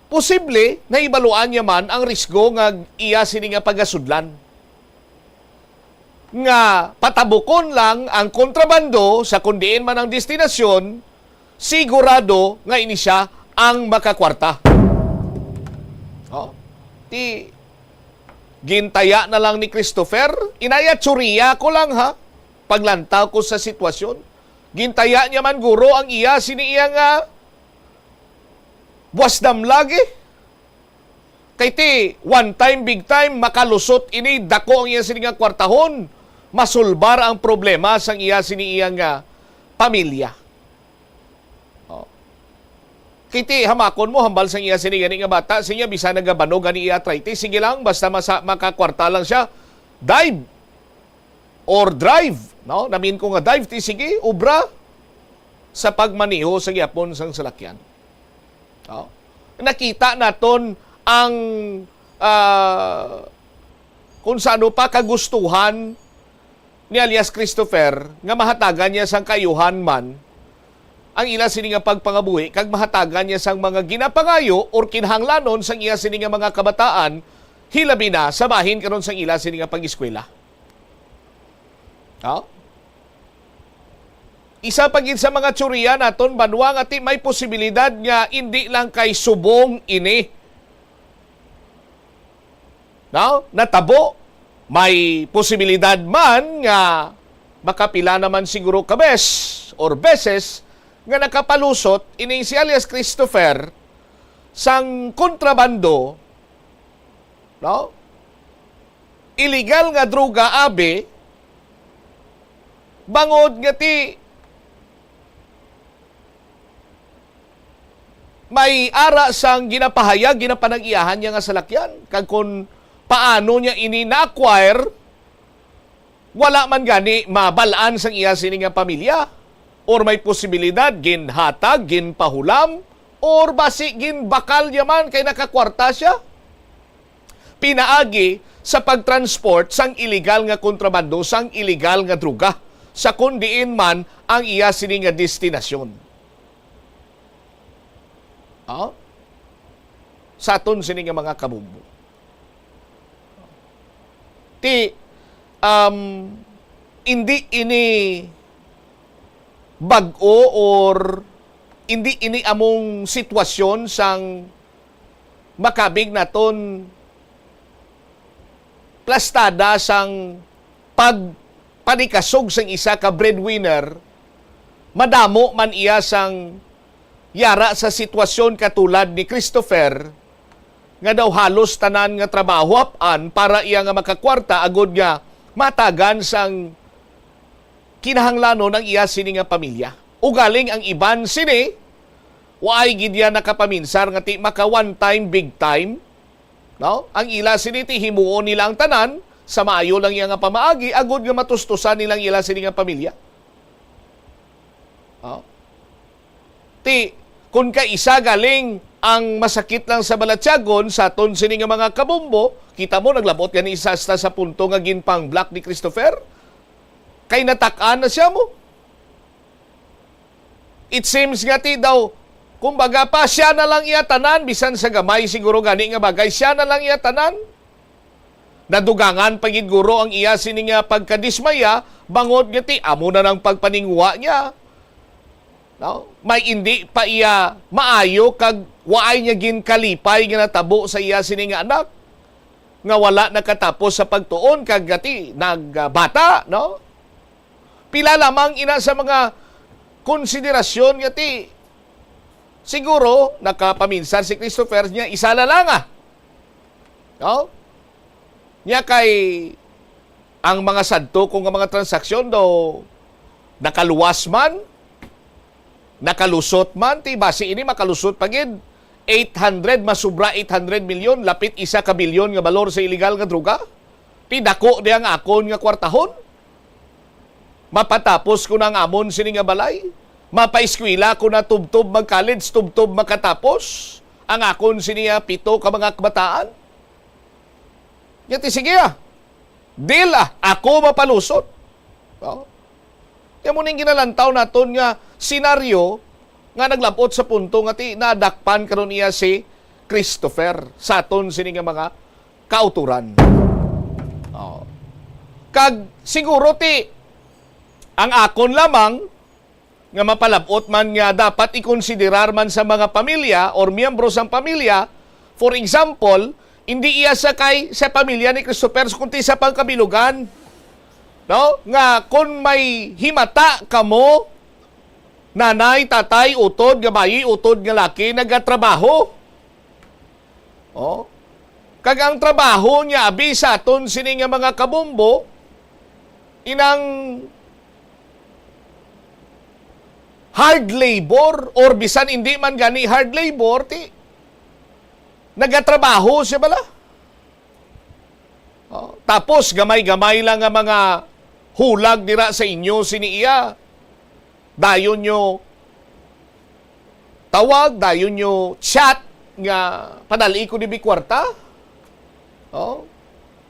posible nahibaluan niya man ang risgo nga iya sini nga pagasudlan, nga patabukon lang ang kontrabando sa kun diin man ang destinasyon, sigurado nga ini sia ang makakwarta. Oh, ti gintaya na lang ni Christopher, inaya, teorya ko lang, ha, paglantaw ko sa sitwasyon. Gintaya niya man guro ang iya sini iya nga buwas damlag, eh. Kay ti, one time, big time, makalusot ini, dako ang iya sini nga kwartahon, masulbar ang problema sang iya sini iya nga pamilya. Oh. Kay ti, hamakon mo, hambal sang iya sini gani nga bata, siya bisan nagabanog gani iya arthritis, sige lang, basta masa-, makakwarta lang siya, dive or drive, no? Namin ko nga dive, ti sige, obra sa pagmaneho sa gyapon sang salakyan. Oh. Nakita naton ang, ah, kung sa ano pa kagustuhan ni alias Christopher nga mahatagan niya sang kaayuhan man ang ila sini nga pagpangabuhi, kag mahatagan niya sang mga ginapangayo or kinahanglanon sang iya sini nga mga kabataan, hilabi na sa bahin karon sang ila sini nga pag-eskwela. Oh? Isa pa gid sa mga teorya naton, banwa, nga ti may posibilidad nga indi lang kay subong ini, no, natabo. May posibilidad man nga makapila naman siguro ka bes or beses nga nakapalusot ining si alias Christopher sang kontrabando, no? Illegal nga droga, abi, bangod nga ti may ara sang ginapahayag, ginapanag-iyahan niya nga salakyan, kag kon paano niya ini na-acquire, wala man gani mabal-an sang iya sini nga pamilya, or may posibilidad ginhatag, ginpahulam, or basi ginbakal niya man kay nakakwarta siya pinaagi sa pagtransport sang iligal nga kontrabando, sang iligal nga droga, sa kon diin man ang iya sini nga destinasyon. Ah? Sa aton sini nga mga kabumbo. Ti, um, indi ini bag-o or indi ini among sitwasyon sang makabig naton plastada sang pagpanikasog sang isa ka breadwinner, madamo man iya sang yara sa sitwasyon katulad ni Christopher, nga daw halos tanan nga trabaho hap-an para iya nga makakwarta agod nga matagan sang kinahanglanon ang iya sini nga pamilya. Ugaling ang iban sini, waay gid iya nakapaminsar nga ti maka one time, big time, No? Ang ila sini ti himuon nila ang tanan sa maayo lang iya nga pamaagi, agod nga matustusan nila ang ila sini nga pamilya. No? Ti, kun kaisa galing ang masakit lang sa balatyagon sa aton sini nga mga kabumbo, kita mo, naglabot gani isa hasta sa punto nga ginpang-block ni Christopher. Kay natak-an na siya mo. It seems nga ti daw, kumbaga pa, siya na lang iya tanan, bisan sa gamay siguro gani nga bagay, siya na lang iya tanan. Nadugangan pa gid guro ang iya sini nga pagkadismaya, bangod nga ti amo na nang pagpaninguha niya. No? May indi pa iya maayo kag waay niya ginkalipay nga natabo sa iya sini nga anak, nga wala nakatapos sa pagtuon kag gati nagbata, no? Pila lamang ina sa mga konsiderasyon nga ti siguro nakapaminsar si Christopher niya, isa na lang, ah. No? Niya kay ang mga sadto ko nga mga transaksyon daw nakaluwas man, nakalusot man, ti basi ini makalusot pa gid. Eight hundred, masubra eight hundred milyon, lapit isa ka bilyon nga balor sa illegal nga droga. Ti dako di ang akon nga kwartahon. Mapatapos ko na ang amon sini nga balay. Mapaeskwela ko na tubtob mag-college, tubtob makatapos ang akon sini nga pito ka mga kabataan. Yati, sige, ah. Deal, ah. Ako mapalusot. No? Yan mo ning ginalantaw naton nga senaryo nga naglabot sa punto nga ti nadakpan karon iya si Christopher sa aton sini nga mga kauturan. Oh. Kag siguro ti ang akon lamang nga mapalabot man nga dapat ikonsiderar man sa mga pamilya or miyembro sang pamilya, for example, hindi iya sa kay sa pamilya ni Christopher, kundi sa pangkabilugan, no? Nga kung may himata kamo, nanay, tatay, utod nga bayi, utod nga laki, nagatrabaho. Oh. Kag ang trabaho niya, abi sa aton sini nga mga kabumbo, inang hard labor or bisan hindi man gani hard labor, ti nagatrabaho siya bala. Oh, tapos gamay-gamay lang nga mga hulag dira sa inyo sini iya. Dayon nyo tawag, dayon nyo chat nga padali ko dibi kwarta. Oh.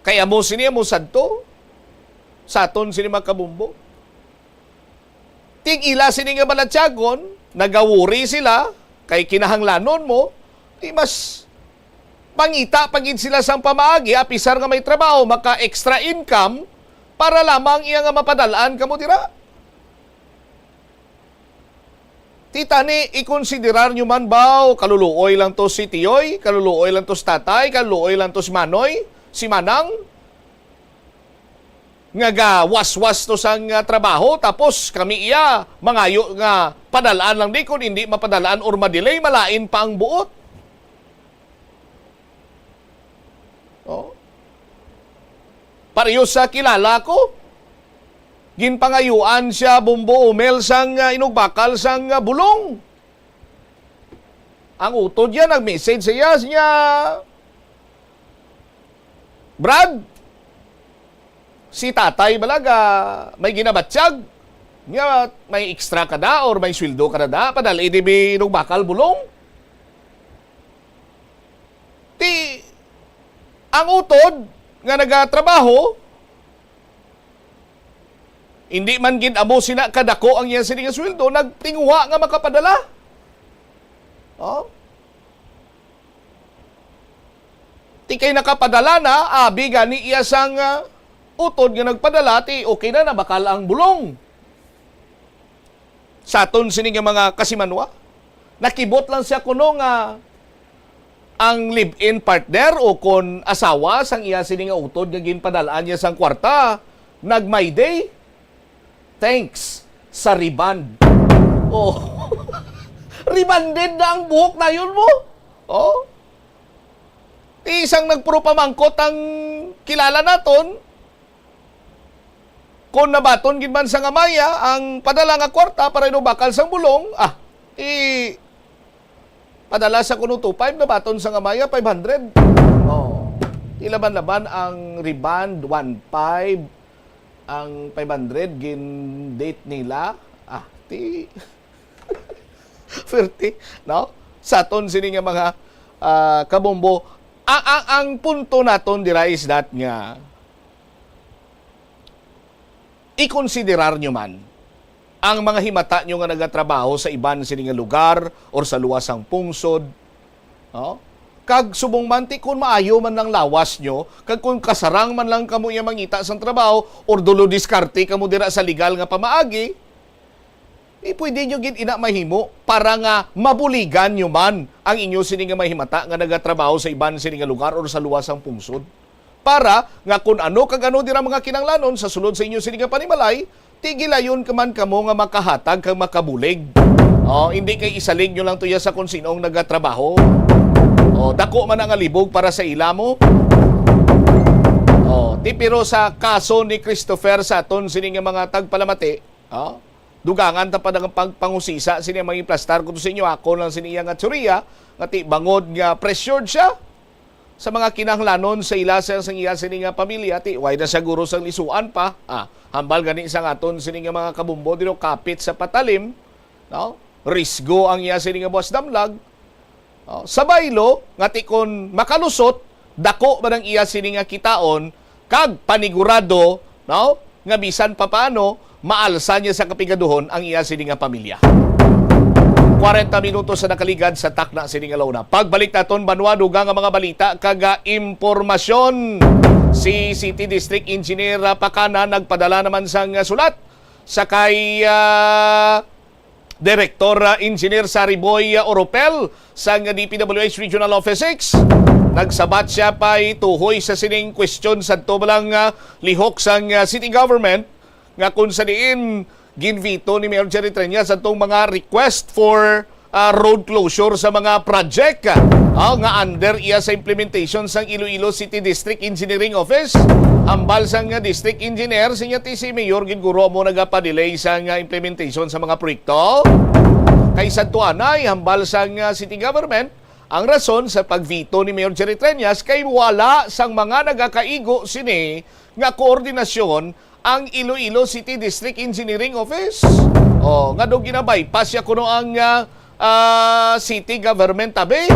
Kay amo sini amo sadto sa aton sini mga kabumbo. Tig ila sini nga balatyagon, nagawuri sila kay kinahanglanon mo, di mas pangita pa gid sila sang pamaagi, apisar nga may trabaho, maka extra income para lamang iya nga mapadal-an kamo dira. Ti tani, ikonsiderar nyo man ba, o kaluluoy lang to si Tiyoy, kaluluoy lang to si Tatay, kaluluoy lang to si Manoy, si Manang, nga gawaswas to sang, ah, trabaho, tapos kami iya mangayo nga padalaan lang di, kun hindi mapadalaan or madelay, malain pa ang buot. Oh. Pareho sa kilala ko, ginpangayuan siya, Bombo Umel, sang, ah, inugbakal sang, ah, bulong. Ang utod niya, nag-message siya, niya, "Brad, si tatay bala ga may ginabatyag. Nga may extra ka da or may sweldo ka na da? Padal-i dibi nung bakal bulong." Ti, ang utod nga nagatrabaho, hindi man gid amo sina kadako ang iya sini nga sweldo, nagtinguha nga makapadala. Oh? Ti kay nakapadala na, abi gani iya sang, ah, utod nga nagpadala, ti okay na, nabakal ang bulong. Sa aton sini nga mga kasimanwa, nakibot lang siya kuno nga ang live-in partner o kon asawa sang iya sini nga utod nga ginpadal-an niya sang kwarta, nag-my day, thanks sa rebond. Oh. Rebonded na ang buhok dayon mo. Oh. Ti isang nagpuro pamangkot ang kilala naton, kung nabaton gid man sang amaya ang padala nga kwarta para inubakal sang bulong, ah, i-, padala sa kuno two five, nabaton sang amaya five hundred. Oh. Laban-laban ang rebond, one five, ang five hundred, gin-date nila. Ah, ti-, Swerte, no? Sa aton sini nga mga, ah, kabombo. Ang, ang, ang punto naton dira is that nga, ikonsiderar nyo man ang mga himata nyo nga nagatrabaho sa iban sini nga lugar or sa luwas sang pungsod, no? Kag subong man ti kon maayo man ang lawas nyo, kag kon kasarang man lang kamo iya mangita sang trabaho or dulo diskarte kamo dira sa legal nga pamaagi, eh, pwede nyo gid ina mahimo para nga mabuligan nyo man ang inyo sini nga mahimata nga nagatrabaho sa iban sini nga lugar or sa luwas sang pungsod. Para nga kun ano kag ano dira mga kinahanglanon sa sulod sa inyo sini nga panimalay, tigilayon ka man kamo nga makahatag kag makabulig. Oh, hindi kay isalig nyo lang tuya sa kung sino ang nagatrabaho. Oh, dako man ang alibog para sa ila mo. Oh, ti pero sa kaso ni Christopher sa aton sini nga mga tagpalamati, oh, dugangan ta pa ang pagpangusisa sini ang mga implastar ko to sa inyo, ako lang sini iya nga teorya, nga ti bangod nga pressured siya sa mga kinahanglanon sa ila sa, sa iya sini nga pamilya, ti way na siguro sang lisuan pa. Ah, hambal gani sa aton sini nga mga kabombo dino kapit sa patalim, no? Risgo ang iya sini nga buwas damlag. Oh, sa baylo nga ti kon makalusot, dako man ang iya sini nga kitaon, kag panigurado, no, nga bisan pa paano maalsa niya sa kapigaduhon ang iya sini nga pamilya. Kwarenta minutos sa nakaligad sa takna sini nga launa. Pagbalik naton, banwa, dugang nga mga balita kag, ah, impormasyon. Si City District Engineer, ah, Pacana nagpadala naman sang, ah, sulat sa kay, ah, Director, ah, Engineer Sariboy, ah, Oropel sang D P W H Regional Office six. Nagsabat siya pay tuhoy sa sining kwestiyon sadto ba lang, ah, lihok sang, ah, city government nga kung sa diin ginveto ni Mayor Jerry Treñas adtong mga request for, ah, road closure sa mga project, ah, nga under iya sa implementation sang Iloilo City District Engineering Office. Hambal sang, ah, District Engineer, sinya ti si Mayor gid guro amo nagapadelay sang, ah, implementation sa mga proyekto. Kay sadto anay, hambal sang, ah, city government, ang rason sa pagveto ni Mayor Jerry Treñas kay wala sang mga nagakaigo sini nga koordinasyon ang Iloilo City District Engineering Office. Oh, nga daw gina-bypass ya kuno ang, ah, ah, city government, tabi.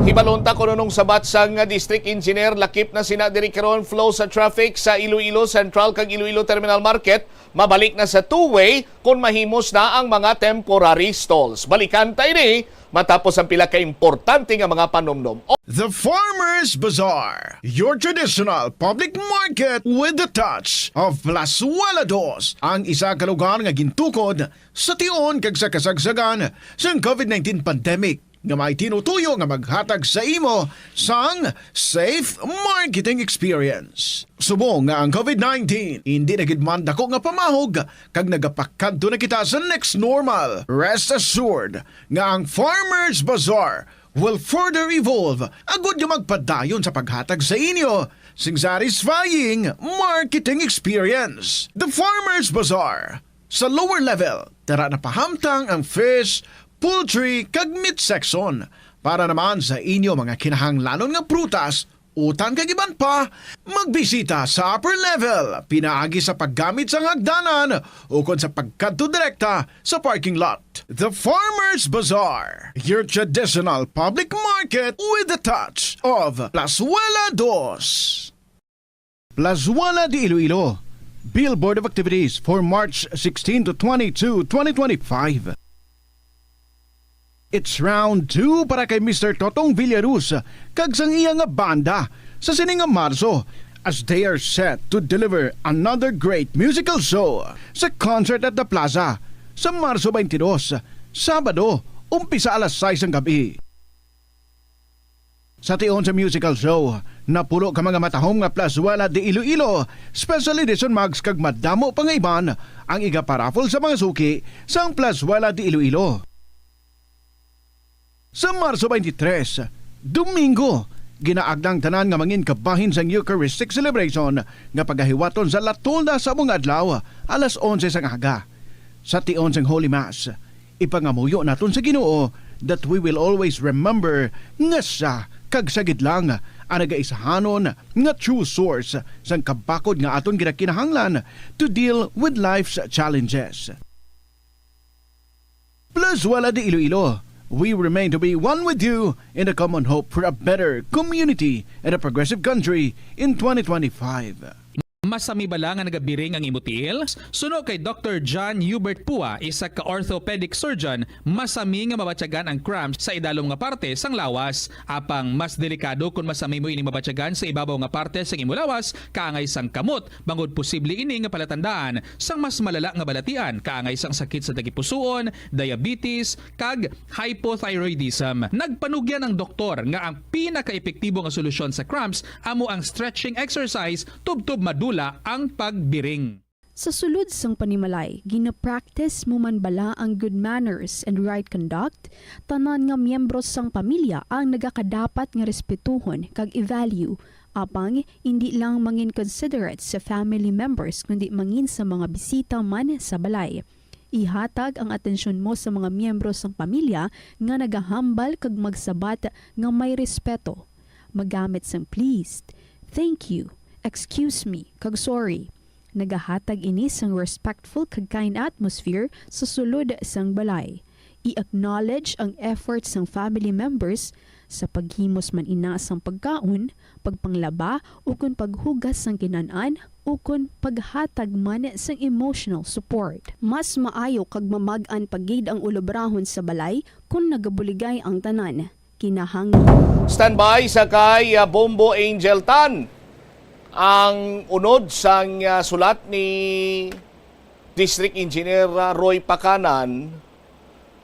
Hibalon ta kuno nung sabat sang, ah, district engineer, lakip na sina diri karon flow sa traffic sa Iloilo Central kag Iloilo Terminal Market. Mabalik na sa two-way kon mahimos na ang mga temporary stalls. Balikan ta ini matapos ang pila ka importante nga mga panumdom. The Farmers Bazaar, your traditional public market with the touch of Plazuela Dos, ang isa ka lugar nga gintukod sa tion kag sa kasagsagan sang covid nineteen pandemic, nga may tinutuyo nga maghatag sa imo sang safe marketing experience. Subong nga ang covid nineteen indi na gid man dako nga pamahog kag nagapakadto na kita sa next normal, rest assured nga ang Farmers Bazaar will further evolve agud nga magpadayon sa paghatag sa inyo sing satisfying marketing experience. The Farmers Bazaar, sa lower level, tara na pahamtang ang fish, poultry, kag meat section. Para naman sa inyo mga kinahanglanon nga prutas, utan kag iban pa, magbisita sa upper level pinaagi sa paggamit sang hagdanan ukon sa pagkadto direkta sa parking lot. The Farmers Bazaar, your traditional public market with the touch of Plazuela Dos. Plazuela de Iloilo, Billboard of Activities for March sixteen to twenty-two, twenty twenty-five. It's round two para kay Mister Totong Villaruz kag sang iya nga banda sa sini nga Marso, as they are set to deliver another great musical show sa Concert at the Plaza sa Marso twenty-two, Sabado, umpisa alas sais sang gabi. Sa tion sa musical show, napulo ka mga matahom nga Plazuela de Iloilo Special Edition mugs kag madamo pa nga iban ang igaparaffle sa mga suki sang Plazuela de Iloilo. Sa Marso twenty-three, Domingo, ginaagda ang tanan nga mangin kabahin sang Eucharistic celebration nga pagahiwaton sa La Tolda sa amo nga adlaw, alas onse sang aga. Sa tion sang Holy Mass, ipangamuyo naton sa Ginoo that we will always remember nga siya kag siya gid lang ang nagaisahanon nga true source sang kabakod nga aton ginakinahanglan to deal with life's challenges. Plazuela de Iloilo, we remain to be one with you in the common hope for a better community and a progressive country in twenty twenty-five. Masami bala nga nagabiring ang imo tiil? Suno kay Doktor John Hubert Pua, isa ka orthopedic surgeon, masami nga mabatyagan ang cramps sa idalom nga parte sang lawas. Apang mas delikado kon masami mo ini mabatyagan sa ibabaw nga parte sang imo lawas, kaangay sang kamot, bangod posible ini nga palatandaan sang mas malala nga balatian, kaangay sang sakit sa tagipusoon, diabetes, kag hypothyroidism. Nagpanugyan ang doktor nga ang pinakaepektibo nga solusyon sa cramps amo ang stretching exercise tubtob madula ang pagbiring. Sa sulod sang panimalay, gina-practice mo man bala ang good manners and right conduct? Tanan nga miyembro sang pamilya ang nagakadapat nga respetuhon kag i-value. Apang, indi lang mangin considerate sa family members, kundi mangin sa mga bisita man sa balay. Ihatag ang atensyon mo sa mga miyembro sang pamilya nga nagahambal kag magsabat nga may respeto. Magamit sang please, thank you, excuse me, kag sorry. Nagahatag ini sang respectful kag kind atmosphere sa sulod sang balay. I-acknowledge ang effort sang family members sa paghimos man ina sang pagkaon, pagpanglaba, ukon paghugas sang kinan-an, ukon paghatag man sang emotional support. Mas maayo kag mamag-an pa gid ang ulobrahon sa balay kon nagabuligay ang tanan. Kinahanglan. Standby sa kay ah, Bombo Angel Tan. Ang unod sang ah, sulat ni District Engineer ah, Roy Pacanan,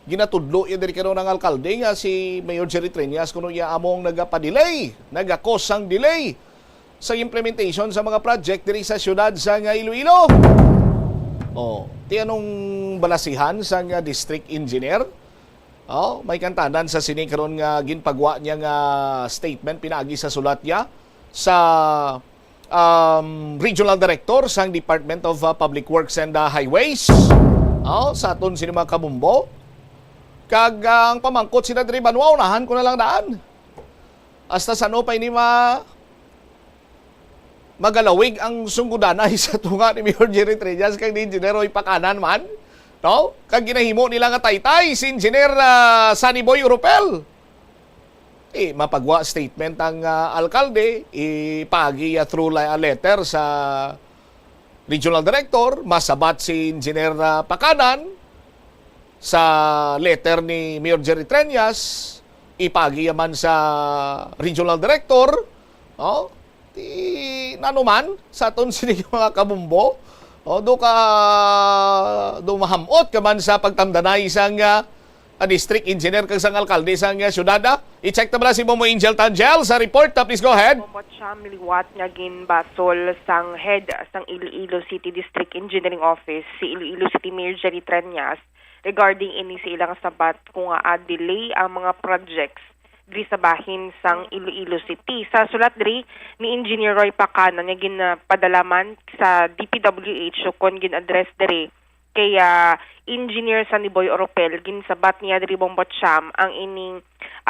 ginatudlo iya diri karon ang alkalde nga si Mayor Jerry Treñas kuno iya among nagapadelay, nagakos sang delay sa implementation sa mga project diri sa siyudad sang Iloilo. Oh, ti anong balasihan sang ah, district engineer? Oh, may kantanan sa sini karon nga ginpagwa niya nga statement pinaagi sa sulat niya sa um, regional director sang Department of uh, Public Works and uh, Highways. Oh, sa aton sini mga kabumbo. Kag uh, ang pamangkot sila diri banwa unahan ko na lang daan. Hasta sano pa ini ma magalawig ang sunggodanay sa tunga ni Mayor Jerry Treñas kag ni Engineer Roy Pacanan man, no? Kag ginahimo nila nga taytay si Engineer ah, Sunny Boy Oropel. Eh, mapagwa statement ang ah, alkalde, ipagi ah, through li- ah, letter sa regional director, masabat si Engineer ah, Pacanan sa letter ni Mayor Jerry Treñas, ipagi man sa regional director, oh, ti nanuman sa aton sini mga kabumbo, oh, do ka do mahamot ka man sa pagtamdanay sang ah, ah, district engineer kag sang alkalde sang ah, syudad. Ah. I-check ta bala si Momo Angel Tangel sa report. Ah, please go ahead. Ombudsman liwat nga ginbasol sang head sang Iloilo City District Engineering Office, si Iloilo City Mayor Jerry Treñas, regarding ini sa ilang sabat kung nga delay ang mga projects diri sa bahin sang Iloilo City. Sa sulat diri ni Engineer Roy Pacanan nga ginpadala man sa D P W H ukon gin-address diri kay ah, Engineer Sunny Boy Oropel, ginsabat niya diri Bombo Cham ang ining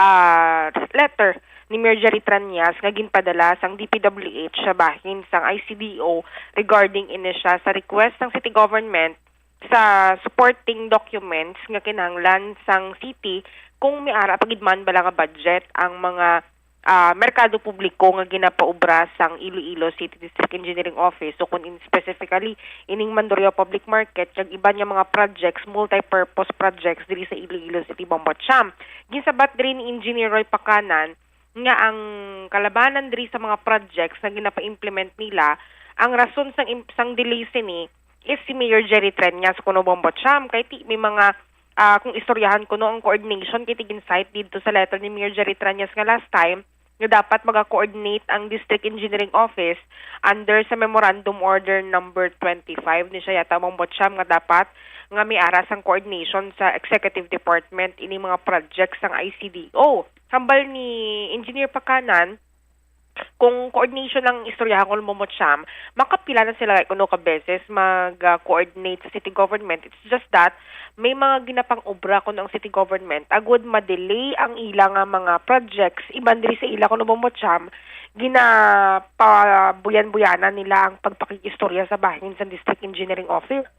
ah, letter ni Mayor Jerry Treñas nga ginpadala sang D P W H sa bahin sang I C D O regarding ini siya sa request sang city government sa supporting documents nga kinahanglan sang city kung may ara pa gid man bala nga budget ang mga ah, merkado publiko nga ginapaubra sang Iloilo City District Engineering Office, o kun in specifically ining Mandurriao Public Market kag iban nga mga projects, multi-purpose projects diri sa Iloilo City, Bombo Cham. Ginsabat diri ni Engineer Roy Pacanan nga ang kalabanan diri sa mga projects nga ginapa-implement nila, ang rason sang im- sang delay sini is si Mayor Jerry Treñas kuno, Bombo Cham, kay ti may mga ah, kung istoryahan ko no ang coordination kay ti gin-cite didto sa letter ni Mayor Jerry Treñas nga last time nga dapat maga-coordinate ang District Engineering Office under sa Memorandum Order number twenty-five ni siya yata, Bombo Cham, nga dapat nga may ara sang coordination sa executive department ini mga projects sang I C D O. Hambal ni Engineer Pacanan, kung coordination ang istoryahan ko, Bombo Cham, makapila na sila, like, kuno ka beses mag-coordinate sa city government. It's just that may mga ginapang-obra kuno ang city government agud ma-delay ang ila nga mga projects. Iban diri sa ila kuno, Bombo Cham, ginapabuyan-buyanan nila ang pagpakig-istorya sa bahin sa District Engineering Office.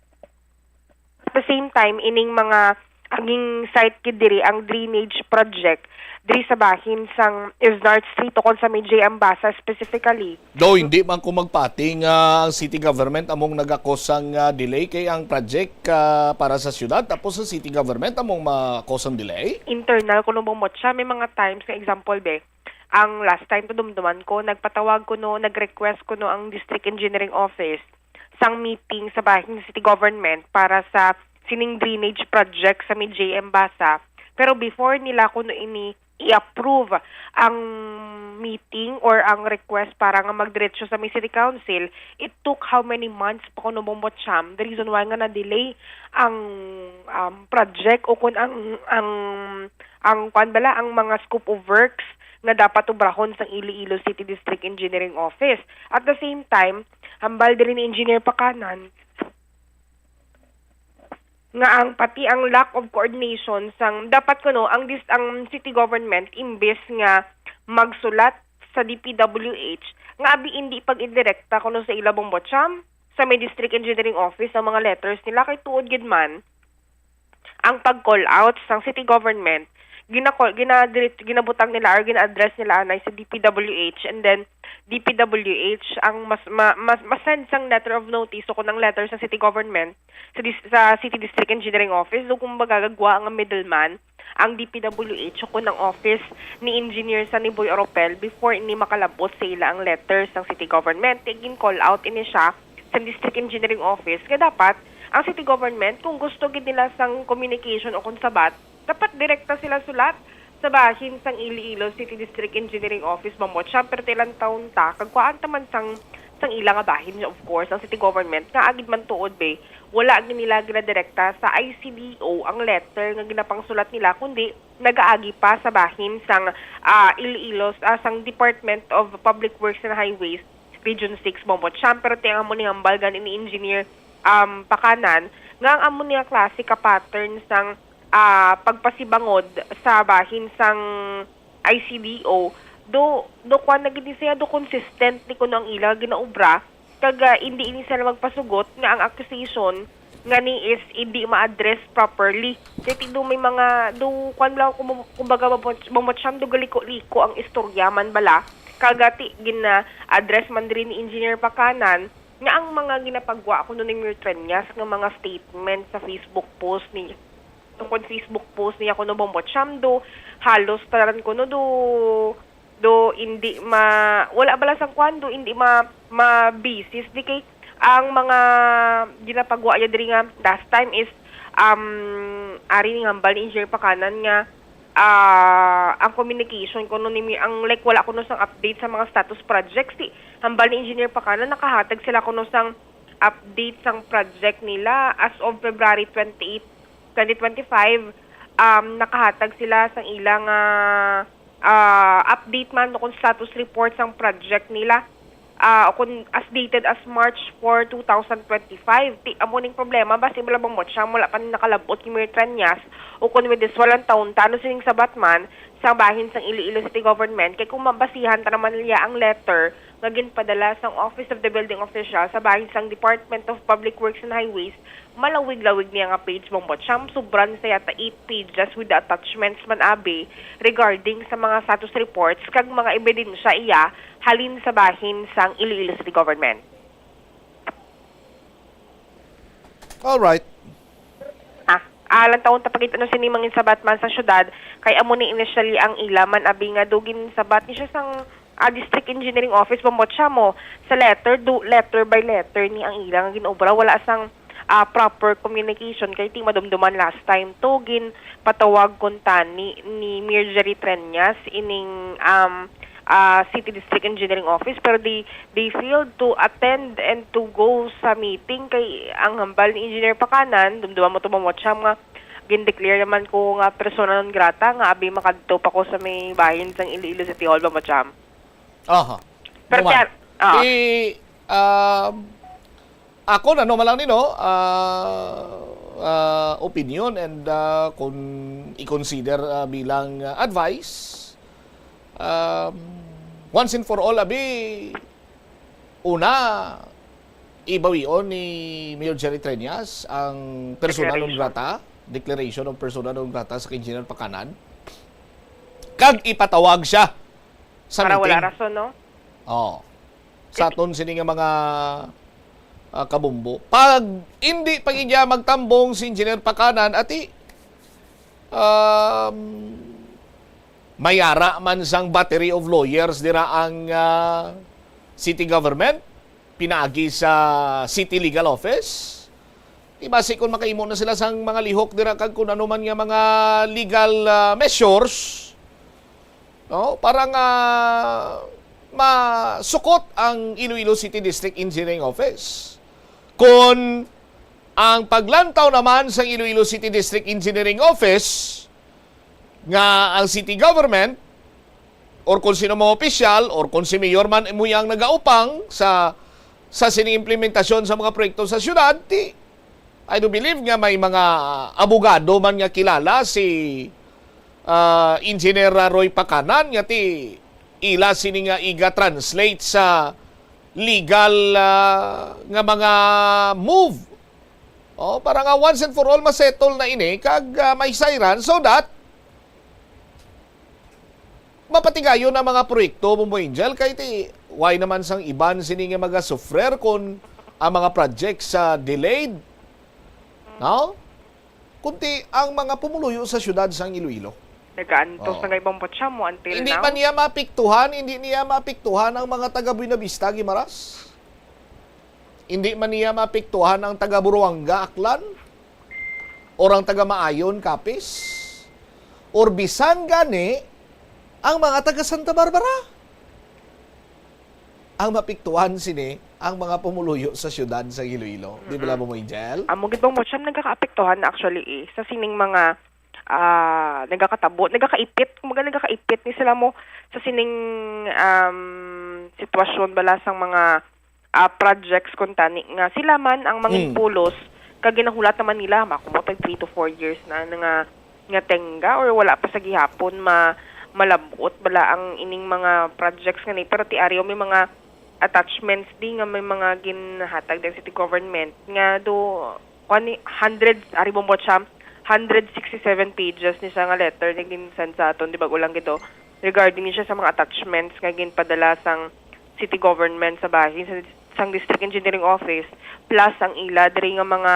At the same time, ining mga, ang site gid diri, ang drainage project diri sa bahin sang Isnard Street ukon sa may J M Basa specifically. Do, hindi man ko magpati nga ang city government among nagakos sang, ah, delay, kay ang project, ah, para sa syudad, tapos sa city government among makos ang delay? Internal kuno, Bombo Cham, may mga times, nga example, be, ang last time to dumduman ko, nagpatawag kuno, nag-request kuno ang District Engineering Office sang meeting sa bahin sa city government para sa sining drainage project sa may J M Basa. Pero before nila kuno ini i-approve ang meeting or ang request para nga magdiretso sa may city council, it took how many months pa kuno, Bombo Cham? The reason why nga na-delay ang, um, project o kun ang, ang, ang, kwan bala, ang mga scope of works nga dapat obrahon sang Iloilo City District Engineering Office. At the same time, hambal diri ni Engineer Pacanan, nga ang pati ang lack of coordination sang dapat kuno ang dis-, ang city government, imbes nga magsulat sa D P W H nga abi indi pag-idirekta kuno sa ila, Bombo Cham, sa may District Engineering Office ang mga letters nila, kay tuod gid man ang pag-call out sang city government, ginakol, ginadirit-, ginabutang nila or gina-address nila anay sa D P W H, and then D P W H ang mas, ma-, mas, mas-send sang letter of notice o kun ang letter sa city government sa dis-, sa City District Engineering Office. So, kumbaga, gagwa nga middleman ang D P W H o kun ang office ni Engineer Sunny Boy Oropel before ini makalabot sa ila ang letter sang city government. Kay gin-call out ini siya sa District Engineering Office nga dapat ang city government, kung gusto gid nila sang communication o kung sabat, dapat direkta sila sulat sa bahin sang Iloilo City District Engineering Office, Bombo Cham, pero ti ilang taon ta, kag kuhaan ta man sang, sang ila nga bahin, of course, ang city government, nga agid man tuod, be, wala gid nila ginadirekta sa I C D O ang letter nga ginapangsulat nila, kundi nagaagi pa sa bahin sang, ah, Iloilo, ah, sang Department of Public Works and Highways, Region six, Bombo Cham. Pero ti ang amo ni hambal gani ni Engineer, um, Pacanan, nga ang amo niya klase ka pattern sang, ah, pagpasibangod sa bahin sang I C D O, do, do kwan na gid ni siya, do consistent ni kuno ang ila ginaobra, kag, ah, indi ini sila magpasugot nga ang accusation nga ni is indi ma-address properly. Kay ti do may mga, do, kwan bala, kum-, kumbaga, Bombo Cham, do galiko-liko ang istorya man bala. Kag, ah, ti, gina-address man diri ni Engineer Pacanan nga ang mga ginapagwa kuno ni Mayor Treñas nga mga statement sa Facebook post ni, tungkol Facebook post niya kuno, Bombo Cham, do, halos tanan kuno do, do indi ma-, wala bala sang kwan, do indi ma-, ma-basis di kay ang mga ginapagwa niya diri nga last time is, um, ari ni hambal ni Engineer Pacanan nga, ah, ang communication kuno ni mi-, ang, like, wala kuno sang update sa mga status projects. Ti hambal ni Engineer Pacanan, nakahatag sila kuno sang update sang project nila as of February twenty-eight, twenty twenty-five, um, nakahatag sila sang ila nga, ah, update man o kung status report sang project nila, ah, o kung as dated as March four, two thousand twenty-five. Ti, amo ning problema, basi bala, Bombo Cham, wala pa ni nakalabot ni Mayor Treñas o kung with this walang taon ta, ano sining sabat man sa bahin sang Iloilo City Government, kay kung mabasihan ta naman nila ang letter nga ginpadala sang Office of the Building Official sa bahin sang Department of Public Works and Highways, malawig-lawig niya nga page, Bombo Cham, sobra ni sa yata eight pages with the attachments man abi regarding sa mga status reports kag mga ebidensya iya halin sa bahin sang Iloilo City Government. All right. Ah, ah, lang taon ta pagit ano sini mangin sabat man sa syudad, kay amo ni initially ang ila man abi nga do ginsabat ni siya sang, ah, District Engineering Office, Bombo Cham, mo sa letter, do letter by letter ni ang ila nga ginobra, wala sang, ah, proper communication, kay ti madumduman last time to ginpatawag kuntani ni Mayor Jerry Treñas ining, um, ah, City District Engineering Office, pero they, they failed to attend and to go sa meeting, kay ang hambal ni Engineer Pacanan, dumduman mo to, Bombo Cham, nga gin-declare naman ko nga persona non grata nga abi makadto pa ko sa may bahin sang Iloilo City Hall, Bombo Cham. Aha. Pero Numan. Kaya, ah. Ti, um, ako na, no, malang nino, ah, ah, opinion and, ah, kung i-consider, ah, bilang, ah, advice, um, once and for all, abi, una, ibawion ni Mayor Jerry Treñas ang persona non Declaration. Grata, declaration of persona non grata sa Engineer Pacanan. Kag ipatawag siya sa Para wala meeting. Rason, no? Oh. Sa aton sini nga mga, ah, kabumbo. Pag hindi pa gid niya magtambong si Engineer Pacanan, ati, um, may ara man sang battery of lawyers dira ang, ah, city government, pinaagi sa city legal office. Di ba, si kung makahimo na sila sang mga lihok dira kag kung ano man nga mga legal, ah, measures, no? Para nga masukot ang Iloilo City District Engineering Office. Kung ang paglantaw naman sa Iloilo City District Engineering Office nga ang city government or kung sino mga opisyal or kung si mayor man mo yang nagaupang sa sa sining implementasyon sa mga proyekto sa syudad, ti I do believe nga may mga abogado man nga kilala si, ah, Engineer Roy Pacanan nga ti ila sini nga iga-translate sa legal, ah, nga mga move. Oh, para nga once and for all masettle na ini kag, ah, may sayran so that mapatigayon ang mga proyekto, Bombo Angel, kay ti why naman sang iban sini nga magasufrer kon ang mga projects sa delayed, no? Kunti ang mga pumuluyo sa siyudad sang Iloilo. Nagaantos Oo. na nga ibang batya mo until Hindi now. man niya maapektuhan, hindi niya maapektuhan ang mga taga Buenavista, Guimaras. Hindi man niya maapektuhan ang taga Buruanga, Aklan, or ang taga Maayon, Capiz, or bisan gani ang mga taga Santa Barbara. Ang mapiktuhan sini ang mga pumuluyo sa siyudad sa Iloilo. Di ba, Bombo Angel? Amo gid bang mo siyam nagakaapektuhan na actually eh sa sining mga ah nagakatabo, nagakaipit, kumbaga nagakaipit ni sila mo sa sining um, sitwasyon bala sang mga ah, projects kuntani nga sila man ang mangin Mm. pulos kag ginahulat naman nila makumot tag three to four years na, na nga nga tenga or wala pa sa gihapon ma malabot bala ang ining mga projects nga ni, pero ti ari may mga attachments di nga may mga ginhatag ng city government nga do kuan ni hundred ari bombo siya hundred sixty-seven pages ni siya nga letter nga ginsend sa aton di bag-o lang gito regarding ni siya sa mga attachments nga ginpadala sang city government sa bahin sa sang district engineering office plus ang ila diri nga mga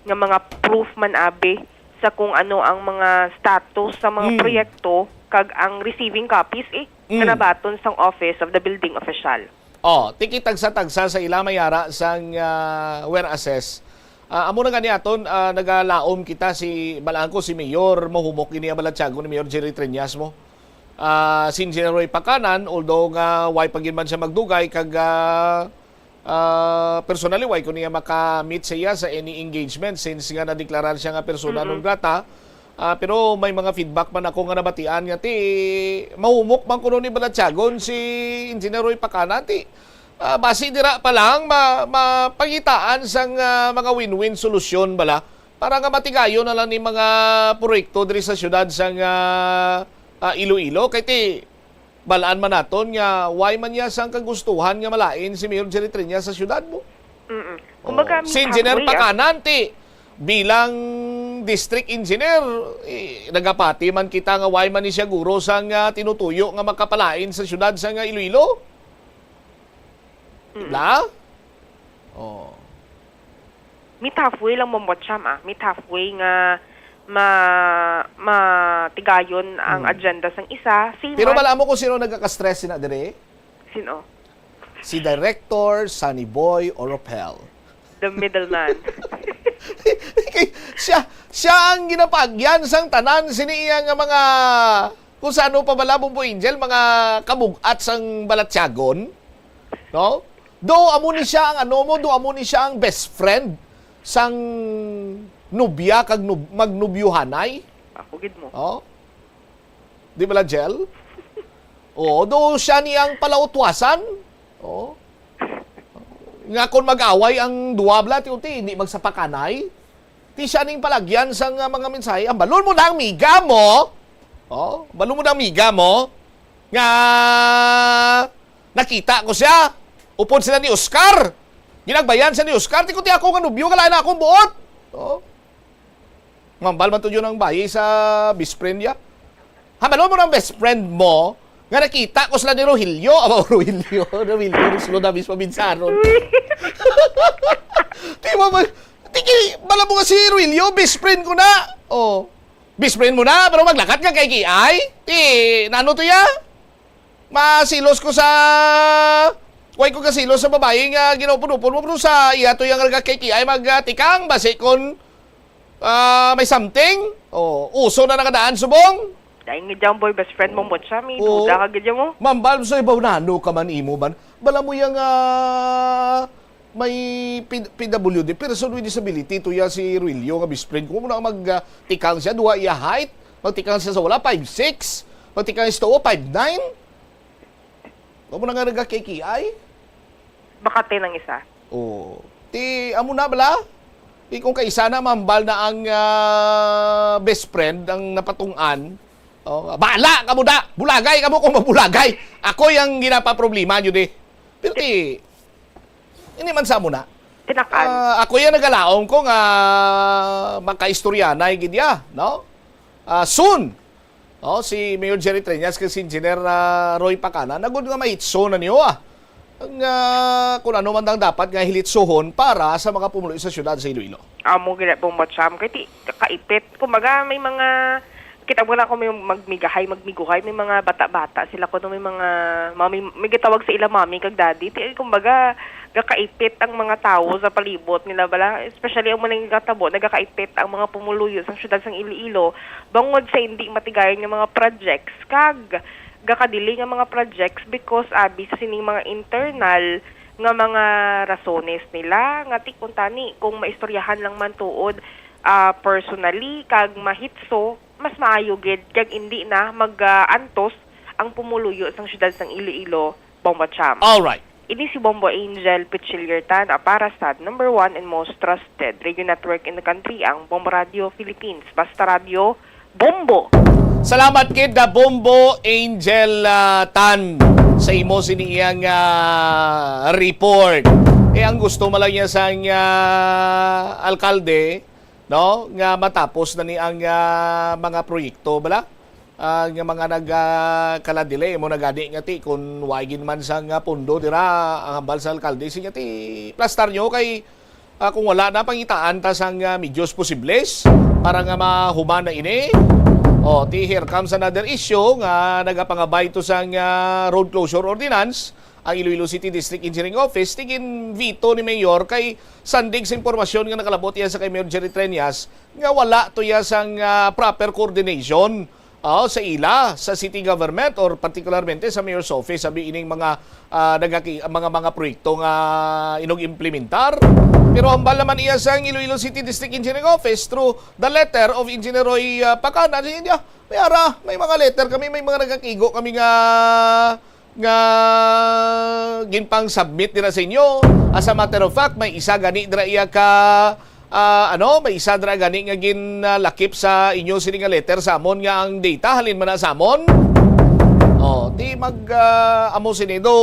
nga mga proof man abi sa kung ano ang mga status sa mga Mm. proyekto kag ang receiving copies eh Mm. na nabaton sang office of the building official. Oh, tikitagsa-tagsa sa ila may ara sang ah, where assess. Ah, amo na gani aton ah, nagalaom kita si balaan ko si Mayor mahumok ini ang balatyagon ni Mayor Jerry Treñas mo. Ah, si Engineer Roy Pacanan, although nga why pa gid man siya magdugay kag ah, ah, personally why ko niya maka-meet siya sa any engagement since nga nadeklarar siya nga persona non grata. Ah, pero may mga feedback man ako nga nabatian nga ti mahumok man kuno ni balatyagon si Engineer Roy Pacanan ti ah, basi dira pa lang ma mapangitaan sang ah, mga win-win solusyon bala para nga matigayon na lang ni mga proyekto diri sa siyudad sang ah, ah, Iloilo kay ti balaan man naton nga why man niya sang kagustuhan nga malain si Mayor Jerry Treñas sa siyudad mo. Mm-mm. Oh, Kumbaga, si Engineer halfway, ah. Pacanan ti bilang district engineer eh, nagapati man kita nga why man ni siya guro sang ah, tinutuyo nga makapalain sa siyudad sang ah, Iloilo. Di ba? Oh. Meet halfway lang mo mo siyam ah. Meet halfway nga ma matigayon ang Hmm. agenda sang isa. Same Pero man. Bala mo kung sino nagkaka-stress sina dire? Sino? Si Director Sunny Boy Oropel. The middleman. Kay siya, siya ang ginapagyan sang tanan sini iya nga mga kung sa ano pa bala Bombo Angel, mga kabugat sang balatyagon. No? Do amo ni siya ang ano mo, do amo ni siya ang best friend sang nobya kag nub- magnobyuhanay. Ako gid mo. Oh? Di bala, Jel? Oo, do siya ni ang palautwasan. Oh. Nga kung mag-away ang duwa bala, ti, ti, hindi magsapakanay. Ti siya ning palagyan sang, ah, mga mensahe. Hambalon mo na ang miga mo. Oh, hambalon mo na ang miga mo nga nakita ko siya. Upod sila ni Oscar. Ginagbayan siya ni Oscar. Ti ko ti ako nga nobyo, kalain na akong buot. Oh. Mambal man to yun ang bayi sa best friend niya. Hambalon mo ng best friend mo nga nakita ko sila ni Rogelio. Oh, Rogelio. Rogelio, Roslo na mismo binsaron. Di ba, ba, di ki-, bala mo nga si Rogelio, best friend ko na. Oh. Best friend mo na, pero maglakat ka kay K I? Ti, nano to ya? Masilos ko sa, way ko kasilos sa babayi nga ginaupod-upod mo, pero sa iya to yang nagka-K K I magtikang, basi kon, ah, may something. Oh, uso na nakadaan, subong. Dahil nga dyan, boy, best friend mo, Oo. Butcha, may Oo. duda ka gid mo. Mambal, sa ibaw na, ano ka man imo man? Bala mo yang, ah, may P-, P W D, person with disability, to ya si Ruilio nga best friend ko. Muna mag, ah, tikang siya, duha iya height. Magtikang siya sa wala, five six. Magtikang siya sa tuo, five nine. Wa mo na nga nag-K K I? Baka ten ang isa. Oo. Ti, amo na bala? Ti, kung kaisa na, mambal na ang, ah, best friend, ang napatung'an. Oh, bala ka mo da! Bulagay ka mo kung mabulagay! Ako yung ginapaproblema nyo di. Pero ti, hindi man sa amo na. Tinakan. Ah, ako yung nagalaong ko nga makaistoryanay gid ya, no? Ah, soon, oh, si Mayor Jerry Treñas kag si Engineer, ah, Roy Pacana, nagud nga mahitso na niyo, ah. Ang, ah, kung ano man ang dapat nga hilitsohon para sa mga pumuloy sa syudad sa Iloilo. Amo gid, Bombo Cham. Kay ti, kaipit. Kumbaga, may mga, kita mo na kung may magmigahay, magmiguhay, may mga bata-bata sila. Kuno may mga, mami, may gitawag sa ila mami kag daddy. Ti, kumbaga, gakaipit ang mga tawo sa palibot nila, bala. Especially ang mga nagkatabo, nagakaipit ang mga pumuluyo sa syudad sang Iloilo. Bangod sa hindi matigayon nga mga projects, kag gakadili nga mga projects because abi sa sining mga internal nga mga rasones nila nga ti kuntani kung maistoryahan lang man tuod, ah, personally kag mahitso, mas maayo gid kag indi na mag, ah, antos ang pumuluyo sang syudad sang Iloilo, Bombo Cham. Alright. Ini si Bombo Angel Pichiliertan, ah, para sa number one and most trusted radio network in the country, ang Bombo Radio Philippines. Basta Radio, Bombo! Salamat kid, ah, Bombo Angel, ah, Tan, sa imo sini iyang, ah, report. Eh, ang gusto man lang niya sang, ah, alkalde, no, nga matapos na ni ang, ah, mga proyekto, bala? Ah, nga mga nag, ah, kala-delay mo na gani nga ti, kung wa gid man sang, ah, pundo dira, ang hambal sa alkalde, siya ti, plastar nyo kay, ah, kung wala na, pangitaan ta sang, ah, medios posibles para nga mahuman na ini. Oh, ti, here comes another issue nga nagapangabay to sang, ah, road closure ordinance ang Iloilo City District Engineering Office, ti gin-veto ni Mayor kay sandig sa impormasyon nga nakalabot iya sa kay Mayor Jerry Treñas nga wala to iya sang, ah, proper coordination, ah, sa ila, sa city government, or particularmente sa mayor's office, sabi ining mga, ah, nagaki-, mga, mga proyekto nga inug-implementar. Pero hambal naman iya sang Iloilo City District Engineering Office through the letter of Engineer Roy, ah, Pacana, siya, may ara, may mga letter kami, may mga nagakigo kami nga nga ginpang-submit dira sa inyo. As a matter of fact, may isa gani dira iya ka, ah, ano, may isa dira gani nga ginlakip sa inyo sini nga letter sa amon nga ang data halin man na sa amon. Oh, di mag, ah, amo sini do,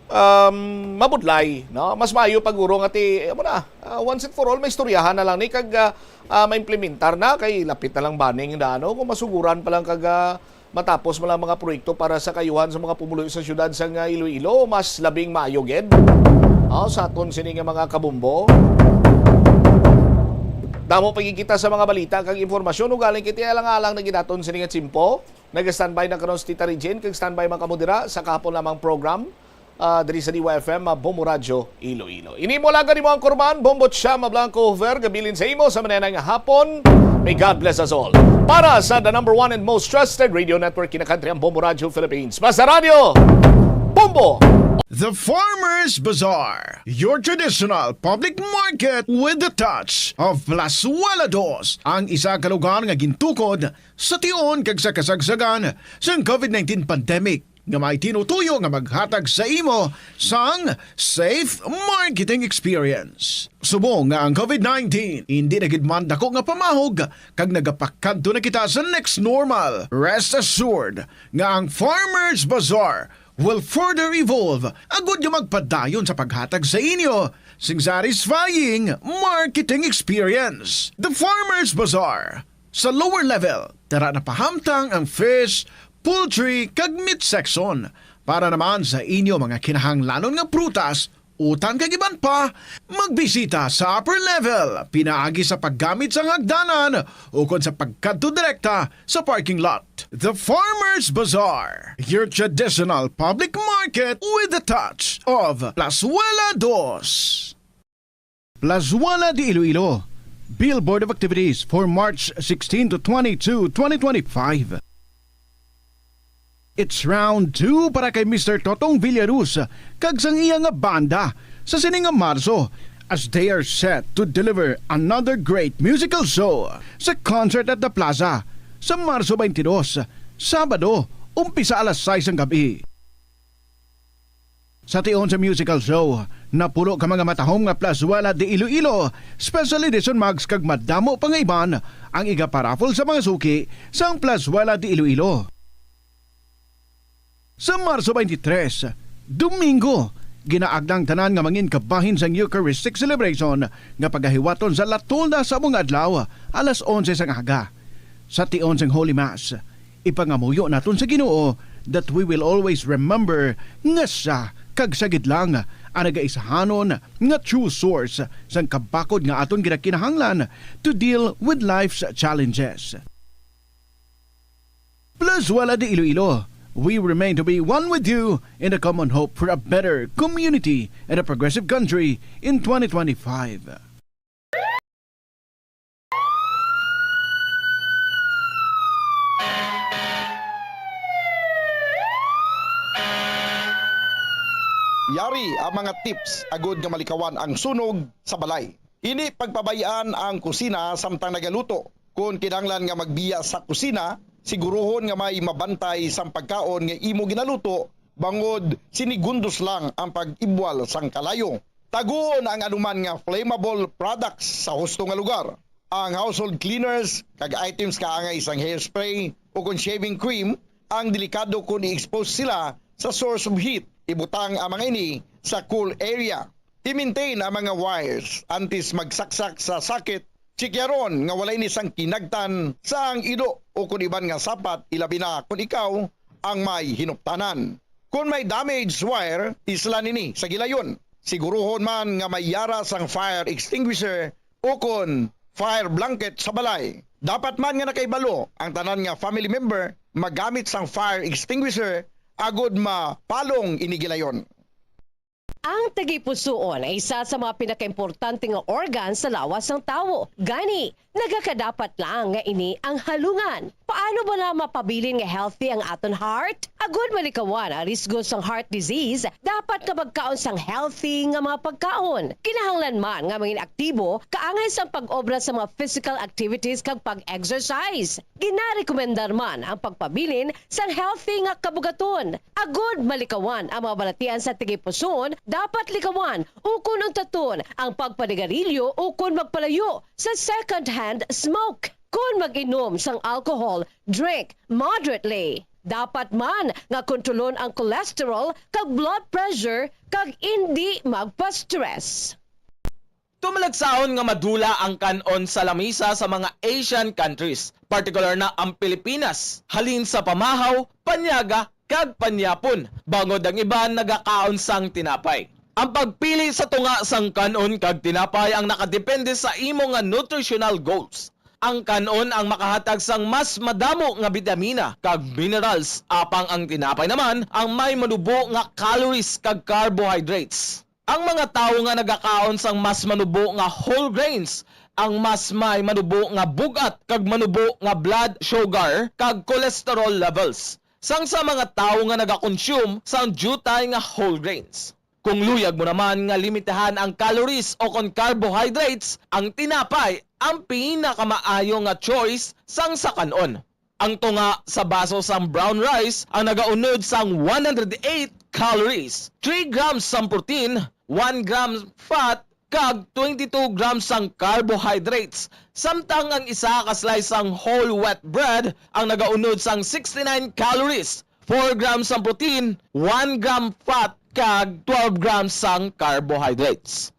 um, mabudlay, no? Mas maayo paguro nga ti, amo na, ah, once and for all, may istoryahan na lang ni kag, ah, ah, maimplementar na kay lapit na lang baning na, ano, kung masuguran pa lang kag, ah, matapos man ang mga proyekto para sa kayuhan sa mga pumuluyo sa siyudad sang, ah, Iloilo, mas labing maayo gid. Ah, sa aton sini nga mga kabombo. Damo pa gid kita sa mga balita kag impormasyon, ugaling kiti alang-alang na gid aton sini nga tiyempo. Nag-standby na karon si Tita Regine, kag standby man kamo dira sa kahapon lamang program. Ah, diri sa D Y F M, ah, Bombo Radyo, Iloilo. Ini mo lang gani mo ang kurman, Bombo Chama Blanco Hoover, gabilin sa imo sa manenang hapon. May God bless us all. Para sa the number one and most trusted radio network in the country, ang Bombo Radyo Philippines. Basta Radyo, Bombo! The Farmers Bazaar, your traditional public market with the touch of Plazuela Dos, ang isa ka lugar nga gintukod sa tion kag sa kasagsagan sang COVID nineteen pandemic. nga may tinutuyo nga maghatag sa imo sang safe marketing experience. Subong nga ang COVID nineteen indi na gid man dako nga pamahog kag nagapakadto na kita sa next normal, rest assured nga ang Farmers Bazaar will further evolve agud nga magpadayon sa paghatag sa inyo sing satisfying marketing experience. The Farmers Bazaar. Sa lower level, tara na pahamtang ang fish, poultry, kag meat section. Para naman sa inyo mga kinahanglanon nga prutas, utan kag iban pa, magbisita sa upper level pinaagi sa paggamit sang hagdanan ukon sa pagkadto direkta sa parking lot. The Farmers Bazaar, your traditional public market with a touch of Plazuela Dos. Plazuela de Iloilo, Billboard of Activities for March sixteen to twenty-two, twenty twenty-five. It's round two para kay Mister Totong Villaruz kag sang iya nga banda sa sini nga Marso, as they are set to deliver another great musical show sa Concert at the Plaza sa Marso twenty-two, Sabado, umpisa alas sais sang gabi. Sa tion sa musical show, napulo ka mga matahom nga Plazuela de Iloilo Special Edition mugs kag madamo pa nga iban ang igaparaffle sa mga suki sang Plazuela de Iloilo. Sa Marso twenty-three, Domingo, ginaagda ang tanan nga mangin kabahin sang Eucharistic celebration nga pagahiwaton sa La Tolda sa mga adlaw, alas onse sang aga. Sa tion sang Holy Mass, ipangamuyo naton sa Ginoo that we will always remember nga siya kag siya gid lang ang nagaisahanon nga true source sang kabakod nga aton ginakinahanglan to deal with life's challenges. Plazuela de Iloilo, we remain to be one with you in the common hope for a better community and a progressive country in twenty twenty-five. Yari ang mga tips agud nga malikawan ang sunog sa balay. Indi pagpabay-an ang kusina samtang nagaluto. Kon kinahanglan nga magbiya sa kusina, siguruhon nga may mabantay sang pagkaon nga imo ginaluto, bangod sinigundos lang ang pag-ibwal sang kalayo. Taguon ang anuman nga flammable products sa husto nga lugar. Ang household cleaners kag items kaangay sang hairspray o kon shaving cream ang delikado kon i-expose sila sa source of heat. Ibutang ang mga ini sa cool area. I-maintain ang mga wires antes magsaksak sa socket. Tsikyaron nga wala ini sang kinagtan sa ang ido o kon iban nga sapat, ilabi na kon ikaw ang may hinuptanan. Kon may damaged wire, islan ini sa gilayon. Siguruhon man nga may yara sang fire extinguisher o kon fire blanket sa balay. Dapat man nga nakahibalo ang tanan nga family member magamit sang fire extinguisher agod mapalong ini gilayon. Ang tagipusoon ay isa sa mga pinakaimportante nga organ sa lawas sang tawo. Gani, nagakadapat lang nga ini ang halungan. Paano bala mapabilin nga healthy ang aton heart? Agud malikawan ang risgo sang heart disease, dapat nga magkaon sang healthy nga mga pagkaon. Kinahanglan man nga mangin aktibo kaangay sang pag-obra sa mga physical activities kag pag-exercise. Ginarekomendar man ang pagpabilin sang healthy nga kabugaton. Agud malikawan ang mga balatian sa tagipusoon, dapat likawan ukon untaton ang pagpanigarilyo ukon magpalayo sa second-hand smoke. Kon mag-inom sang alcohol, drink moderately. Dapat man nga kontrolon ang cholesterol kag blood pressure kag indi magpa-stress. Tumalagsahon nga madula ang kan-on sa lamisa sa mga Asian countries, partikular na ang Pilipinas, halin sa pamahaw, panyaga, kag panyapon, bangod ang iban nagakaon sang tinapay. Ang pagpili sa tunga sang kan-on kag tinapay ang nakadepende sa imo nga nutritional goals. Ang kan-on ang makahatag sang mas madamo nga bitamina kag minerals, apang ang tinapay naman ang may manubo nga calories kag carbohydrates. Ang mga tawo nga nagakaon sang mas manubo nga whole grains, ang mas may manubo nga bug-at kag manubo nga blood sugar kag cholesterol levels, sang sa mga tawo nga nagakonsume sang diutay nga whole grains. Kung luyag mo naman nga limitahan ang calories o kon carbohydrates, ang tinapay ang pinakamaayo nga choice sang sa kan-on. Ang tunga sa baso sang brown rice ang nagaunod sang one hundred eight calories, three grams sang protein, one gram fat, kag twenty-two grams sang carbohydrates, samtang ang isa ka slice sang whole wheat bread ang nagaunod sang sixty-nine calories, four grams sang protein, one gram fat, kag twelve grams sang carbohydrates.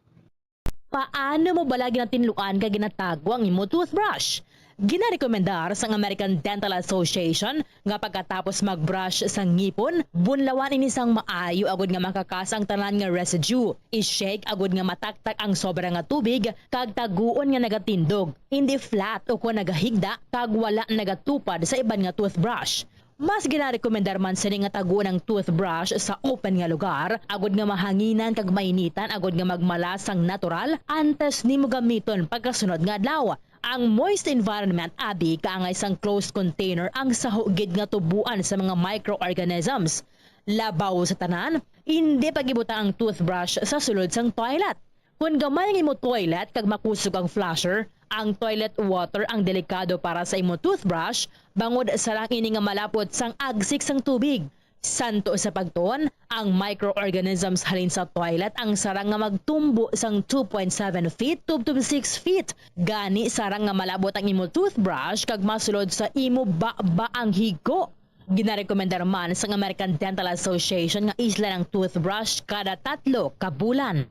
Paano mo bala ginatinluan kag ginatago ang imo toothbrush? Ginarekomendar sang American Dental Association nga pagkatapos mag-brush sa ngipon, bunlawan ini sang maayo agud nga makakas ang tanan nga residue. I-shake agud nga mataktak ang sobra nga tubig kag taguon nga nagatindog, hindi flat ukon nagahigda kag wala nagatupad sa iban nga toothbrush. Mas ginarekomendar man sini nga taguon ang toothbrush sa open nga lugar, agud nga mahanginan kag mainitan agud nga magmala sang natural antes nimo gamiton pagkasunod nga adlaw. Ang moist environment abi kaangay sang closed container ang saho gid nga tubuan sa mga microorganisms. Labaw sa tanan, indi pag-ibutang ang toothbrush sa sulod sang toilet. Kon gamay ang imo toilet kag makusog ang flusher, ang toilet water ang delikado para sa imo toothbrush, bangod sarang ini nga malapot sang agsik sang tubig. Santo sa pagtuon, ang microorganisms halin sa toilet ang sarang nga magtumbo sang two point seven feet tubtob six feet. Gani, sarang nga malabot ang imo toothbrush kag masulod sa imo baba ang higo. Ginarekomendar man sang American Dental Association nga islan ang toothbrush kada tatlo ka bulan.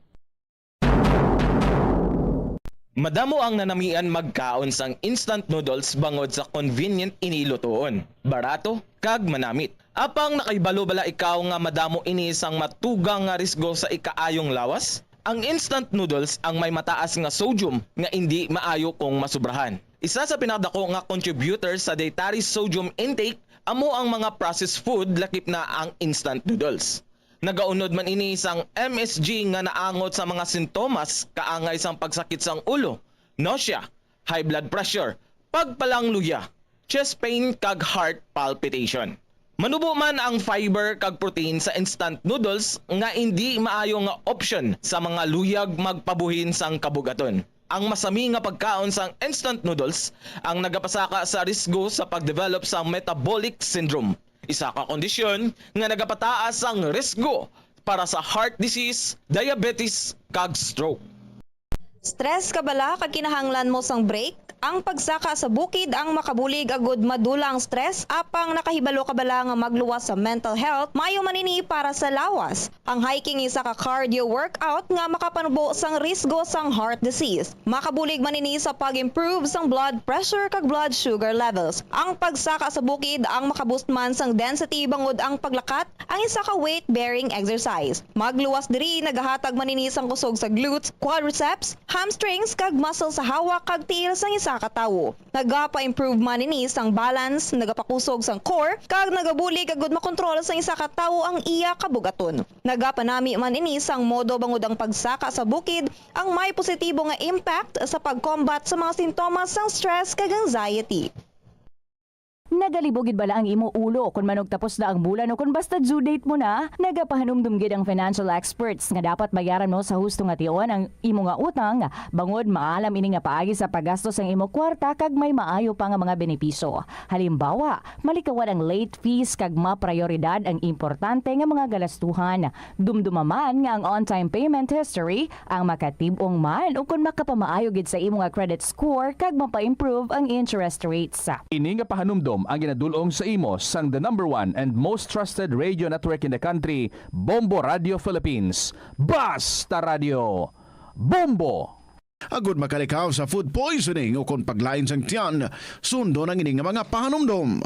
Madamo ang nanamian magkaon sang instant noodles bangod sa convenient ini lutoon, barato, kag manamit. Apang nakahibalo bala ikaw nga madamo ini sang matugang nga risgo sa ikaayong lawas? Ang instant noodles ang may mataas nga sodium nga indi maayo kung masubrahan. Isa sa pinakadako nga contributor sa dietary sodium intake amo ang mga processed food, lakip na ang instant noodles. Nagaunod man ini sang M S G nga naangot sa mga sintomas kaangay sang pagsakit sang ulo, nausea, high blood pressure, pagpalangluya, chest pain, kag heart palpitation. Manubo man ang fiber kag protein sa instant noodles nga indi maayo nga option sa mga luyag magpabuhin sang kabug-aton. Ang masami nga pagkaon sang instant noodles ang nagapasaka sa risgo sa pagdevelop sang metabolic syndrome, isa ka kondisyon nga nagapataas sang risgo para sa heart disease, diabetes, kag stroke. Stress ka bala kag kinahanglan mo sang break? Ang pagsaka sa bukid ang makabulig agud madula ang stress, apang nakahibalo ka bala nga magluwas sa mental health, maayo man ini para sa lawas. Ang hiking isa ka cardio workout nga makapanubo sang risgo sang heart disease. Makabulig man ini sa pag-improve sang blood pressure kag blood sugar levels. Ang pagsaka sa bukid ang makaboost man sang density bangod ang paglakat ang isa ka weight-bearing exercise. Magluwas diri nagahatag man ini sang kusog sa glutes, quadriceps, hamstrings, kag muscle sa hawak kag tiil sang isa ka tawo. Nagapa-improve man ini sang balance, nagapakusog sang core, kag nagabulig agud makontrol sang isa ka tawo ang iya kabug-aton. Nagapanami man ini sang modo bangod ang pagsaka sa bukid ang may positibo nga impact sa pag-combat sa mga sintomas sang stress kag anxiety. Nagalibog gid bala ang imo ulo kon manugtapos na ang bulan o kon basta due date mo na? Nagapahanumdom gid ang financial experts nga dapat bayaran mo sa husto nga tion ang imo nga utang, bangod maalam ini nga paagi sa paggastos ang imo kwarta kag may maayo pa nga mga benepisyo. Halimbawa, malikawan ang late fees kag maprayoridad ang importante nga mga galastuhan. Dumduma man nga ang on-time payment history ang makatib-ong man ukon makapamaayo gid sa imo nga credit score kag mapa-improve ang interest rates. Ini nga pahanumdom ang ginadul-ong sa imo sang the number one and most trusted radio network in the country, Bombo Radio Philippines. Basta Radio, Bombo! Agud makalikaw sa food poisoning ukon paglain sang tiyan, sundon ang ini nga mga pahanumdom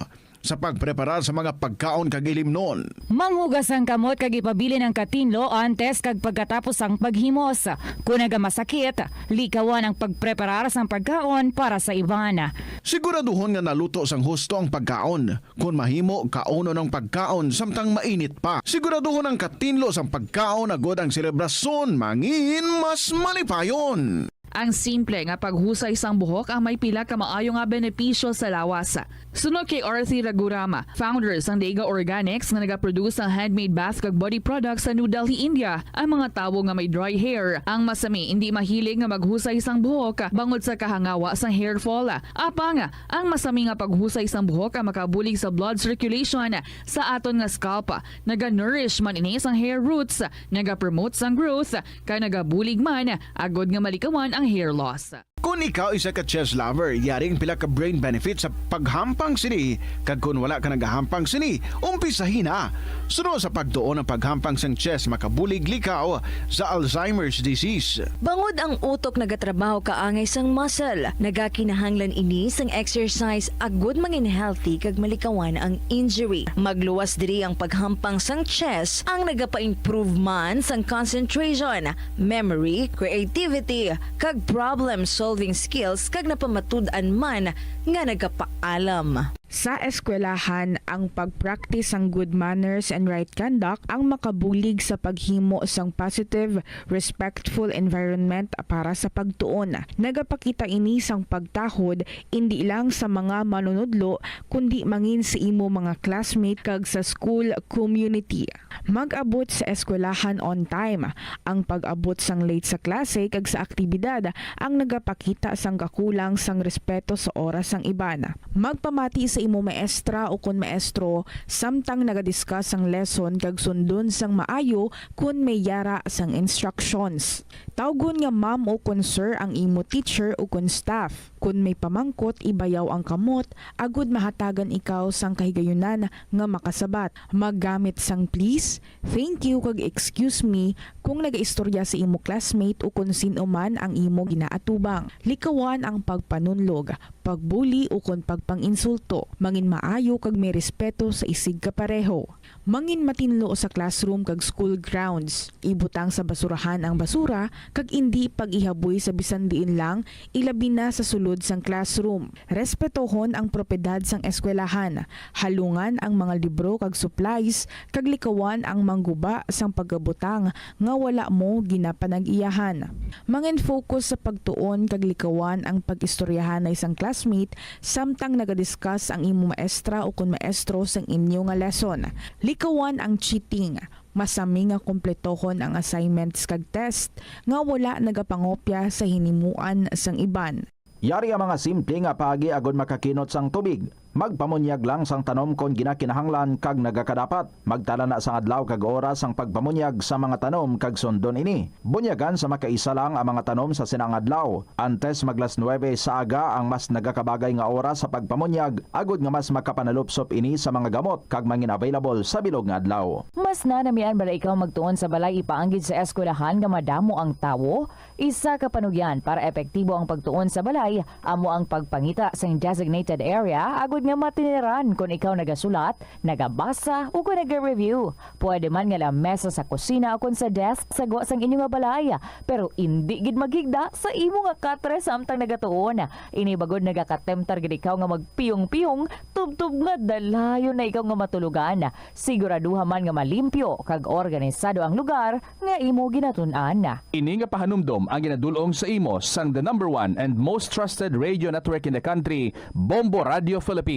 sa pagpreparar sa mga pagkaon kag ilimnon. Manghugas ang kamot kag ipabilin ang katinlo antes kag pagkatapos sang paghimos. Kon nagamasakit, likawan ang pagpreparar sang pagkaon para sa iban. Siguraduhon nga naluto sang husto ang pagkaon. Kon mahimo, kaunon ang pagkaon samtang mainit pa. Siguraduhon ang katinlo sang pagkaon agud ang selebrasyon mangin mas malipayon. Ang simple nga paghusay sang buhok ang may pila ka maayo nga benepisyo sa lawas. Suno kay Arthi Ragurama, founder sang Daiga Organics nga nagaproduce sang handmade bath kag body products sa New Delhi, India, ang mga tawo nga may dry hair, ang masami indi mahilig nga maghusay sang buhok bangod sa kahangawa sang hair fall. Apang ang masami nga paghusay sang buhok ang makabulig sa blood circulation sa aton nga scalp. Naga-nourish man ini sang hair roots, nagapromote sang growth, kag nagabulig man agud nga malikawan ang hair loss. Kon ikaw isa ka chess lover, yari ang pila ka brain benefits sa paghampang sini, kag kon wala ka nagahampang sini, umpisahi na. Suno sa pagtuon ang paghampang sang chess makabulig likaw sa Alzheimer's disease. Bangod ang utok nagatrabaho kaangay sang muscle, nagakinahanglan ini sang exercise agud mangin healthy kag malikawan ang injury. Magluwas diri ang paghampang sang chess ang nagapa-improve man sang concentration, memory, creativity, kag problem-solving skills kag napamatud-an man nga nagapaalam. Sa eskwelahan, ang pag-practice sang good manners and right conduct ang makabulig sa paghimo sang positive, respectful environment para sa pagtuon. Nagapakita ini sang pagtahod indi lang sa mga manunudlo, kundi mangin sa imo mga classmate kag sa school community. Mag-abot sa eskwelahan on time. Ang pag-abot sang late sa klase kag sa aktibidad ang nagapakita sang kakulang sang respeto sa oras sang iban. Magpamati sa imo maestra ukon maestro samtang nagadiskas sang lesson kag sundon sang maayo kon may yara sang instructions. Tawgon nga ma'am ukon sir ang imo teacher ukon staff. Kon may pamangkot, ibayaw ang kamot agud mahatagan ikaw sang kahigayunan nga makasabat. Maggamit sang please, thank you, kag excuse me kung nagaistorya sa imo classmate ukon sin-o man ang imo ginaatubang. Likawan ang pagpanunlog, pagbuli, ukon pagpang-insulto. Mangin maayo kag may respeto sa isig kapareho. Mangin matinlo sa classroom kag school grounds. Ibutang sa basurahan ang basura kag indi pag-ihaboy sa bisan diin lang, ilabi na sa sulod sang classroom. Respetohon ang propiedad sang eskwelahan. Halungan ang mga libro kag supplies, kag likawan ang mangguba sang pagabutang nga wala mo ginapanag-iyahan. Mangin-focus sa pagtuon kag likawan ang pag-istoryahanay sang classmate samtang nagadiskas ang imo maestra ukon maestro sang inyo nga lesson. Likawan ang cheating. Masami nga kumpletohon ang assignments kag test nga wala nagapangopya sa hinimuan sang iban. Yari ang mga simple nga paagi agud makakinot sang tubig. Magpamunyag lang sang tanom kon ginakinahanglan kag nagakadapat. Magtala na sang adlaw kag oras sang pagpamunyag sa mga tanom kag sundon ini. Bunyagan sa makaisa lang ang mga tanom sa sinang adlaw. Antes maglas nuwebe sa aga ang mas nagakabagay nga oras sa pagpamunyag, agud nga mas makapanalupsop ini sa mga gamot kag mangin-available sa bilog nga adlaw. Mas nanamian bala ikaw magtuon sa balay ipaanggid sa eskwelahan nga madamo ang tawo? Isa ka panugyan para epektibo ang pagtuon sa balay amo ang pagpangita sing designated area agud nga matiniran kon ikaw nagasulat, nagabasa, o kon naga-review. Pwede man nga lamesa sa kusina o kon sa desk sa gwa sang inyo nga balay, pero indi gid maghigda sa imo nga katre samtang nagatuon. Ini bagod nagakatemtar gid ikaw nga magpiyong-piyong tubtob nga dalayon na ikaw nga matulogan. Siguraduha man nga malimpyo kag organisado ang lugar nga imo ginatun-an. Ini nga pahanumdom ang ginadul-ong sa imo sang the number one and most trusted radio network in the country, Bombo Radio Philippines.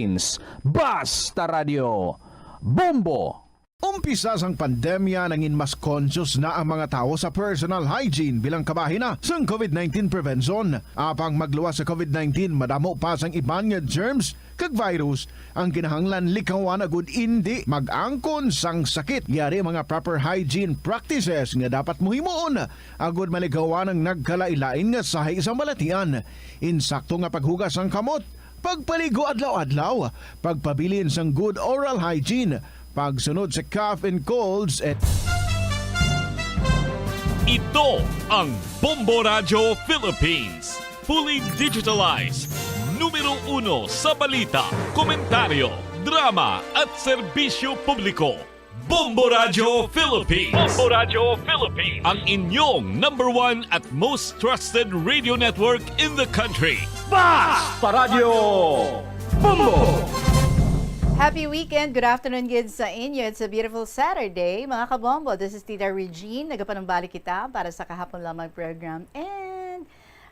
Basta Radio! Bombo! Umpisa sang pandemya, nangin mas conscious na ang mga tawo sa personal hygiene bilang kabahin na sang COVID nineteen prevention. Apang magluwas sa COVID nineteen, madamo pa sang iban nga germs kag virus ang kinahanglan likawan agud indi mag-angkon sang sakit. Yari ang mga proper hygiene practices nga dapat mo himuon agud malikawan ang nagkalain-lain nga sahi sang balatian. Insakto nga paghugas sang kamot, pagpaligo adlaw-adlaw, pagpabilin sang good oral hygiene, pagsunod sa cough and colds, et Ito ang Bombo Radyo Philippines. Fully digitalized. Numero uno sa balita, komentaryo, drama at serbisyo publiko. Bombo Radyo Philippines. Bombo Radyo Philippines. Ang inyong number one at most trusted radio network in the country. Basta Radyo Bombo! Happy weekend! Good afternoon gid sa inyo. It's a beautiful Saturday, mga kabombo. This is Tita Regine. Nagapanumbalik kita para sa kahapon lamang program. And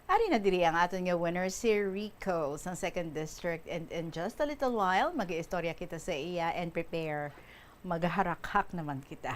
Ari na diri ang aton nga winner, si Rico sa Second District. And in just a little while, mag-iistorya kita sa iya, and prepare, magaharakhak naman kita.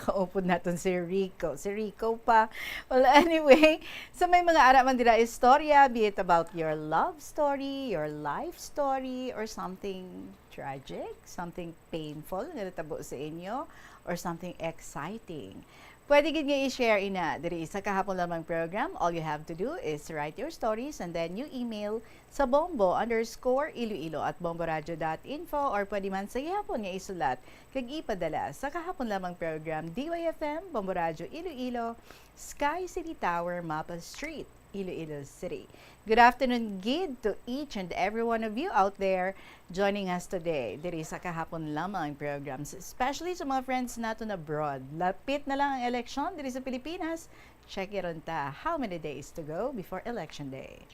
Kaupod naton si Rico. Si Rico pa. Well, anyway, so may mga ara man dira istorya, be it about your love story, your life story, or something tragic, something painful nga natabo sa inyo, or something exciting. Pwede gid nga i-share ina diri sa Kahapon Lamang program. All you have to do is write your stories and then you email sa bombo underscore iloilo at bomboradio dot info, or pwede man sa gihapon nga isulat kag ipadala sa Kahapon Lamang program, D Y F M, Bombo Radyo Iloilo, Sky City Tower, Mapa Street, Iloilo City. Good afternoon gid to each and every one of you out there joining us today diri sa Kahapon Lamang programs, especially sa mga friends naton abroad. Lapit na lang ang eleksyon diri sa Pilipinas. Check it on ta. How many days to go before election day?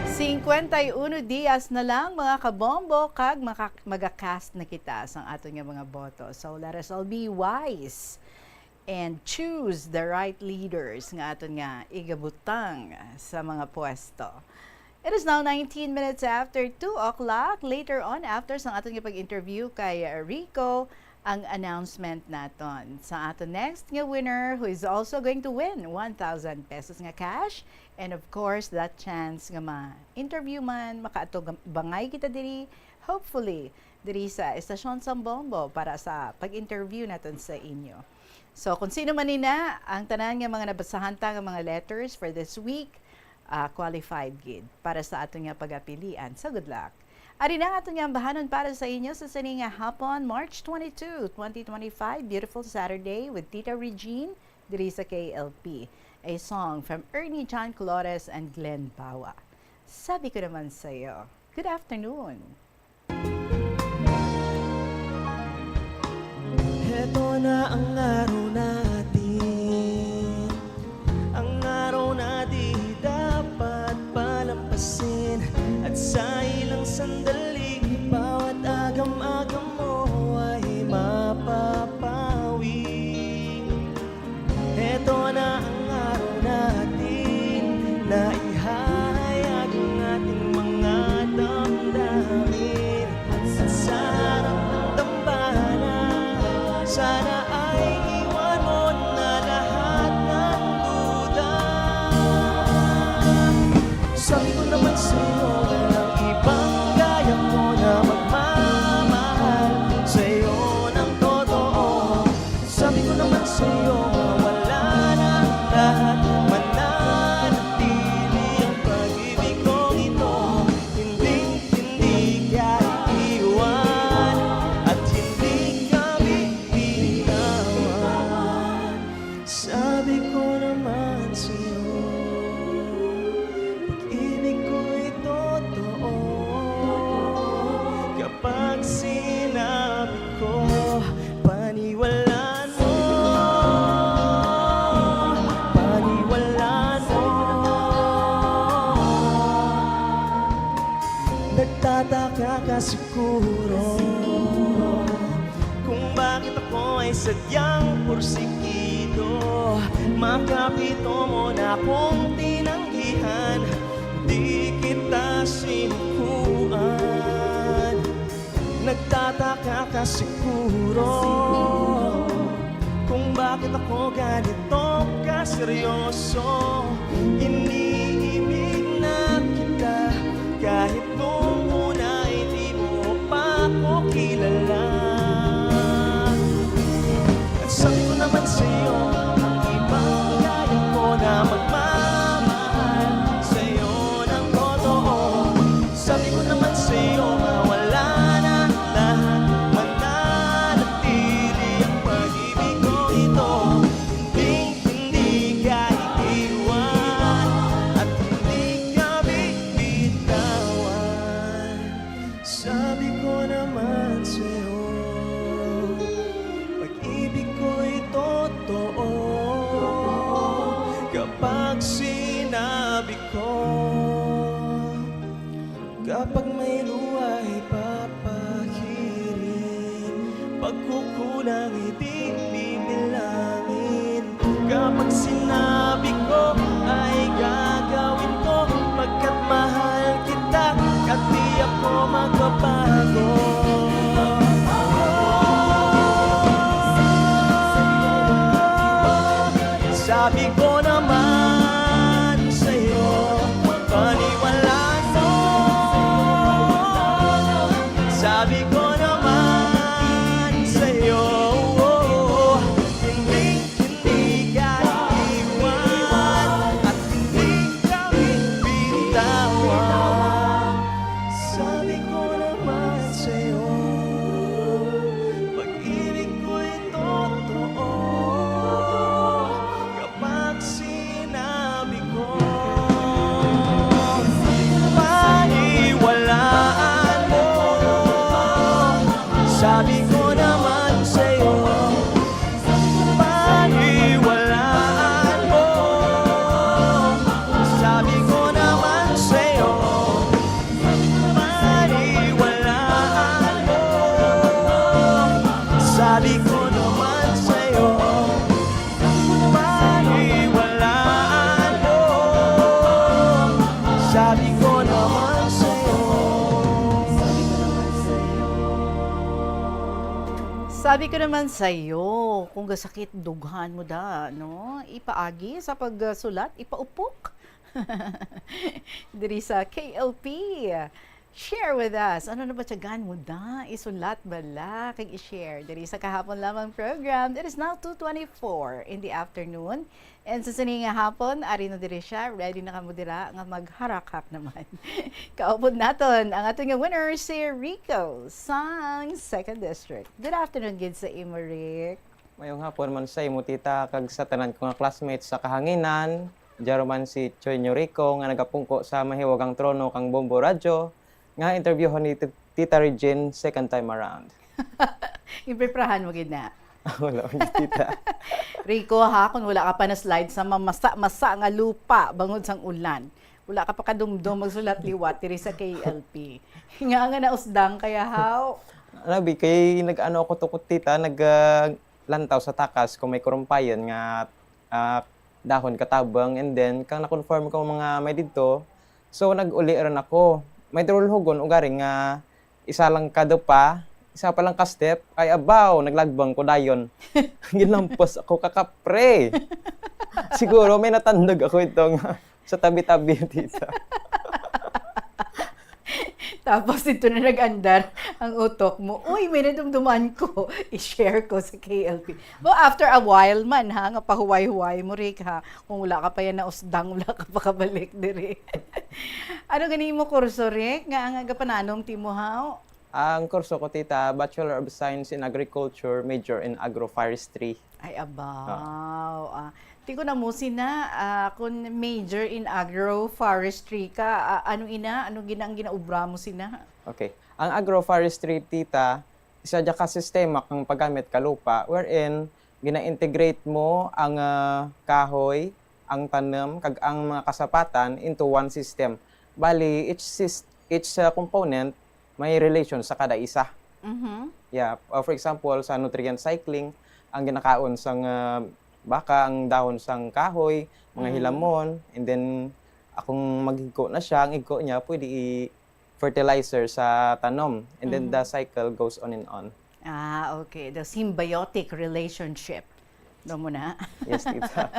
Cincuenta y uno dias na lang, mga kabombo, kag maka-, maga-cast na kita sang aton nga mga boto. So, let us all be wise and choose the right leaders nga aton nga igabutang sa mga pwesto. It is now nineteen minutes after two o'clock. Later on, after sang aton nga pag-interview kay Rico, ang announcement naton sa aton next nga winner, who is also going to win one thousand pesos nga cash. And of course, that chance nga ma-interview man, makaatog bangay kita diri, hopefully, diri sa Estasyon Sambombo para sa pag-interview naton sa inyo. So, kung sino man ina, ang tanan nga mga nabasahan ta nga mga letters for this week, ah, qualified gid para sa aton nga pagapilian. So, good luck. Ari na ang aton nga ambahanon para sa inyo sa sini nga hapon, March twenty-two, twenty twenty-five. Beautiful Saturday with Tita Regine diri sa K L P. A song from Ernie John Colores and Glenn Bawa. Sabi ko naman sa'yo. Good afternoon. Heto na ang araw natin, ang araw na di dapat palampasin. At sa ilang sandali, bawat agam-agam mo ay mapapawi. Heto na ang araw natin na ihahayag ang ating mga damdamin. At sa harap ng dambana, sana ay iwan mo na lahat ng duda. Sabi ko naman sa'yo, walang ibang gaya ko na magmamahal sa'yo ng totoo. Sabi ko naman sa'yo, mawala na ang lahat, mananatili ang pag-ibig kong ito. Hindi, hindi ka iiwan at hindi ka bibitawan. Sabi ko naman sa'yo, pag-ibig ko'y totoo. Kapag sinabi ko, paniwalaan mo, paniwalaan mo. Nagtataka ka siguro kung bakit ako ay sadyang porsigido. Makapito mo na akong tinanggihan, di kita sinukuan. Nagtataka ka siguro kung bakit ako ganito kaseryoso. Iniibig na kita kahit nung una ay di mo pa ako kilala. At sabi ko naman sa'yo, ang ibang gaya ko na magmamahal sa'yo ng totoo. Sabi ko naman sa'yo, mawala na lahat, mananatili ang pag-ibig ko ito. Hindi, hindi ka iiwan at hindi ka bibitawan. Sabi ko naman sa'yo, pag-ibig ko'y totoo. Kapag sinabi ko, kapag may luha ay papahirin, pagkukulang ay di bibilangin. Sabi ko naman sa'yo, pag-ibig ko'y totoo. Kapag sinabi ko, paniwalaan mo. Sabi ko naman sa'yo, paniwalaan mo. Sabi ko naman sa'yo, paniwalaan mo. Sabi ko naman sa'yo, paniwalaan mo. Sabi ko naman sa'yo. Sabi ko naman sa'yo, kung gasakit dughan mo da, no? Ipaagi sa pagsulat, ipaupok. Diri sa K L P. Share with us. Ano na ba tiyagan mo da? Isulat bala kag i-share. Diri sa Kahapon Lamang program, it is now two twenty-four in the afternoon. And sa sini nga hapon, ari na diri siya. Ready na kamo dira nga magharakhak naman. Kaupod naton ang aton nga winner, si Rico sang Second District. Good afternoon gid sa imo, Rick. Mayong hapon man sa imo, tita, kag sa tanan ko nga classmates sa kahanginan. Dyan man si Choy Rico nga nagapungko sa mahiwagang trono kang Bombo Radyo, nga interviewhan ni Ti-, Tita Regine second time around. Ginpreprahan mo gid na. Wala man gid, tita. Rico, ha, kung wala ka pa na-slide sa mamasa-masa nga lupa bangod sang ulan, wala ka pa kadumdom magsulat liwat diri sa K L P. Nga nga nausdang kaya, haw? Labi kay nag-ano ako to, tita, nag, ah, lantaw sa takas kung may kurumpayan nga, ah, dahon katabang, and then kang na-confirm ko mga may didto, so nag-uli rin ako. May durulhugon, ugaring nga isa lang ka dupa, isa pa lang ka step, ay abaw, naglagbang ko dayon. Ginlampas ako, kakapre. Siguro may natandog ako ito nga sa tabi-tabi, tita. Tapos dito na nag-andar ang utok mo. Uy, may nadumduman ko. I-share ko sa K L P. Well, after a while man, ha, nga pahuway-huway mo, Rick, ha. Kung wala ka pa yan nausdang, wala ka pa kabalik diri. Ano gani mo kurso, Rick? Nga ang gapananom ti mo, haw? Ang kurso ko, tita, Bachelor of Science in Agriculture, major in Agroforestry. Ay, abaw. Ah. Ti ko na mo sina, ah, kung major in agroforestry ka, ah, ano ina? Ano gina-, ang ginaobra mo sina? Okay. Ang agroforestry, tita, isa dya ka sistema kang paggamit ka lupa wherein gina-integrate mo ang, ah, kahoy, ang tanom, kag ang mga kasapatan into one system. Bali, each sys-, each, ah, component may relation sa kada isa. Mhm. Yeah, uh, for example, sa nutrient cycling, ang ginakaon sang, ah, baka, ang dahon sang kahoy, mga Mhm. hilamon, and then akong maghigko na siya, ang igko niya pwede i-fertilizer sa tanom, and then the Mhm. cycle goes on and on. Ah, okay. The symbiotic relationship. Daw mo na? Yes, tita.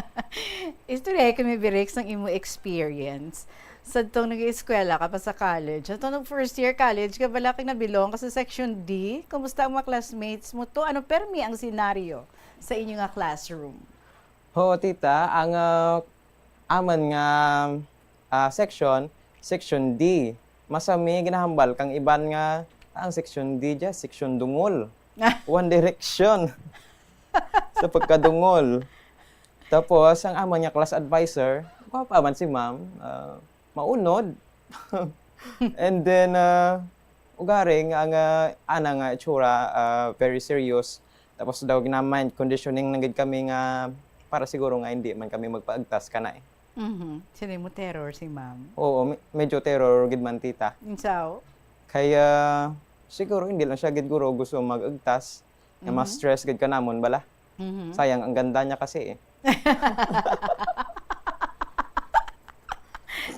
Istorya kami, Birik, sang imo experience. Sa tong nag-eskwela ka pa sa college, sa tong first year college ka, bala kag nabilong ka sa section D, kumusta ang mga classmates mo to? Ano permi ang senaryo sa inyo nga classroom? Oo, tita. Ang, ah, aman nga, ah, section, section D. Masami ginahambal kang iban nga, "Ah, ang section D dya, section dungol." One Direction. Sa pagkadungol. Tapos, ang amo niya class advisor, gwapa man si ma'am, ah, maunod. And then, ah, ugaring ang, ah, ana nga itsura, ah, very serious. Tapos daw gina-mind conditioning na gid kami nga para siguro nga hindi man kami magpaagtas kana eh. Mhm. Sila mo terror si ma'am? Oo, me-, medyo terror gid man, tita. Insaw? Kaya, siguro hindi lang siya gid guro gusto mag-agtas, nga Mhm. ma-stress gid ka namon bala. Mhm. Sayang, ang ganda niya kasi eh.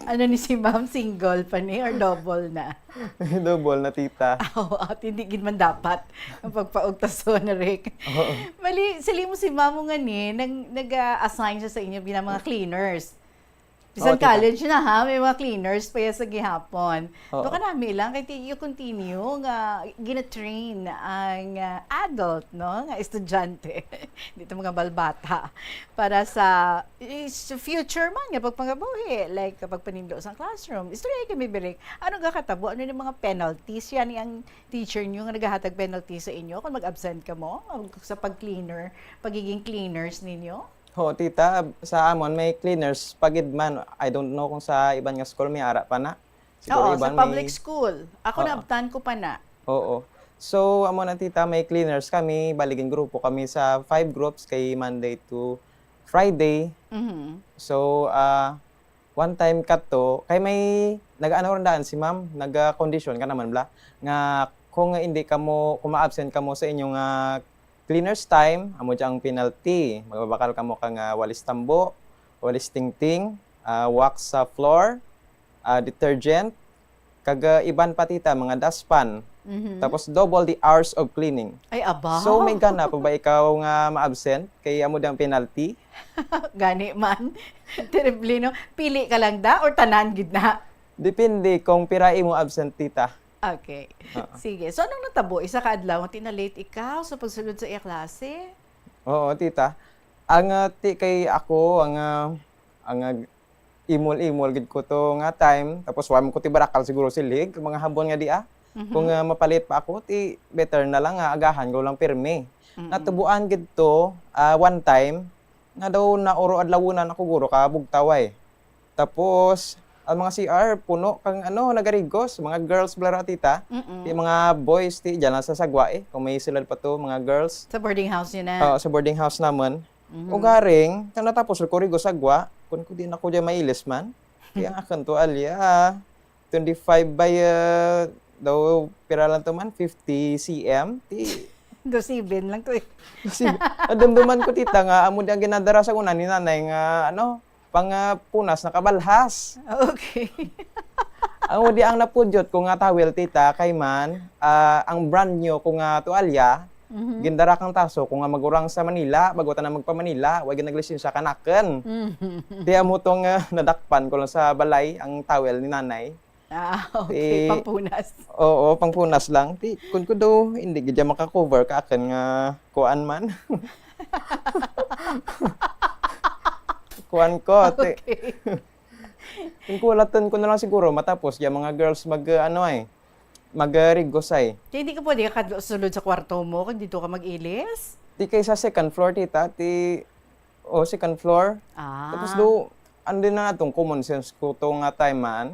Ano ni si ma'am, single pa ni or double na? Double na, tita. Aw, at hindi gid man dapat ang pagpaugtason na, Rick. Oo. Mali, sila mo si mamo nga ni, nag-, nag-a-assign siya sa inyo bilang mga cleaners. Bisan Oo, tita. College na ha, may mga cleaners pa yan sa gihapon. Oo. Doon ka nami lang, kay you continue nga gina-train ang ah, adult, no? Nga estudyante. Dito mga balbata. Para sa is future man nga pagpangabuhi, like kapag panindo sa classroom. Istorya kami, Birik. Ano nga katabo? Ano yung mga penalties? Yan ang teacher nyo nga naghahatag penalty sa inyo kung mag-absent ka mo sa pag-cleaner, pagiging cleaners ninyo? Ho, tita, sa amon may cleaners pagid man. I don't know kung sa iban nga school may ara pa na. Siguro Oo, sa iban public may school. Ako Oo. Naabtan ko pa na. Oo. So, amo na, tita, may cleaners kami, bali gingrupo kami sa five groups kay Monday to Friday. Mhm. So, ah, one time kadto, kay may nag-ano rin daan si ma'am, nag-condition ka naman bla, nga kung hindi ka mo, kung ma-absent ka mo sa inyong ah, cleaners time, amo dyan ang penalty. Magbabakal ka mo ka nga walis tambo, walis tingting, ah, wax sa floor, ah, detergent, kag ah, iban pa, tita, mga dustpan. Mhm. Tapos double the hours of cleaning. Ay, aba. So, may gana pa ba ikaw nga ma-absent? Kay amo dang penalty? Gani man. Terrible, no? Pili ka lang da or tanan gid na? Depende kung pira imo absent, tita. Okay. Oo. Sige. So, anong natabo? Isa ka adlaw, nga tinalate ikaw sa pagsulod sa iya klase? Oo, tita. Ang ah, ti kay ako, ang ah, ang ah, imol-imol gid ko to nga time, tapos wa man ko ti barakal siguro silig, mga habon nga di ah. Mhm. Kung ah, mapalit pa ako, ti better na lang nga agahan ko lang pirmi. Mm-mm. Natubuan gid to, ah, one time, nga daw nauro adlawunan ako guro ka bugtaway. Tapos, ang mga C R, puno kang ano, nagarigos, mga girls blara, tita. Mm-mm. Yung mga boys, ti, dyan lang sa sagwa eh, kung may sila pa to, mga girls. Sa boarding house yun na. Oo, sa boarding house naman. Mhm. Ugaring, kung natapos ko rigos sagwa, kung ko di na ko dyan mailis man. Kaya ang akon to, alya, twenty-five by, uh, daw, pira lang to man, fifty C M. Ti, Do seven lang to eh. kasi, nadumduman ko, tita, nga, amo di ang ginadara sa una ni nanay nga, ano, pang ah, punas na kabalhas. Okay. Amo di ang napudyot ko nga towel, tita, kay man, ah, ang brand new ko nga tuwalya, Mhm. gindara kang taso ko nga magurang sa Manila, bago ta na magpa-Manila, way ginaglisensya kanaken. Mhm. Di amo tong ah, nadakpan ko lang sa balay ang towel ni nanay. Ah, okay. Eh, Pampunas. Oo, pangpunas lang. Ti, kun ko do, hindi gid maka-cover ka akin nga kuan man. Kuan ko, ti. Okay. Kun kulaton ko na lang siguro, matapos, yung mga girls mag, uh, ano eh, mag-rigos ay. Kaya hindi ka pwede ka kadlo-, sulod sa kwarto mo kung dito ka mag-ilis? Ti kay sa second floor, tita, ti, o second floor. Ah. Tapos do, ando na natong common sense ko to nga time man.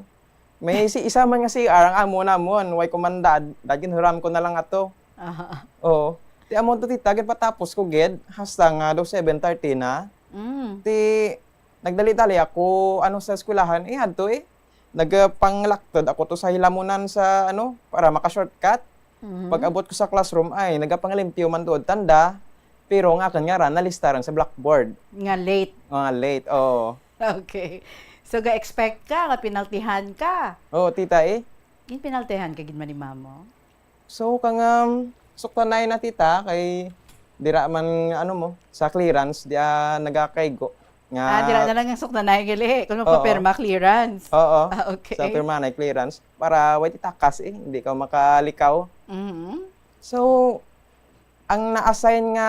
May si isa man nga C R ang amo namon, way ko man dad, dad ginhuram ko na lang ato. Ah. Oo. Ti amo to, tita, gid patapos ko gid, hasta nga do seven thirty na. Mm. Ti nagdali-dali ako, ano, sa eskwelahan, eh, adto eh. Nagpanglaktod ako to sa hilamunan sa, ano, para maka-shortcut. Mhm. Pag abot ko sa classroom, ay, nagapangalimpyo man tuod tanda, pero ang akin nga ra, nalistaran sa blackboard. Nga late. Mga late, oo. Okay. So, ga-expect ka, nga pinaltihan ka. Oo, tita eh. Yung pinaltihan ka, gid man ni mamo? So, kang um, suktanay na, tita, kay dira man, ano mo, sa clearance, di ah, nagakaigo. Nga, Ah, dira na lang ang suktanay, gali. Kung Oo. magpapirma, clearance. Oo. Ah, okay. Sa pirma na clearance. Para way titakas eh, hindi ka makalikaw. Mhm. So, ang na-assign nga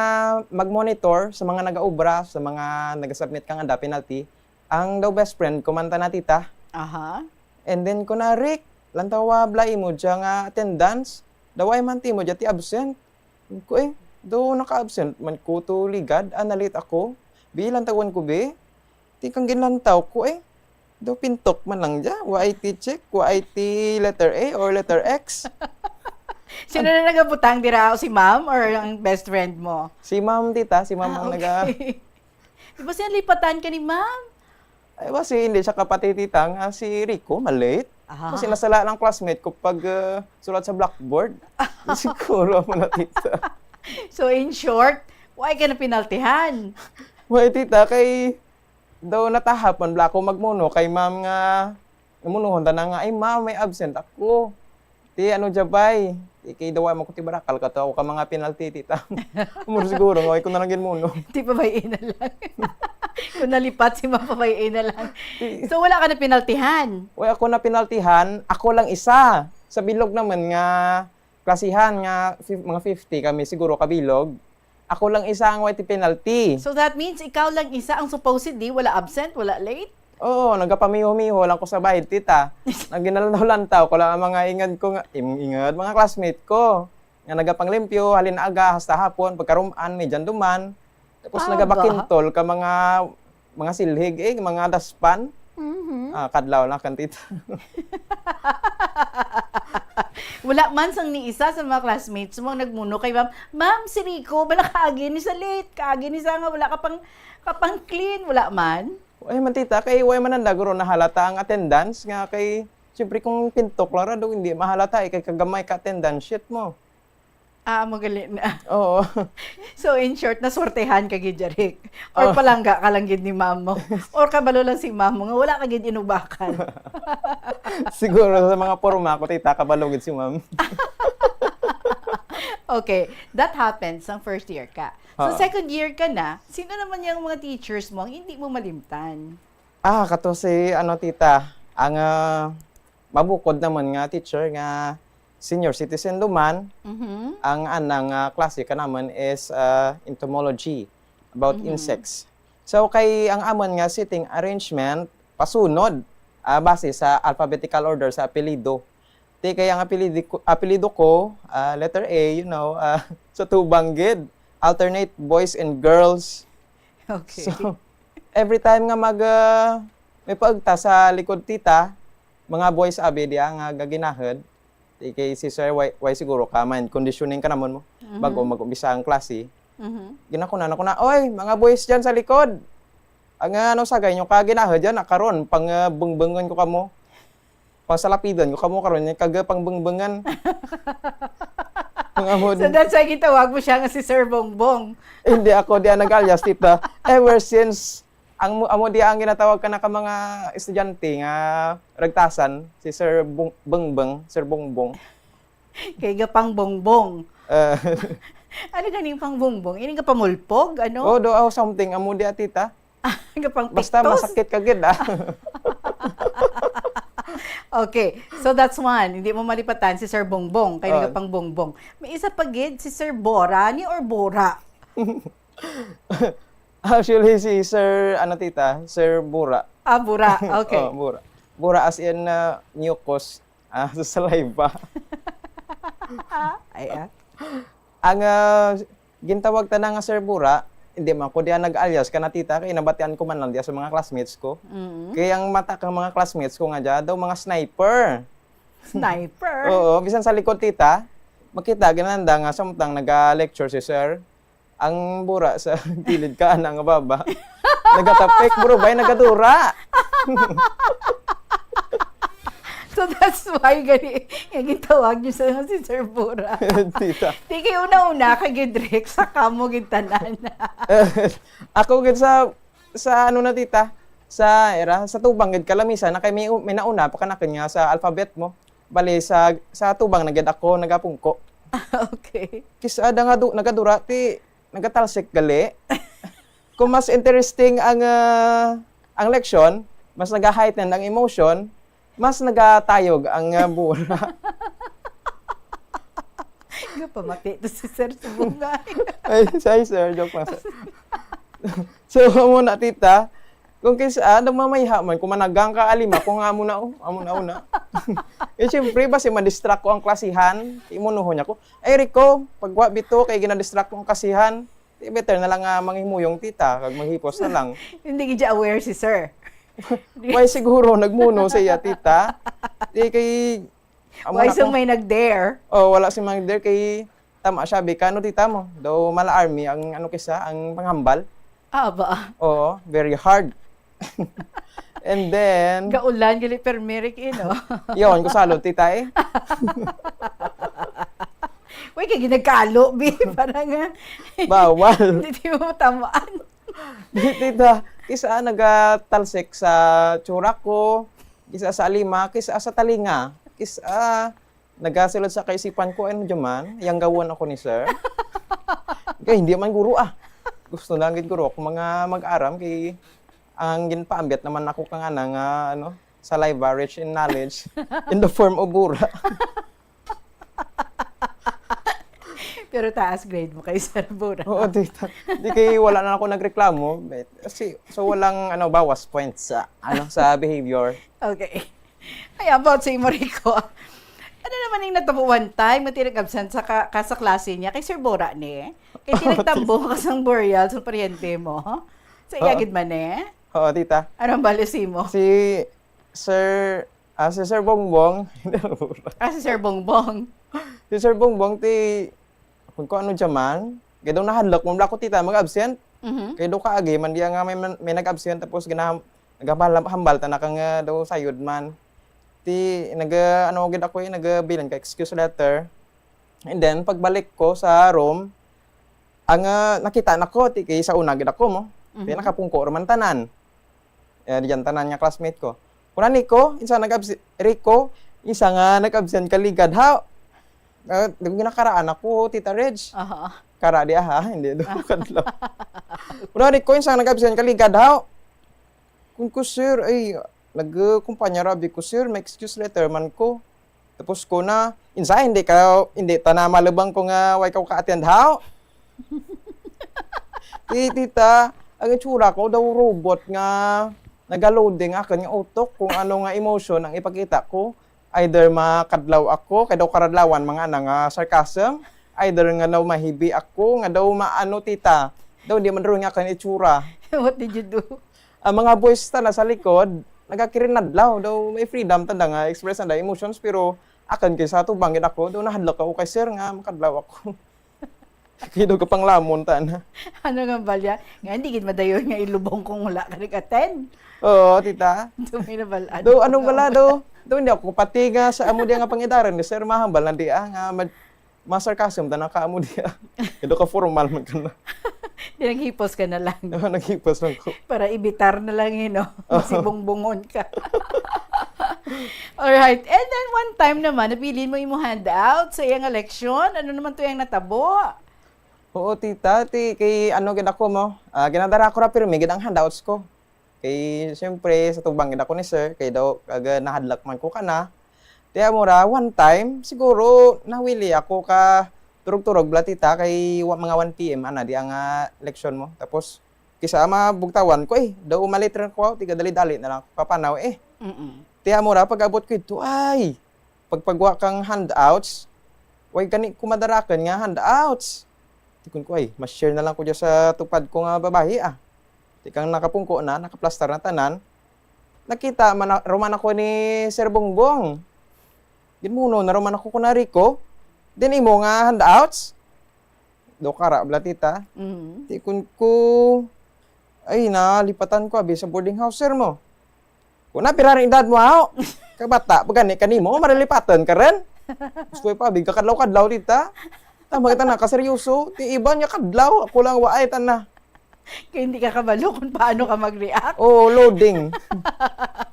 mag-monitor sa mga nag-aobra, sa mga nag-submit kang anda penalty, ang daw best friend ko man ta na, tita. Aha. And then ko na, "Rick, lantawa bla imo dya nga attendance. Daw ay man ti imo dya ti absent." Ko eh, daw naka-absent man ko to ligad, ah, na-late ako. Bi, lantawon ko, bi. Ti kang ginlantaw ko eh. Daw pintok man lang dya. Wa ay ti check, wa ay ti letter A or letter X. Sino na nagabutang dira? Si ma'am or ang best friend mo? Si ma'am, tita, si ma'am Ah, ang naga... okay. Di ba siya lipatan ka ni ma'am? Ay, kasi hindi siya kapatid, tita, nga si Rico, malate. Ah. Kasi nasala lang classmate ko pag ah, sulat sa blackboard. Siguro mo na, tita. So, in short, why ka na pinaltihan? Why, tita, kay daw natahap man bla ako magmuno kay ma'am nga namunuhon ta na nga, "Ay, ma'am, may absent ako." Ti, ano, Jabay? Ti, kay dawa mo ko ti barakal ka to. Ako ka mga penalty, tita. Mura siguro, nga, ikaw na lang ginmuno. Ti, pabay-i na lang. Kung nalipat si Ma'am, pabay-i na lang. Ti- So, wala ka na penaltihan? Way, ako na penaltihan. Ako lang isa. Sa bilog naman nga klasihan nga fif-, mga fifty kami siguro kabilog. Ako lang isa ang way ti penalty. So, that means ikaw lang isa ang supposedly wala absent, wala late? Oo, nagapamiho-miho lang ko sa bahin, tita. Naginalantaw-lantaw ko lang ang mga ingad ko nga, im-, ingad, mga classmate ko. Nga nagapanglimpyo, halin aga, hasta hapon, pagkaruman, may dyan duman. Tapos Aba. nagabakintol ka mga, mga silhig, eh, mga daspan. Mhm. Ah, kadlaw na kan tita. Wala man sang ni isa sa mga classmates mo ang nagmuno kay ma'am, "Ma'am, si Rico, bala kaagi ni sa late, kaagi ni sa nga wala ka pang, ka pang clean," wala man? Ay, man, tita, kay way man nanda guro nahalata ang attendance nga kay, siyempre, kung pintok lang ra do, hindi mahalata, eh, kay kagamay ka attendance sheet mo. Ah, amo gali na. Oo. So, in short, naswertehan ka gid, Jeric? Or Oh. palangga ka lang gid ni ma'am mo? Or kabalo lang si ma'am mo nga wala ka gid inubakan? Siguro sa mga porma ko, tita, kabalo gid si ma'am. Okay, that happens sang first year ka. So, Oo. second year ka na, sino naman yung mga teachers mo ang hindi mo malimtan? Ah, kato si, ano, tita, ang, ah, mabukod naman nga teacher nga senior citizen duman, Mhm. ang anang, ah, klase ka naman is, ah, entomology, about Mhm. insects. So, kay ang amon nga seating arrangement, pasunod, ah, base sa alphabetical order sa apelyido. Ti kay ang apelyido ko, apelyido ko, ah, letter A, you know, ah, sa tubang gid, alternate boys and girls. Okay. So, every time nga mag, ah, may paagta sa likod, tita, mga boys abi diya nga gaginahod, ti kay si sir, way, way siguro ka, mind conditioning ka naman mo, Mhm. bago mag-umpisa ang klase. Mhm. Ginakuna na ko na, "Oy, mga boys dyan sa likod! Ang, ano, sagay nyo ka ginahod dyan, ah, karon, pang, ah, bungbungon ko kamo. Pang salapidan ko kamo karon, kag, ah, pang bungbungan." Mga mo So, din. that's why gitawag mo siya nga si Sir Bongbong. Hindi ako di ang nag-alias, tita. Ever since, ang mo, amo di ang ginatawag ka na ka mga estudyante nga ragtasan, si Sir Bong-, Bongbong, Sir Bongbong. Kay gapang bongbong. Eh. Ano ganing pang bongbong? Ini nga pamulpog, ano? Oh, do, oh, something. Amo di, tita. Gapang Basta piktos? Masakit ka gid, ah. Okay. So, that's one. Hindi mo malipatan si Sir Bongbong. Kay Oh. gapang bongbong. May isa pa gid, si Sir Bora ni or Bora? Actually, si Sir, ano, tita? Sir Bura. Ah, Bura. Okay. Oh, Bura. Bura as in, uh, mucus. Ah, sa saliva. Ay, ah. Ang, ah, gintawag ta na nga Sir Bura, hindi man ko diya nag-alias ka na, tita, kay nabatian ko man lang diya sa mga classmates ko. Mm. Kay ang mata kang mga classmates ko nga diya, daw mga sniper. Sniper? Oo, bisan sa likod, tita, makita, ginanda nga samtang naga-lecture si sir, ang bura sa gilid ka, ana nga baba. Nagatapik, bro, bay, nagadura. So that's why gani, nga gintawag niyo sa si Sir Bura. Tita. Di kay una-una, kay Gidrick, sa kamo gid tanan. Ako gid sa, sa ano na, tita, sa era, sa tubang gid kalamisan, na kay may, may nauna pa kanakin nga sa alphabet mo. Bali, sa, sa tubang na gid ako nagapungko. Okay. Kis-a da nga du-, nagadura, ti, nagatalsik gali. Kung mas interesting ang, ah, ang leksyon, mas naga-heighten ang emotion, mas nagatayog ang, ah, bura. Gapamati to si Sir Subungay. Ay, sorry, sir. Joke lang, sir. So, amo na, tita. Kung kis-, ah, nagmamayha man, kung managang ka, alima ko nga amo na, oh. Amo na, oh, na. Eh, siyempre, basi ma-distract ko ang klasihan. Imunuhon niya ko, "Ay, Rico, pagwa bito, kay gina-distract ko ang klasihan." Di better na lang nga manghimuyong, tita, kag maghipos na lang. Hindi gid siya aware si sir. Why siguro nagmuno sa iya, tita? Di kay, amo Why na so ko. May nag-dare? Oh, wala si mag-dare kay tama siya, bika, ano, tita mo? Daw mala army ang, ano, kisa, ang panghambal. Ah, ba? Oo, very hard. And then, gaulan, gali, permirik, eh, no? Yun, ko salot, tita, eh. Uy, kay ginagkalo, bi. Parang, ah, bawal. Hindi, di mo matamaan. Di, tita, kis-a nagatalsik sa tsura ko, kis-a sa alima, kis-a sa talinga, kis-a Nagasulod sa kaisipan ko, "Ano dyan man? Yanggawan ako ni sir?" Kay hindi man guro, ah. Gusto lang gid guro ako mga mag-aram kay ang ginpaambiat naman ako kang ana nga, ano, saliva rich in knowledge in the form of bura. Pero taas grade mo kay Sir Bura. Oo, tita. Di kay wala na ako nagreklamo. But, si, so, walang ano, bawas points sa, ano, sa behavior. Okay. Ay, about sa imo, Rico. Ano naman yung natabo one time nga tinag-absent sa ka, ka sa klase niya kay Sir Bora ni? Kay tinagtambong ka sang burial sa paryente mo? Sa iya Oo. Gid man eh? Oo, tita. Anong bali sa imo? Si Sir, ah, si Sir Bongbong. Hindi, Bora. Ah, si Sir Bongbong. Si Sir Bongbong, ti, kung, kung ano dyan man, kaya daw nahadlok mo, ako, tita, mag-absent. Mhm. Kaya daw kaagi man diya nga may, man- may nag-absent, tapos ginaham, nagahambal-hambal ta na kang ah, daw sayod man. Ti, nag, ano gid ako eh, nagbilan ka excuse letter. And then, pagbalik ko sa room, ang ah, nakita na ko, ti, kay sa una gid ako mo. Ti, Mhm. nakapungko ra man tanan. Eh, diyan tanan nga classmate ko. Kuna ni ko, insa nag-absent, Rico, insa nga nag-absent ka ligad, ha? Ah, di ko ginakaraan ako, Tita Reg. Aha. Kara di, ha? Hindi, do kadlaw. Kuna ni ko, insa nga nag-absent ka ligad, ha? Kun ko, sir, ay, nagkumpanya rabi ko, sir, may excuse letter man ko. Tapos ko na, insa, hindi ka, hindi ta na malubang ko nga way ka ka-attend, ha? Ti, tita, ang itsura ko daw robot nga nagaloading akin nga utok kung ano nga emotion ang ipakita ko. Either makadlaw ako, kay daw karadlawan mga ana nga sarcasm, either nga daw mahibi ako, nga daw maano, tita. Daw di man ron nga akin itsura. What did you do? Ang mga boys ta na sa likod, nagakirinadlaw. Daw may freedom ta nga express na emotions, pero akin kay sa tubangin ako, daw nahadlok ako kay sir nga makadlaw ako. Kay daw kapanglamon ta na. Ano nga balya? Nga, hindi gid madayon nga ilubong kung wala ka nag-attend. Oo, tita. Ito may nabalaan. Do, anong bala, do? Do, hindi ako pati nga sa amo diya nga pangidaran ni sir, mahambal na diya nga mag masarcasm ta na ka amo diya. Ito ka formal man ka na. Di naghipos ka na lang. Ano, naghipas lang ko. Para ibitar na lang yun, no? Si bongbongon ka. Alright. And then, one time naman, napili mo imo handout sa iyang eleksyon. Ano naman to yung natabo? Oo, tita. Ti, kay ano gid ako mo, ah, ginadara ko ra pirmi gid ang handouts ko. Kay, siyempre, sa tubang gid ako ni sir, kay daw, kaga nahadlak man ko kana. Ti, amo ra, one time, siguro, nawili ako ka turog-turog bala, tita, kay wa-, mga one P M, ana, di ang ah, eleksyon mo. Tapos, kisa mabugtawan ko, eh, daw umalit rin ko, tiga dali-dali na lang ako kapanaw, eh. Mm-mm. Ti, amo ra, pag-abot ko ito, ay, pagpagwa kang handouts, way gani ko madarakan nga handouts. Tikon ko, ay, ma-share na lang ko dyan sa tupad ko nga babayi, ah. Ti kang nakapungko na, nakaplastar na tanan. Nakita man na, ruman ako ni Sir Bongbong. Ginmuno na ruman ako ko na Rico. Din imo nga handouts. Do kara, bala, tita. Mm. Tikon ko, ay, nalipatan ko, abi, sa boarding house, sir mo. Kung na, pira rin edad mo, aho? Kabata, pag gani ka nimo, maralipatan ka rin. Gusto ko pa, big kadlaw-kadlaw, tita. Tama kita na, kaseryoso. Ti iban niya kadlaw, ako lang waay, tana. Kaya hindi ka kabalo kung paano ka mag-react. Oo, loading.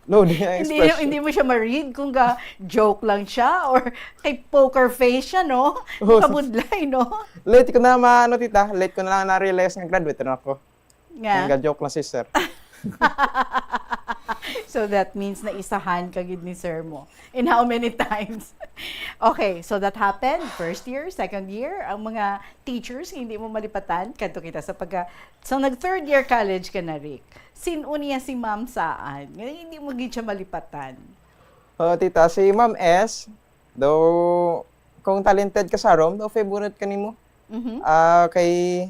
Loading ang Hindi, expression. Hindi mo siya ma-read kung ga joke lang siya or kay poker face siya, no? Oo. Kabudlay, no? Late ko na ma-, ano, tita? Late ko na lang na-realize nga graduate na ako. Nga. Nga joke lang si sir. So that means na isahan ka gid ni sir mo. And how many times? Okay, so that happened. First year, second year, ang mga teachers, hindi mo malipatan. Kadto kita sa pagka... So nag third year college ka na, Rick. Sin-o niya si Ma'am Saan? Nga hindi mo gid siya malipatan. Oo, tita, si Ma'am S, daw, kung talented ka sa room, daw favorite ka nimo. Mhm. Ah, kay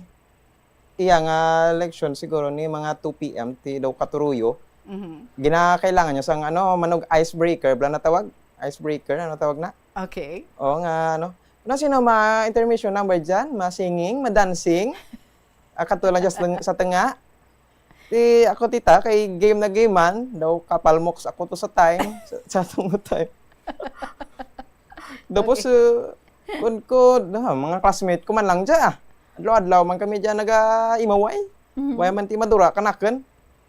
iya nga leksyon siguro ni mga two P M, ti daw katuruyo. Mhm. Ginakailangan niya sang, ano, manog icebreaker, bala na tawag? Icebreaker, ano tawag na? Okay. Oo nga, ano. Ano, sino ma-intermission number dyan? Ma-singing, ma-dancing? Ah, kato lang just lang sa tunga. Ti ako, tita, kay game na game man, daw kapalmoks ako to sa time, sa, sa tungo time. Tapos, uh, kun ko, da, mga classmate ko man lang dya. Adlaw-adlaw man kami dya naga-imaway. Mhm. Wala man ti madura kanakin.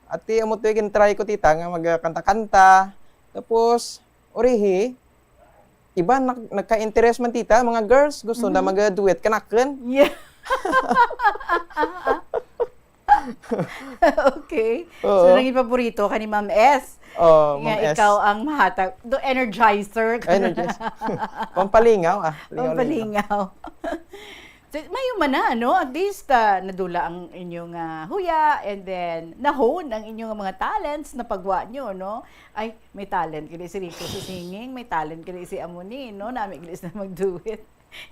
At ti amo to yung try ko, tita, nga magkanta-kanta. Tapos, urihi, iban nak-, nagka-interest man, tita, mga girls, gusto na Mhm. mag-duet kanakon. Yeah. Okay. So, Oo. naging paborito ka ni Ma'am S. Oh, Nga Ma'am S. ikaw ang mahatag. Do energizer. Energizer. Pampalingaw, ah. Lingaw-lingaw. Pampalingaw. So, mayo man na, no? At least, ah, nadula ang inyong, ah, huya, and then, na-hone ang inyong mga talents na pagwa nyo, no? Ay, may talent gani si Rico sa singing, may talent gani si Amoni, no? Nami gani sila mag-duet.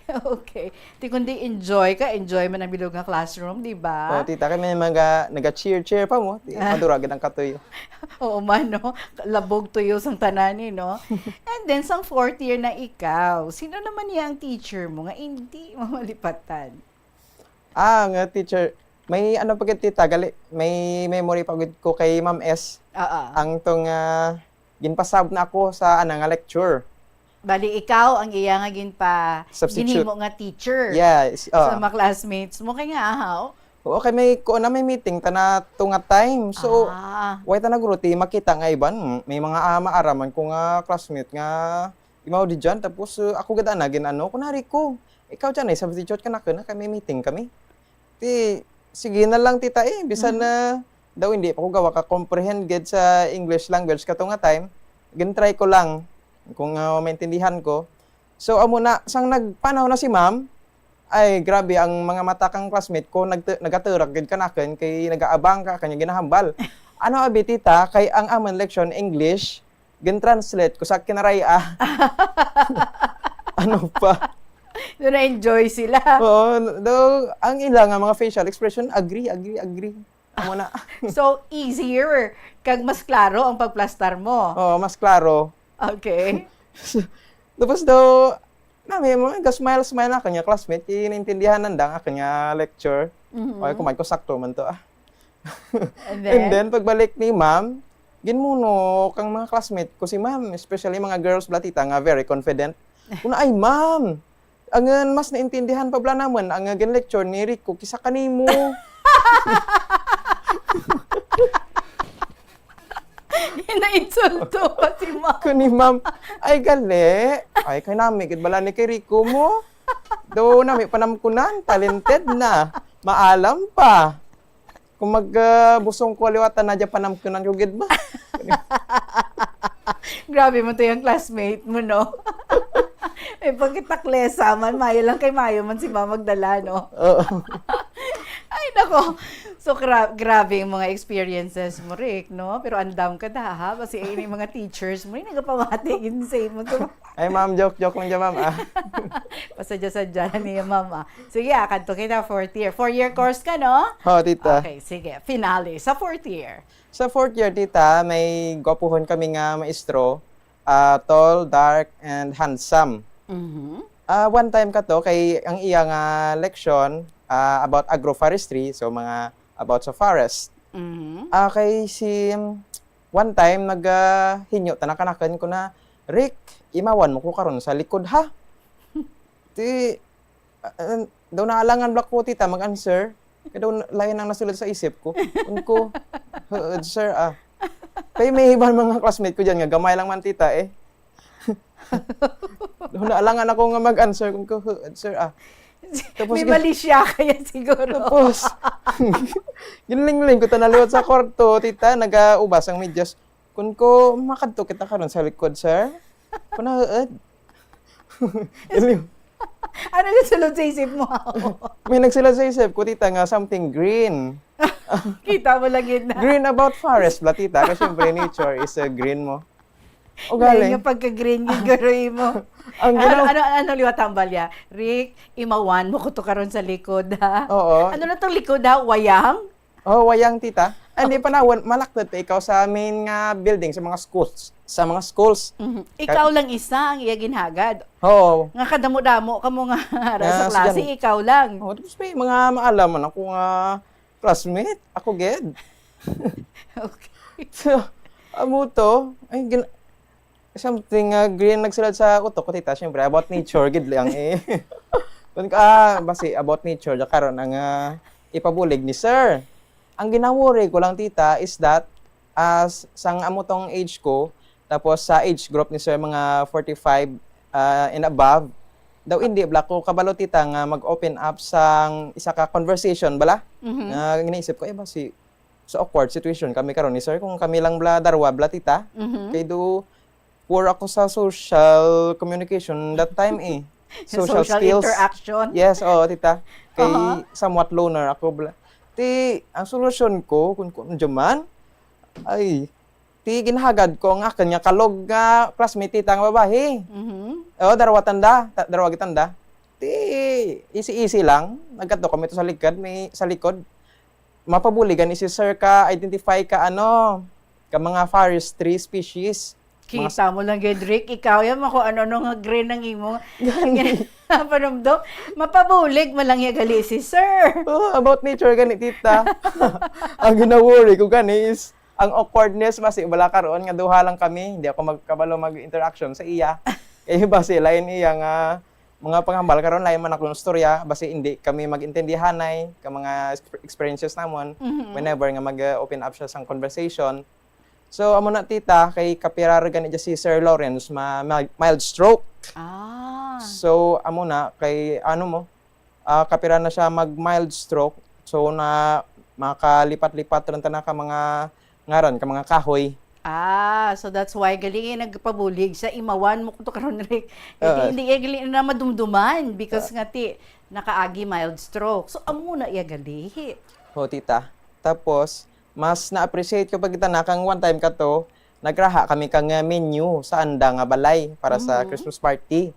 Okay. Ti kundi enjoy ka, enjoy man ang bilog nga classroom, di ba? Oh, tita, kay may mga naga-cheer-cheer pa mo. Ti, Ah. madura gid ang katuyo. Oo man, no? Labog tuyo sang tanan, eh, no? And then, sang fourth year na ikaw, sino naman niya ang teacher mo nga hindi mo malipatan? Ah, nga teacher, may ano pa gid, tita, gali, may memory pa gid ko kay Ma'am S. Oo. Ang tong, ah, ginpasab na ako sa ana nga lecture. Bali, ikaw ang iya nga ginpa-, Substitute. ginhimo nga teacher Yes, sa oh. mga classmates mo. Kay nga, ahaw? Oo, kay may, kuan na, may meeting ta na to nga time. So, Ah. way ta nagruti, makita nga iban, may mga, ah, maaraman ko nga classmate nga imaw di dyan. Tapos, uh, ako gid ana, gin-ano, "Kunari ko, ikaw dyan ay substitute ka na, kay may meeting kami." Ti, sige na lang, tita, eh. Bisan Mhm. na daw hindi pa ko gawa ka-comprehend gid sa English language kato nga time, gin-try ko lang kung, ah, maintindihan ko. So, amo na, sang nagpanaw na si ma'am, ay, grabe, ang mga mata kang classmate ko, nagtu-, nagaturak gid kanakon kay nagaabang ka kanya ginahambal. Ano, abi, tita, kay ang amon leksyon, English, gin-translate ko sa Kinaray-a. Ano pa? So, na-enjoy sila. Oo, though, ang ila nga mga facial expression, agree, agree, agree. Amo na. So, easier kag mas klaro ang pagplastar mo. Oo, mas klaro. Okay. Tapos daw, nami, mga ga-smile-smile na kanya classmate, kay naintindihan nanda ang kanya lecture. Mhm. Okay, kumain ko, sakto man to, ah. And And then? then, pagbalik ni ma'am, ginmuno kang mga classmate ko si ma'am, especially mga girls bala, tita, nga very confident. Kuna, "Ay, ma'am, ang, uh, mas naintindihan pa bala naman ang, uh, gin-lecture ni Rico kisa kanimo." Nainsulto pa si ma'am. Kuni, ma'am, ay, gali. Ay, kay nami gid bala ni kay Rico mo. Do nami panamkunan, talented na. Maalam pa. Kung mag, ah, busong ko liwatan na dyan, panamkunan ko gid ba? Grabe mo to yung classmate mo, no? May pagkitaklesa man, mayo lang kay mayo man si Ma'am magdala, no? Oo. Ay, nako. So, gra-, grabe yung mga experiences mo, Rick, no? Pero andam ka da, ha? Kasi yung mga teachers mo, yung nagapamati, yun sa imo. Ay, ma'am, joke, joke lang dyan, ma'am, ah. Pasadya-sadya na niya, ma'am, ah. Sige, ah, kadto kita fourth year. Four-year course ka, no? Oo, tita. Okay, sige. Finale. Sa fourth year. Sa fourth year, tita, may gwapuhon kami nga maestro. Ah, tall, dark, and handsome. Mhm. Ah, one time ka to, kay ang iya nga leksyon, ah, about agroforestry, so mga about sa forest. Mhm. Ah, kay si, one time, nag, ah, hinyo ta na kanakon ko na, "Rick, imawan mo ko karon sa likod, ha?" Ti, ah, ah, daw naalangan bala ko, tita, mag-answer. Kay daw na-, lain ang nasulod sa isip ko. Kun ko, "Huod, sir, ah." Kay may iban mga classmate ko dyan nga, gamay lang man, tita, eh. Daw naalangan ako nga mag-answer. Kun ko, "Huod, sir, ah." Tapos May gi- mali siya kaya siguro. Tapos, ginlingling ko ta na liwat sa kwarto, tita, nagaubas ang medyas. Kun ko, "Makadto kita karon sa likod, sir?" Kunahuod. Ano yung sulod sa isip mo? May nagsulod sa isip ko, tita, nga something green. Kita mo lang yun na. Green about forest, bala, tita. Kasi syempre, nature is, uh, green mo. O Lain galing. Nga pagka-green, yung garoy mo. Ang Ano, ginaw- ano, ano liwat hambal niya? "Rick, imawan mo ko to karon sa likod, ha?" Oo. Ano na tong likod, ha? Wayang? Oh, wayang, tita. Ah, hindi, panahon, malaktot pa ikaw sa main nga building, sa mga schools. Sa mga schools. Mhm. Ikaw lang isa ang iya ginhagad. Oo. Nga kadamo-damo ka mo nga ara sa Nga, klase, sigan- ikaw lang. Oh, tapos may mga maalam man ako nga classmate. Ako, gid. Okay. So, amo to. Ay, gin-, something, ah, green nagsulod sa utok ko, tita, syempre, about nature, gid lang, eh. Kun ka, ah, basi, about nature, da karon ang, ah, ipabulig ni sir. Ang ginaworry ko lang, tita, is that, ah, s-, sang amo tong age ko, tapos sa age group ni sir, mga forty-five, ah, and above, daw hindi bala ko kabalo, tita, nga mag-open up sang isa ka conversation bala. Mhm. Nga ginaisip ko, "Ay, basi sa awkward situation kami karon ni sir kung kami lang bala darwa bala, tita." Mhm. Kay do poor ako sa social communication that time, eh. Social Social skills. Interaction? Yes, oo, tita. Kay Aha. Somewhat loner ako bala. Ti, ang solusyon ko, kung, kung dyan man, ay, ti ginhagad ko ang akin nga kalog nga classmate, tita, nga babayi. Mhm. Oo, darwa tanda, ta-, darwa gid tanda. Ti, easy-easy lang. Nagkadto kami to sa likod, may, sa likod. Mapabulig gani si sir ka identify ka, ano, ka mga forestry species. Mga Kita mo lang gid, Rick, ikaw yan, kung ano-ano nga green ang imo Gani. panumdom. Mapabulig man lang ya gali si sir. Oh, about nature gani, tita. Ang gina-worry ko gani is ang awkwardness, basi wala karon nga duha lang kami. Hindi ako magkabalo mag-interaction sa iya. Kay basi lain iya nga mga panghambal karon, lain man akong istorya, basi hindi kami mag-intindihanay ka mga exp-, experiences namon Mhm. whenever nga mag-open up siya sang conversation. So, amo na, tita, kay kapira ra gani dya si Sir Lawrence ma-, ma-, mild stroke. Ah. So, amo na, kay ano mo, ah, kapira na siya mag-mild stroke. So, na makalipat-lipat rin ta na ka mga ngaran, ka mga kahoy. Ah, so that's why gali nagpabulig sa imawan mo to karon, Rick. Kay Oo. Hindi iya gali na madumduman because Ah. nga ti nakaagi mild stroke. So, amo na iya gali. Ho, tita. Tapos, mas na-appreciate ko pa kita na kang one time ka to, nagraha kami kang, uh, menu sa anda nga balay para sa Mhm. Christmas party.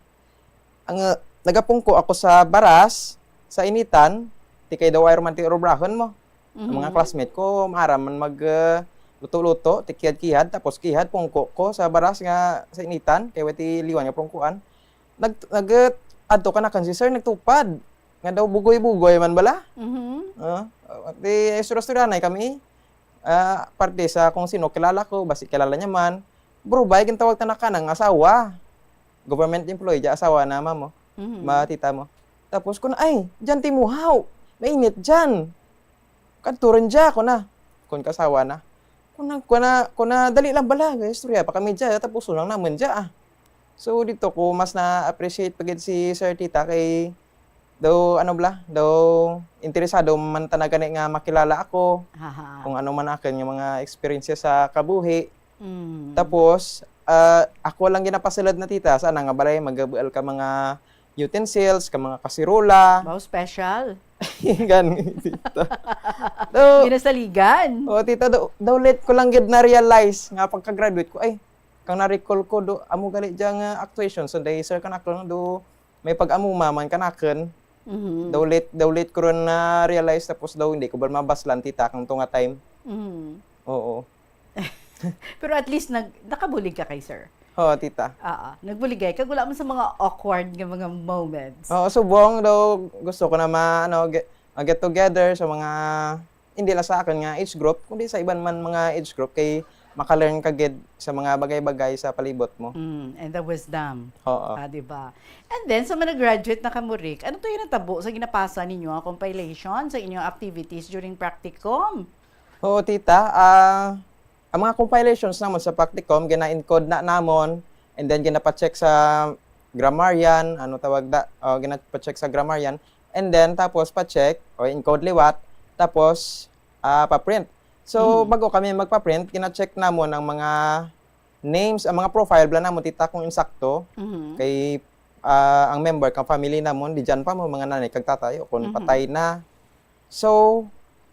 Ang, uh, nagapungko ako sa baras, sa initan, ti kay daw ay romantic obrahon mo. Ang mga Mhm. classmate ko, maaram man mag, uh, luto-luto, ti kihad-kihad, tapos kihad, pungko ko sa baras nga sa initan, kay wati liwan nga pungkuan. Nag-, nag-, uh, adto ka na kan si sir, nagtupad. Nga daw bugoy-bugoy man bala. Mhm. Ah, di, istorya-istoryanay kami. Ah, parte sa kung sino kilala ko, basi kilala niya man. Bro, bay, gintawag ta na kanang asawa. Government employee, dya asawa na, ma'am, oh. Mhm. Ma, tita mo. Tapos, kun, "Ay, dyan ti muhaw. Mainit dyan." Kadto rin dya, kuna. Kun kasawa na. Kuna, kuna, kuna, dali lang bala. Istorya pa kami dya. Tapos lang naman dya, ah. So, dito ko mas na-appreciate pa gid si Sir Tita kay daw, ano bala, daw interesado man talaga ni nga makilala ako Aha. kung ano man akin yung mga experiences sa kabuhi. Mm. Tapos, ah, ako lang ginapasulod na, tita, sa ana nga balay, magabual ka mga utensils, ka mga kasirola. Wow, special. Gani, tita. Daw, Ginasaligan. Oh, tita, daw, daw late ko lang gid na-realize nga pagka-graduate ko, ay, kang na-recall ko, do, amo gali dyan nga actuation. So, day, sir, kanakon, do, may pag-amuma man kanakon. Mhm. Daw late, daw late ko ron na-realize, tapos daw hindi ko ba mabaslan, tita, kang tunga time. Mhm. Oo. Pero at least nag-, nakabulig ka kay sir. Oo, tita. Oo, nagbuligay. Kag wala man sa mga awkward nga mga moments. Oo, subong daw gusto ko na ma-, ano, get, mag-get together sa mga, hindi lang sa akin nga age group, kundi sa iban man mga age group, kay maka-learn ka gid sa mga bagay-bagay sa palibot mo. Mm, and the wisdom. Oo. Ah, di ba? And then, sa mga graduate na kamo, Rick, ano to yung natabo sa ginapasa ninyo, ah, compilation sa inyong activities during practicum? Oo, tita. Ah, ang mga compilations namon sa practicum, gina-encode na namon, and then ginapacheck sa grammarian, ano tawag da, oh, ginapacheck sa grammarian, and then tapos pacheck, o encode liwat, tapos, ah, pa-print. So, Mhm. bago kami magpa-print, gina-check namon ang mga names, ang mga profile bala namon, tita, kung insakto. Mhm. Kay, ah, ang member kang family namon, di dyan pa mo, mga nanay kag tatay, o kung Mhm. patay na. So,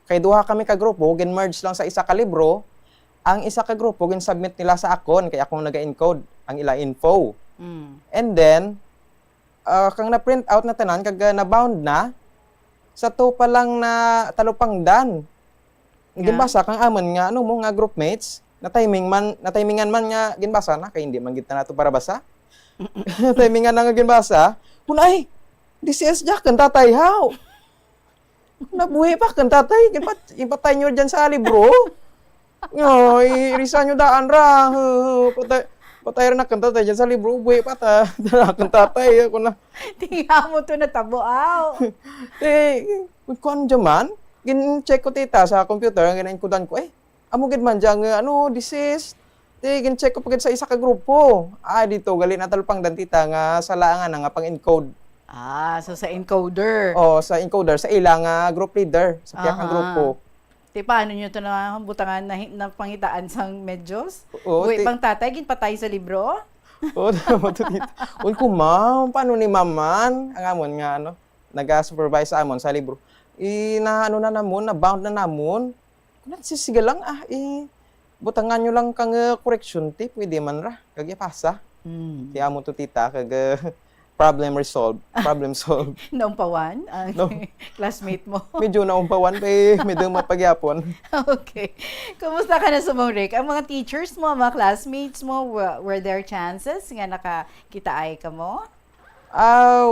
kay duha kami ka grupo, gin-merge lang sa isa ka libro. Ang isa ka grupo, gin-submit nila sa akon, kay akong naga-encode ang ila info. Mm. And then, ah, kang na-print out na tanan, kag, ah, na-bound na, sa to pa lang na talupangdan. Nga? Ginbasa kang amon nga, ano mo, nga groupmates, na-timing man, na-timingan man nga ginbasa na, kay hindi man gid na nato para basa. Timingan na nga ginbasa, kun, "Ay, this is Jack, ang tatay, how?" Nabuhi pa kan tatay, ginpat-, ginpatay niyo dyan sa libro. Nga, irisa niyo daan ra. Patay, patay ra na kan tatay dyan sa libro, buhi pa ta, dala kan tatay, ako na. Tingnan mo to natabo, aw. Eh, kuwan dyan man, gin-check ko, tita, sa computer, ang ginainkudan ko, eh, amo gid man dyan nga, ano, deceased. Ti, gin-check ko pa gid sa isa ka grupo. Ah, dito, gali na talupangdan, tita, nga sala nga na nga pang-encode. Ah, so sa encoder. Oh, sa encoder, sa ila nga group leader, sa pihak nga Aha. grupo. Ti, paano nyo to na butangan na, napangitaan sang medyos? Oo, Buhi ti- pang tatay, ginpatay sa libro? Oo, tama to, tita. Un ko, ma'am, paano ni ma'am man? Ang amon nga, ano, naga-supervise sa amon sa libro. I, na, ano na namon, na-bound na namon. Nagsisiga lang, ah, i, butangan nyo lang kang, uh, correction tape, pwede man ra. Kag ipasa. Mm. Ti amo to, tita, kag, uh, problem resolved. Problem solved. Naumpawan ang No. classmate mo? Medyo naumpawan, kay medyo mapagyapon. Okay. Kumusta ka na sa Mount Rick? Ang mga teachers mo, ang mga classmates mo, wa-, were there chances nga nakakitaay ka mo? Ah,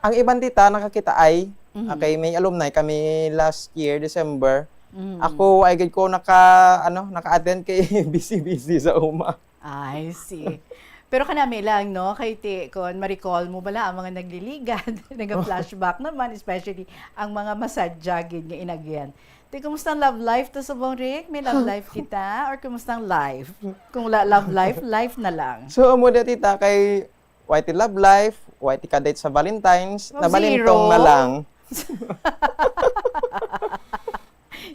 ang iban, tita, nakakitaay. Mhm. Ah, kay may alumni kami last year, December. Mhm. Ako, ay gid ko naka, ano, naka-attend kay busy-busy sa uma. I see. Pero kanami lang, no? Kay ti, kon ma-recall mo bala ang mga nagliligad, naga-flashback naman, especially ang mga masadya gid nga inagyan. Ti, kumusta ang love life to sa Mount Rick? May love life kita? Or kumusta ang life? Kung la-, love life, life na lang. So, amo na, tita, kay wala ti love life, wala ti ka-date sa Valentine's, Oh, nabalintong zero. na lang.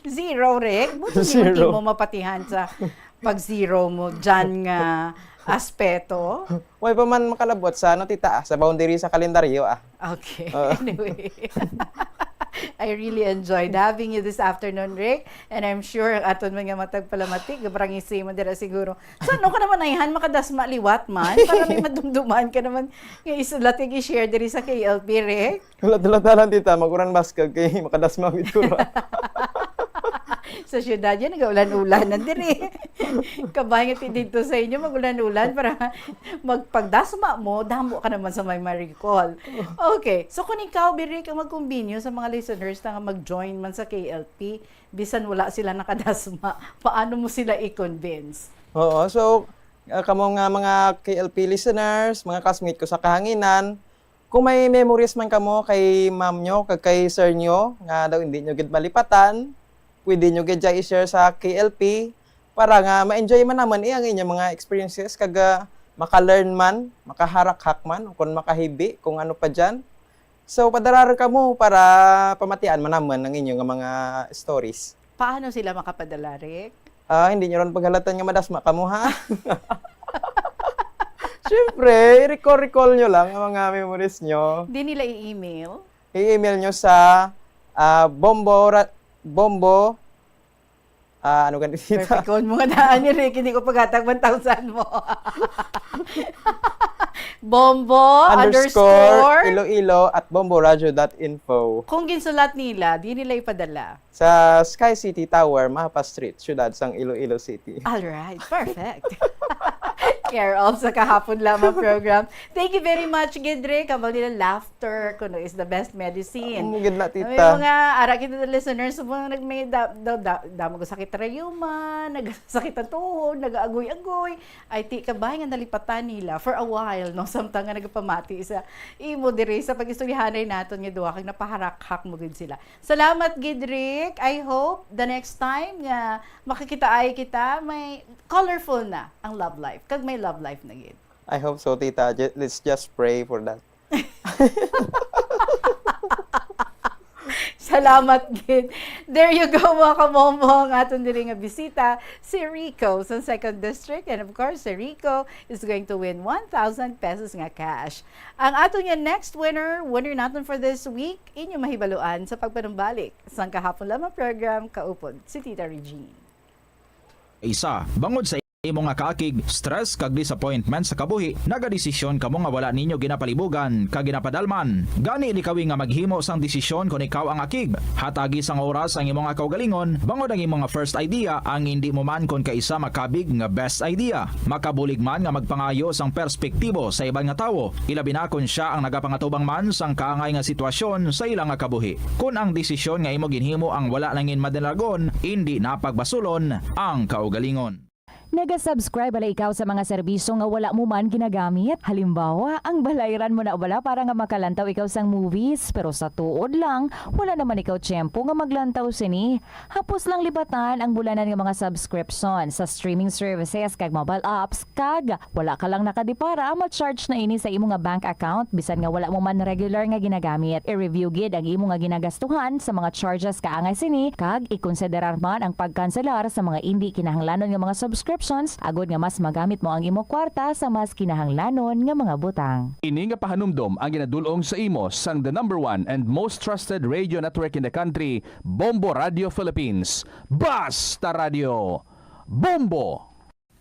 Zero, Rick? Buto di man Zero. mo mapatihan sa pag-zero mo dyan nga aspeto. Way pa man makalabot sa, ano, tita, ah, sa boundary sa kalendaryo, ah. Okay. Oo. Anyway. I really enjoyed having you this afternoon, Rick. And I'm sure ang aton mga matag palamati, gabrangisi man dira siguro. So, ano ka naman, ayhan, makadasma liwat man? Para may madumduman ka naman nga isulat kag i-share diri sa K L P, Rick. Wala, wala talan, tita. Mag-uran maskag kay makadasma gid ko ra. Sa syudad yan, nag-ulan-ulan na diri. Kabay nga ti dito sa inyo, mag-ulan-ulan para magpagdasma mo, damo ka naman sa may ma-recall. Okay. So, kung ikaw, Bi Rick, ang magkumbinyo sa mga listeners na nga mag-join man sa K L P, bisan wala sila nakadasma, paano mo sila i-convince? Oo. So, ah, kamo nga mga K L P listeners, mga classmate ko sa kahanginan, kung may memories man kamo kay ma'am nyo, kag kay sir nyo, nga daw hindi nyo gid malipatan, pwede nyo gid siya i-share sa K L P para nga ma-enjoy man naman, eh, ang inyong mga experiences, kag, ah, maka-learn man, makaharakhak man, o kung makahibi, kung ano pa dyan. So, padala ra kamo para pamatian man naman ang inyo nga mga stories. Paano sila makapadala, Rick? Ah, hindi nyo ron paghalatan nga madasma kamo, ha? Siyempre, i-recall-recall nyo lang ang mga memories nyo. Di nila i-email? I-email nyo sa, ah, bombo ra-, bombo, ah, ano gani, tita? Perfect call mo nga daan ni Rick, hindi ko paghatag one thousand mo. Bombo Underscore underscore Iloilo at bomboradio dot info. Kung ginsulat nila, di nila ipadala. Sa Sky City Tower, Mapa Street, siyudad sang Iloilo City. All right, perfect. Care of sa Kahapon Lamang program. Thank you very much, Gidre. Kamo nila, laughter kuno is the best medicine. Amo gid na, May tita. mga ara kita listeners, mga nag-, may da-, da-, da-, damo ko sakit rayuma, nagsakit ang tuhod, nag-aagoy-agoy. Ay, ti, kabay nga nalipatan nila for a while, no? Samtang nga nagapamati sa imo diri sa pag-istoryahanay naton nga duha, kag napaharakhak mo gid sila. Salamat gid, Rick. I hope the next time nga makakitaay kita, may colorful na ang love life. Kag may love life na gid. I hope so, tita. Ju-, let's just pray for that. Salamat gid. There you go, mga kamombo, ang aton diri nga bisita, si Rico sa Second District. And of course, si Rico is going to win one thousand pesos nga cash. Ang aton nga next winner, winner naton for this week, inyo mahibaluan sa pagpanumbalik sang Kahapon Lamang program, kaupod si Tita Regine. Isa, bangod sa imo nga kaakig, stress kag disappointment sa kabuhi, nagadesisyon kamo nga wala ninyo ginapalibugan kag ginapadalman. Gani, likawi nga maghimo sang desisyon kon ikaw ang akig. Hatagi sang oras ang imo nga kaugalingon, bangod ang imo nga first idea ang indi mo man kon kaisa makabig nga best idea. Makabulig man nga magpangayo sang perspektibo sa iban nga tawo, ilabi na kon sia ang nagapangatubang man sang kaangay nga sitwasyon sa ila nga kabuhi. Kon ang desisyon nga imo ginhimo ang wala nangin madalagon, indi na pagbasulon ang kaugalingon. Naga-subscribe bala ikaw sa mga serbisyo nga wala mo man ginagamit? Halimbawa, ang balayran mo na bala para nga makalantaw ikaw sang movies, pero sa tuod lang, wala naman ikaw tiyempo nga maglantaw sini. Hapos lang libatan ang bulanan nga mga subscription sa streaming services kag mobile apps, kag wala ka lang nakadipara, ma-charge na ini sa imo nga bank account bisan nga wala mo man regular nga ginagamit. I-review gid ang imo nga ginagastuhan sa mga charges kaangay sini, kag ikonsiderar man ang pagkanselar sa mga indi kinahanglanon nga mga subscriptions, agod nga mas magamit mo ang imo kwarta sa mas kinahanglanon nga mga butang. Ini nga pahanumdom ang ginadul-ong sa imo sang the number one and most trusted radio network in the country, Bombo Radio Philippines. Basta Radio, Bombo!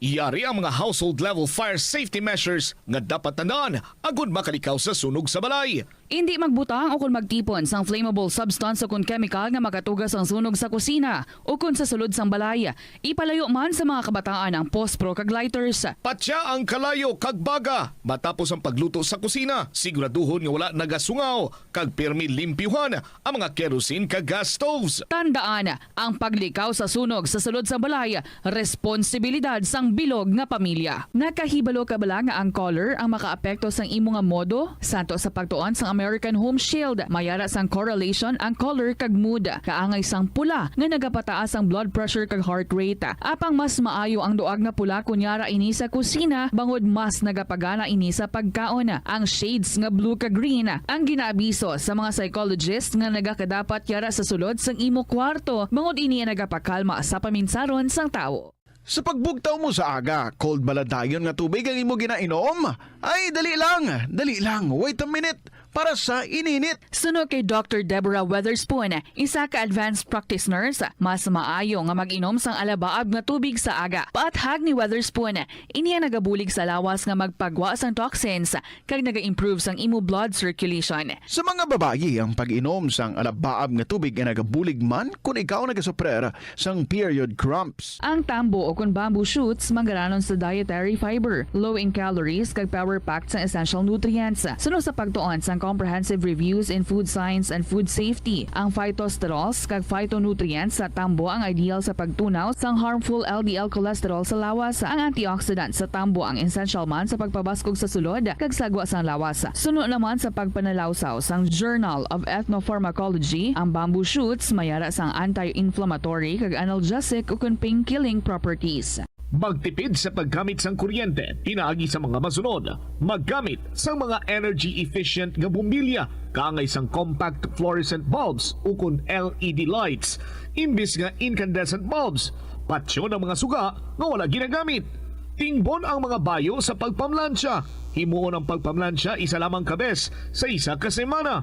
Yari ang mga household level fire safety measures nga dapat tandaan agud makalikaw sa sunog sa balay. Indi magbutang o kon magtipon sang flammable substance o kon chemical nga makatuga sang sunog sa kusina o kon sa sulod sang balay. Ipalayo man sa mga kabataan ang pospro kag lighters. Patya ang kalayo kag baga matapos ang pagluto sa kusina. Siguraduhon nga wala nagasungaw kag pirmi limpyuhan ang mga kerosene kag gas stoves. Tandaan, ang paglikaw sa sunog sa sulod sang balay, responsibilidad sang bilog nga pamilya. Nakahibalo ka bala nga ang color ang makaapekto sang imo nga modo? Santo sa pagtuon sang American Home Shield, may ara sang correlation ang color kag mood. Kaangay sang pula nga nagapataas ang blood pressure kag heart rate. Apang mas maayo ang duag nga pula kon yara ini sa kusina, bangod mas nagapagana ini sa pagkaon. Ang shades nga blue kag green ang ginaabiso sa mga psychologist nga nagakadapat yara sa sulod sang imo kwarto, bangod ini ang nagapakalma sa paminsaron sang tawo. Sa pagbugtaw mo sa aga, cold bala dayon nga tubig ang imo ginainom? Ay, dali lang, dali lang, wait a minute, para sa ininit. Suno kay Doctor Deborah Weatherspoon, isa ka advanced practice nurse, mas maayo nga mag-inom sang alabaab nga tubig sa aga. Paathag ni Weatherspoon, ini ang nagabulig sa lawas nga magpagwa sang toxins kag naga-improve sang imo blood circulation. Sa mga babayi, ang pag-inom sang alabaab nga tubig ay nagabulig man kon ikaw nagasuprer sang period cramps. Ang tambo o kon bamboo shoots manggaranon sa dietary fiber, low in calories, kag power-packed sang essential nutrients. Suno sa pagtuon sang Comprehensive Reviews in Food Science and Food Safety, ang phytosterols kag phytonutrients sa tambo ang ideal sa pagtunaw sang harmful L D L cholesterol sa lawas. Ang antioxidant sa tambo ang essential man sa pagpabaskog sa sulod kag sagwa sang lawas. Suno naman sa pagpanalawsaw sang Journal of Ethnopharmacology, ang bamboo shoots may ara sang anti-inflammatory kag analgesic ukon pain-killing properties. Magtipid sa paggamit sang kuryente pinaagi sa mga masunod: maggamit sang mga energy-efficient nga bombilya kaangay sang compact fluorescent bulbs ukon L E D lights imbis nga incandescent bulbs. Patyon ang mga suga nga wala ginagamit. Tingbon ang mga bayo sa pagpamlansya. Himuon ang pagpamlansya isa lamang ka bes sa isa ka semana.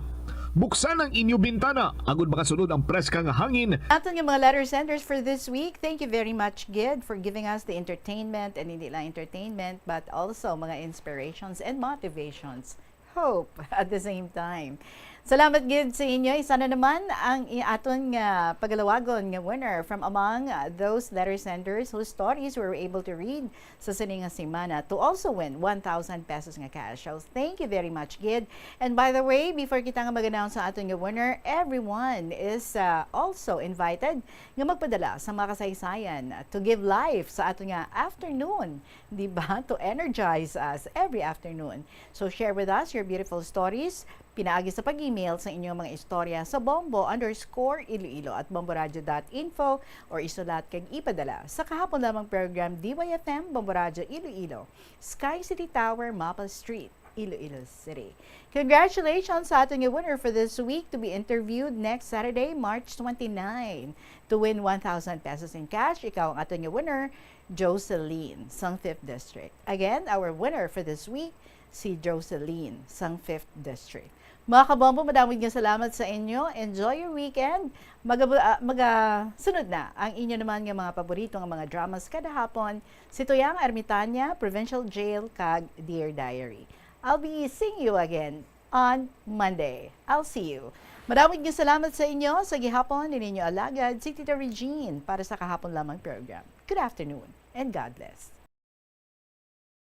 Buksan ang inyo bintana agud makasulod ang preska nga hangin. Aton nga mga letter senders for this week, thank you very much gid for giving us the entertainment, and hindi lang entertainment, but also mga inspirations and motivations. Hope at the same time. Salamat gid sa inyo. Isa na naman ang i-, aton nga pagalawagon nga winner from among, uh, those letter senders whose stories we were able to read sa sini nga semana to also win one thousand pesos nga cash. So, thank you very much gid. And by the way, before kita nga mag-announce sa aton nga winner, everyone is, uh, also invited nga magpadala sa mga kasaysayan, uh, to give life sa aton nga afternoon, di ba? To energize us every afternoon. So, share with us your beautiful stories pinaagi sa pag-email sa inyong mga istorya sa bombo underscore iloilo at bomboradio dot info, or isulat kag ipadala sa kahapon lamang program, D Y F M, Bombo Radio Iloilo, Sky City Tower, Maples Street, Iloilo City. Congratulations sa aton nga winner for this week, to be interviewed next Saturday, March twenty-nine. To win one thousand pesos in cash, ikaw ang aton nga winner, Jocelyn, sang Fifth District. Again, our winner for this week, si Jocelyn, sang Fifth District. Mga kabombo, madamo nga salamat sa inyo. Enjoy your weekend. Magabu-, ah, maga-, sunod na ang inyo naman nga mga paborito nga mga dramas kada hapon, Si Tuyang Ermitania, Provincial Jail, kag Dear Diary. I'll be seeing you again on Monday. I'll see you. Madamo nga salamat sa inyo. Sa gihapon, ni ninyo alagad, si Tita Regine para sa kahapon lamang program. Good afternoon and God bless.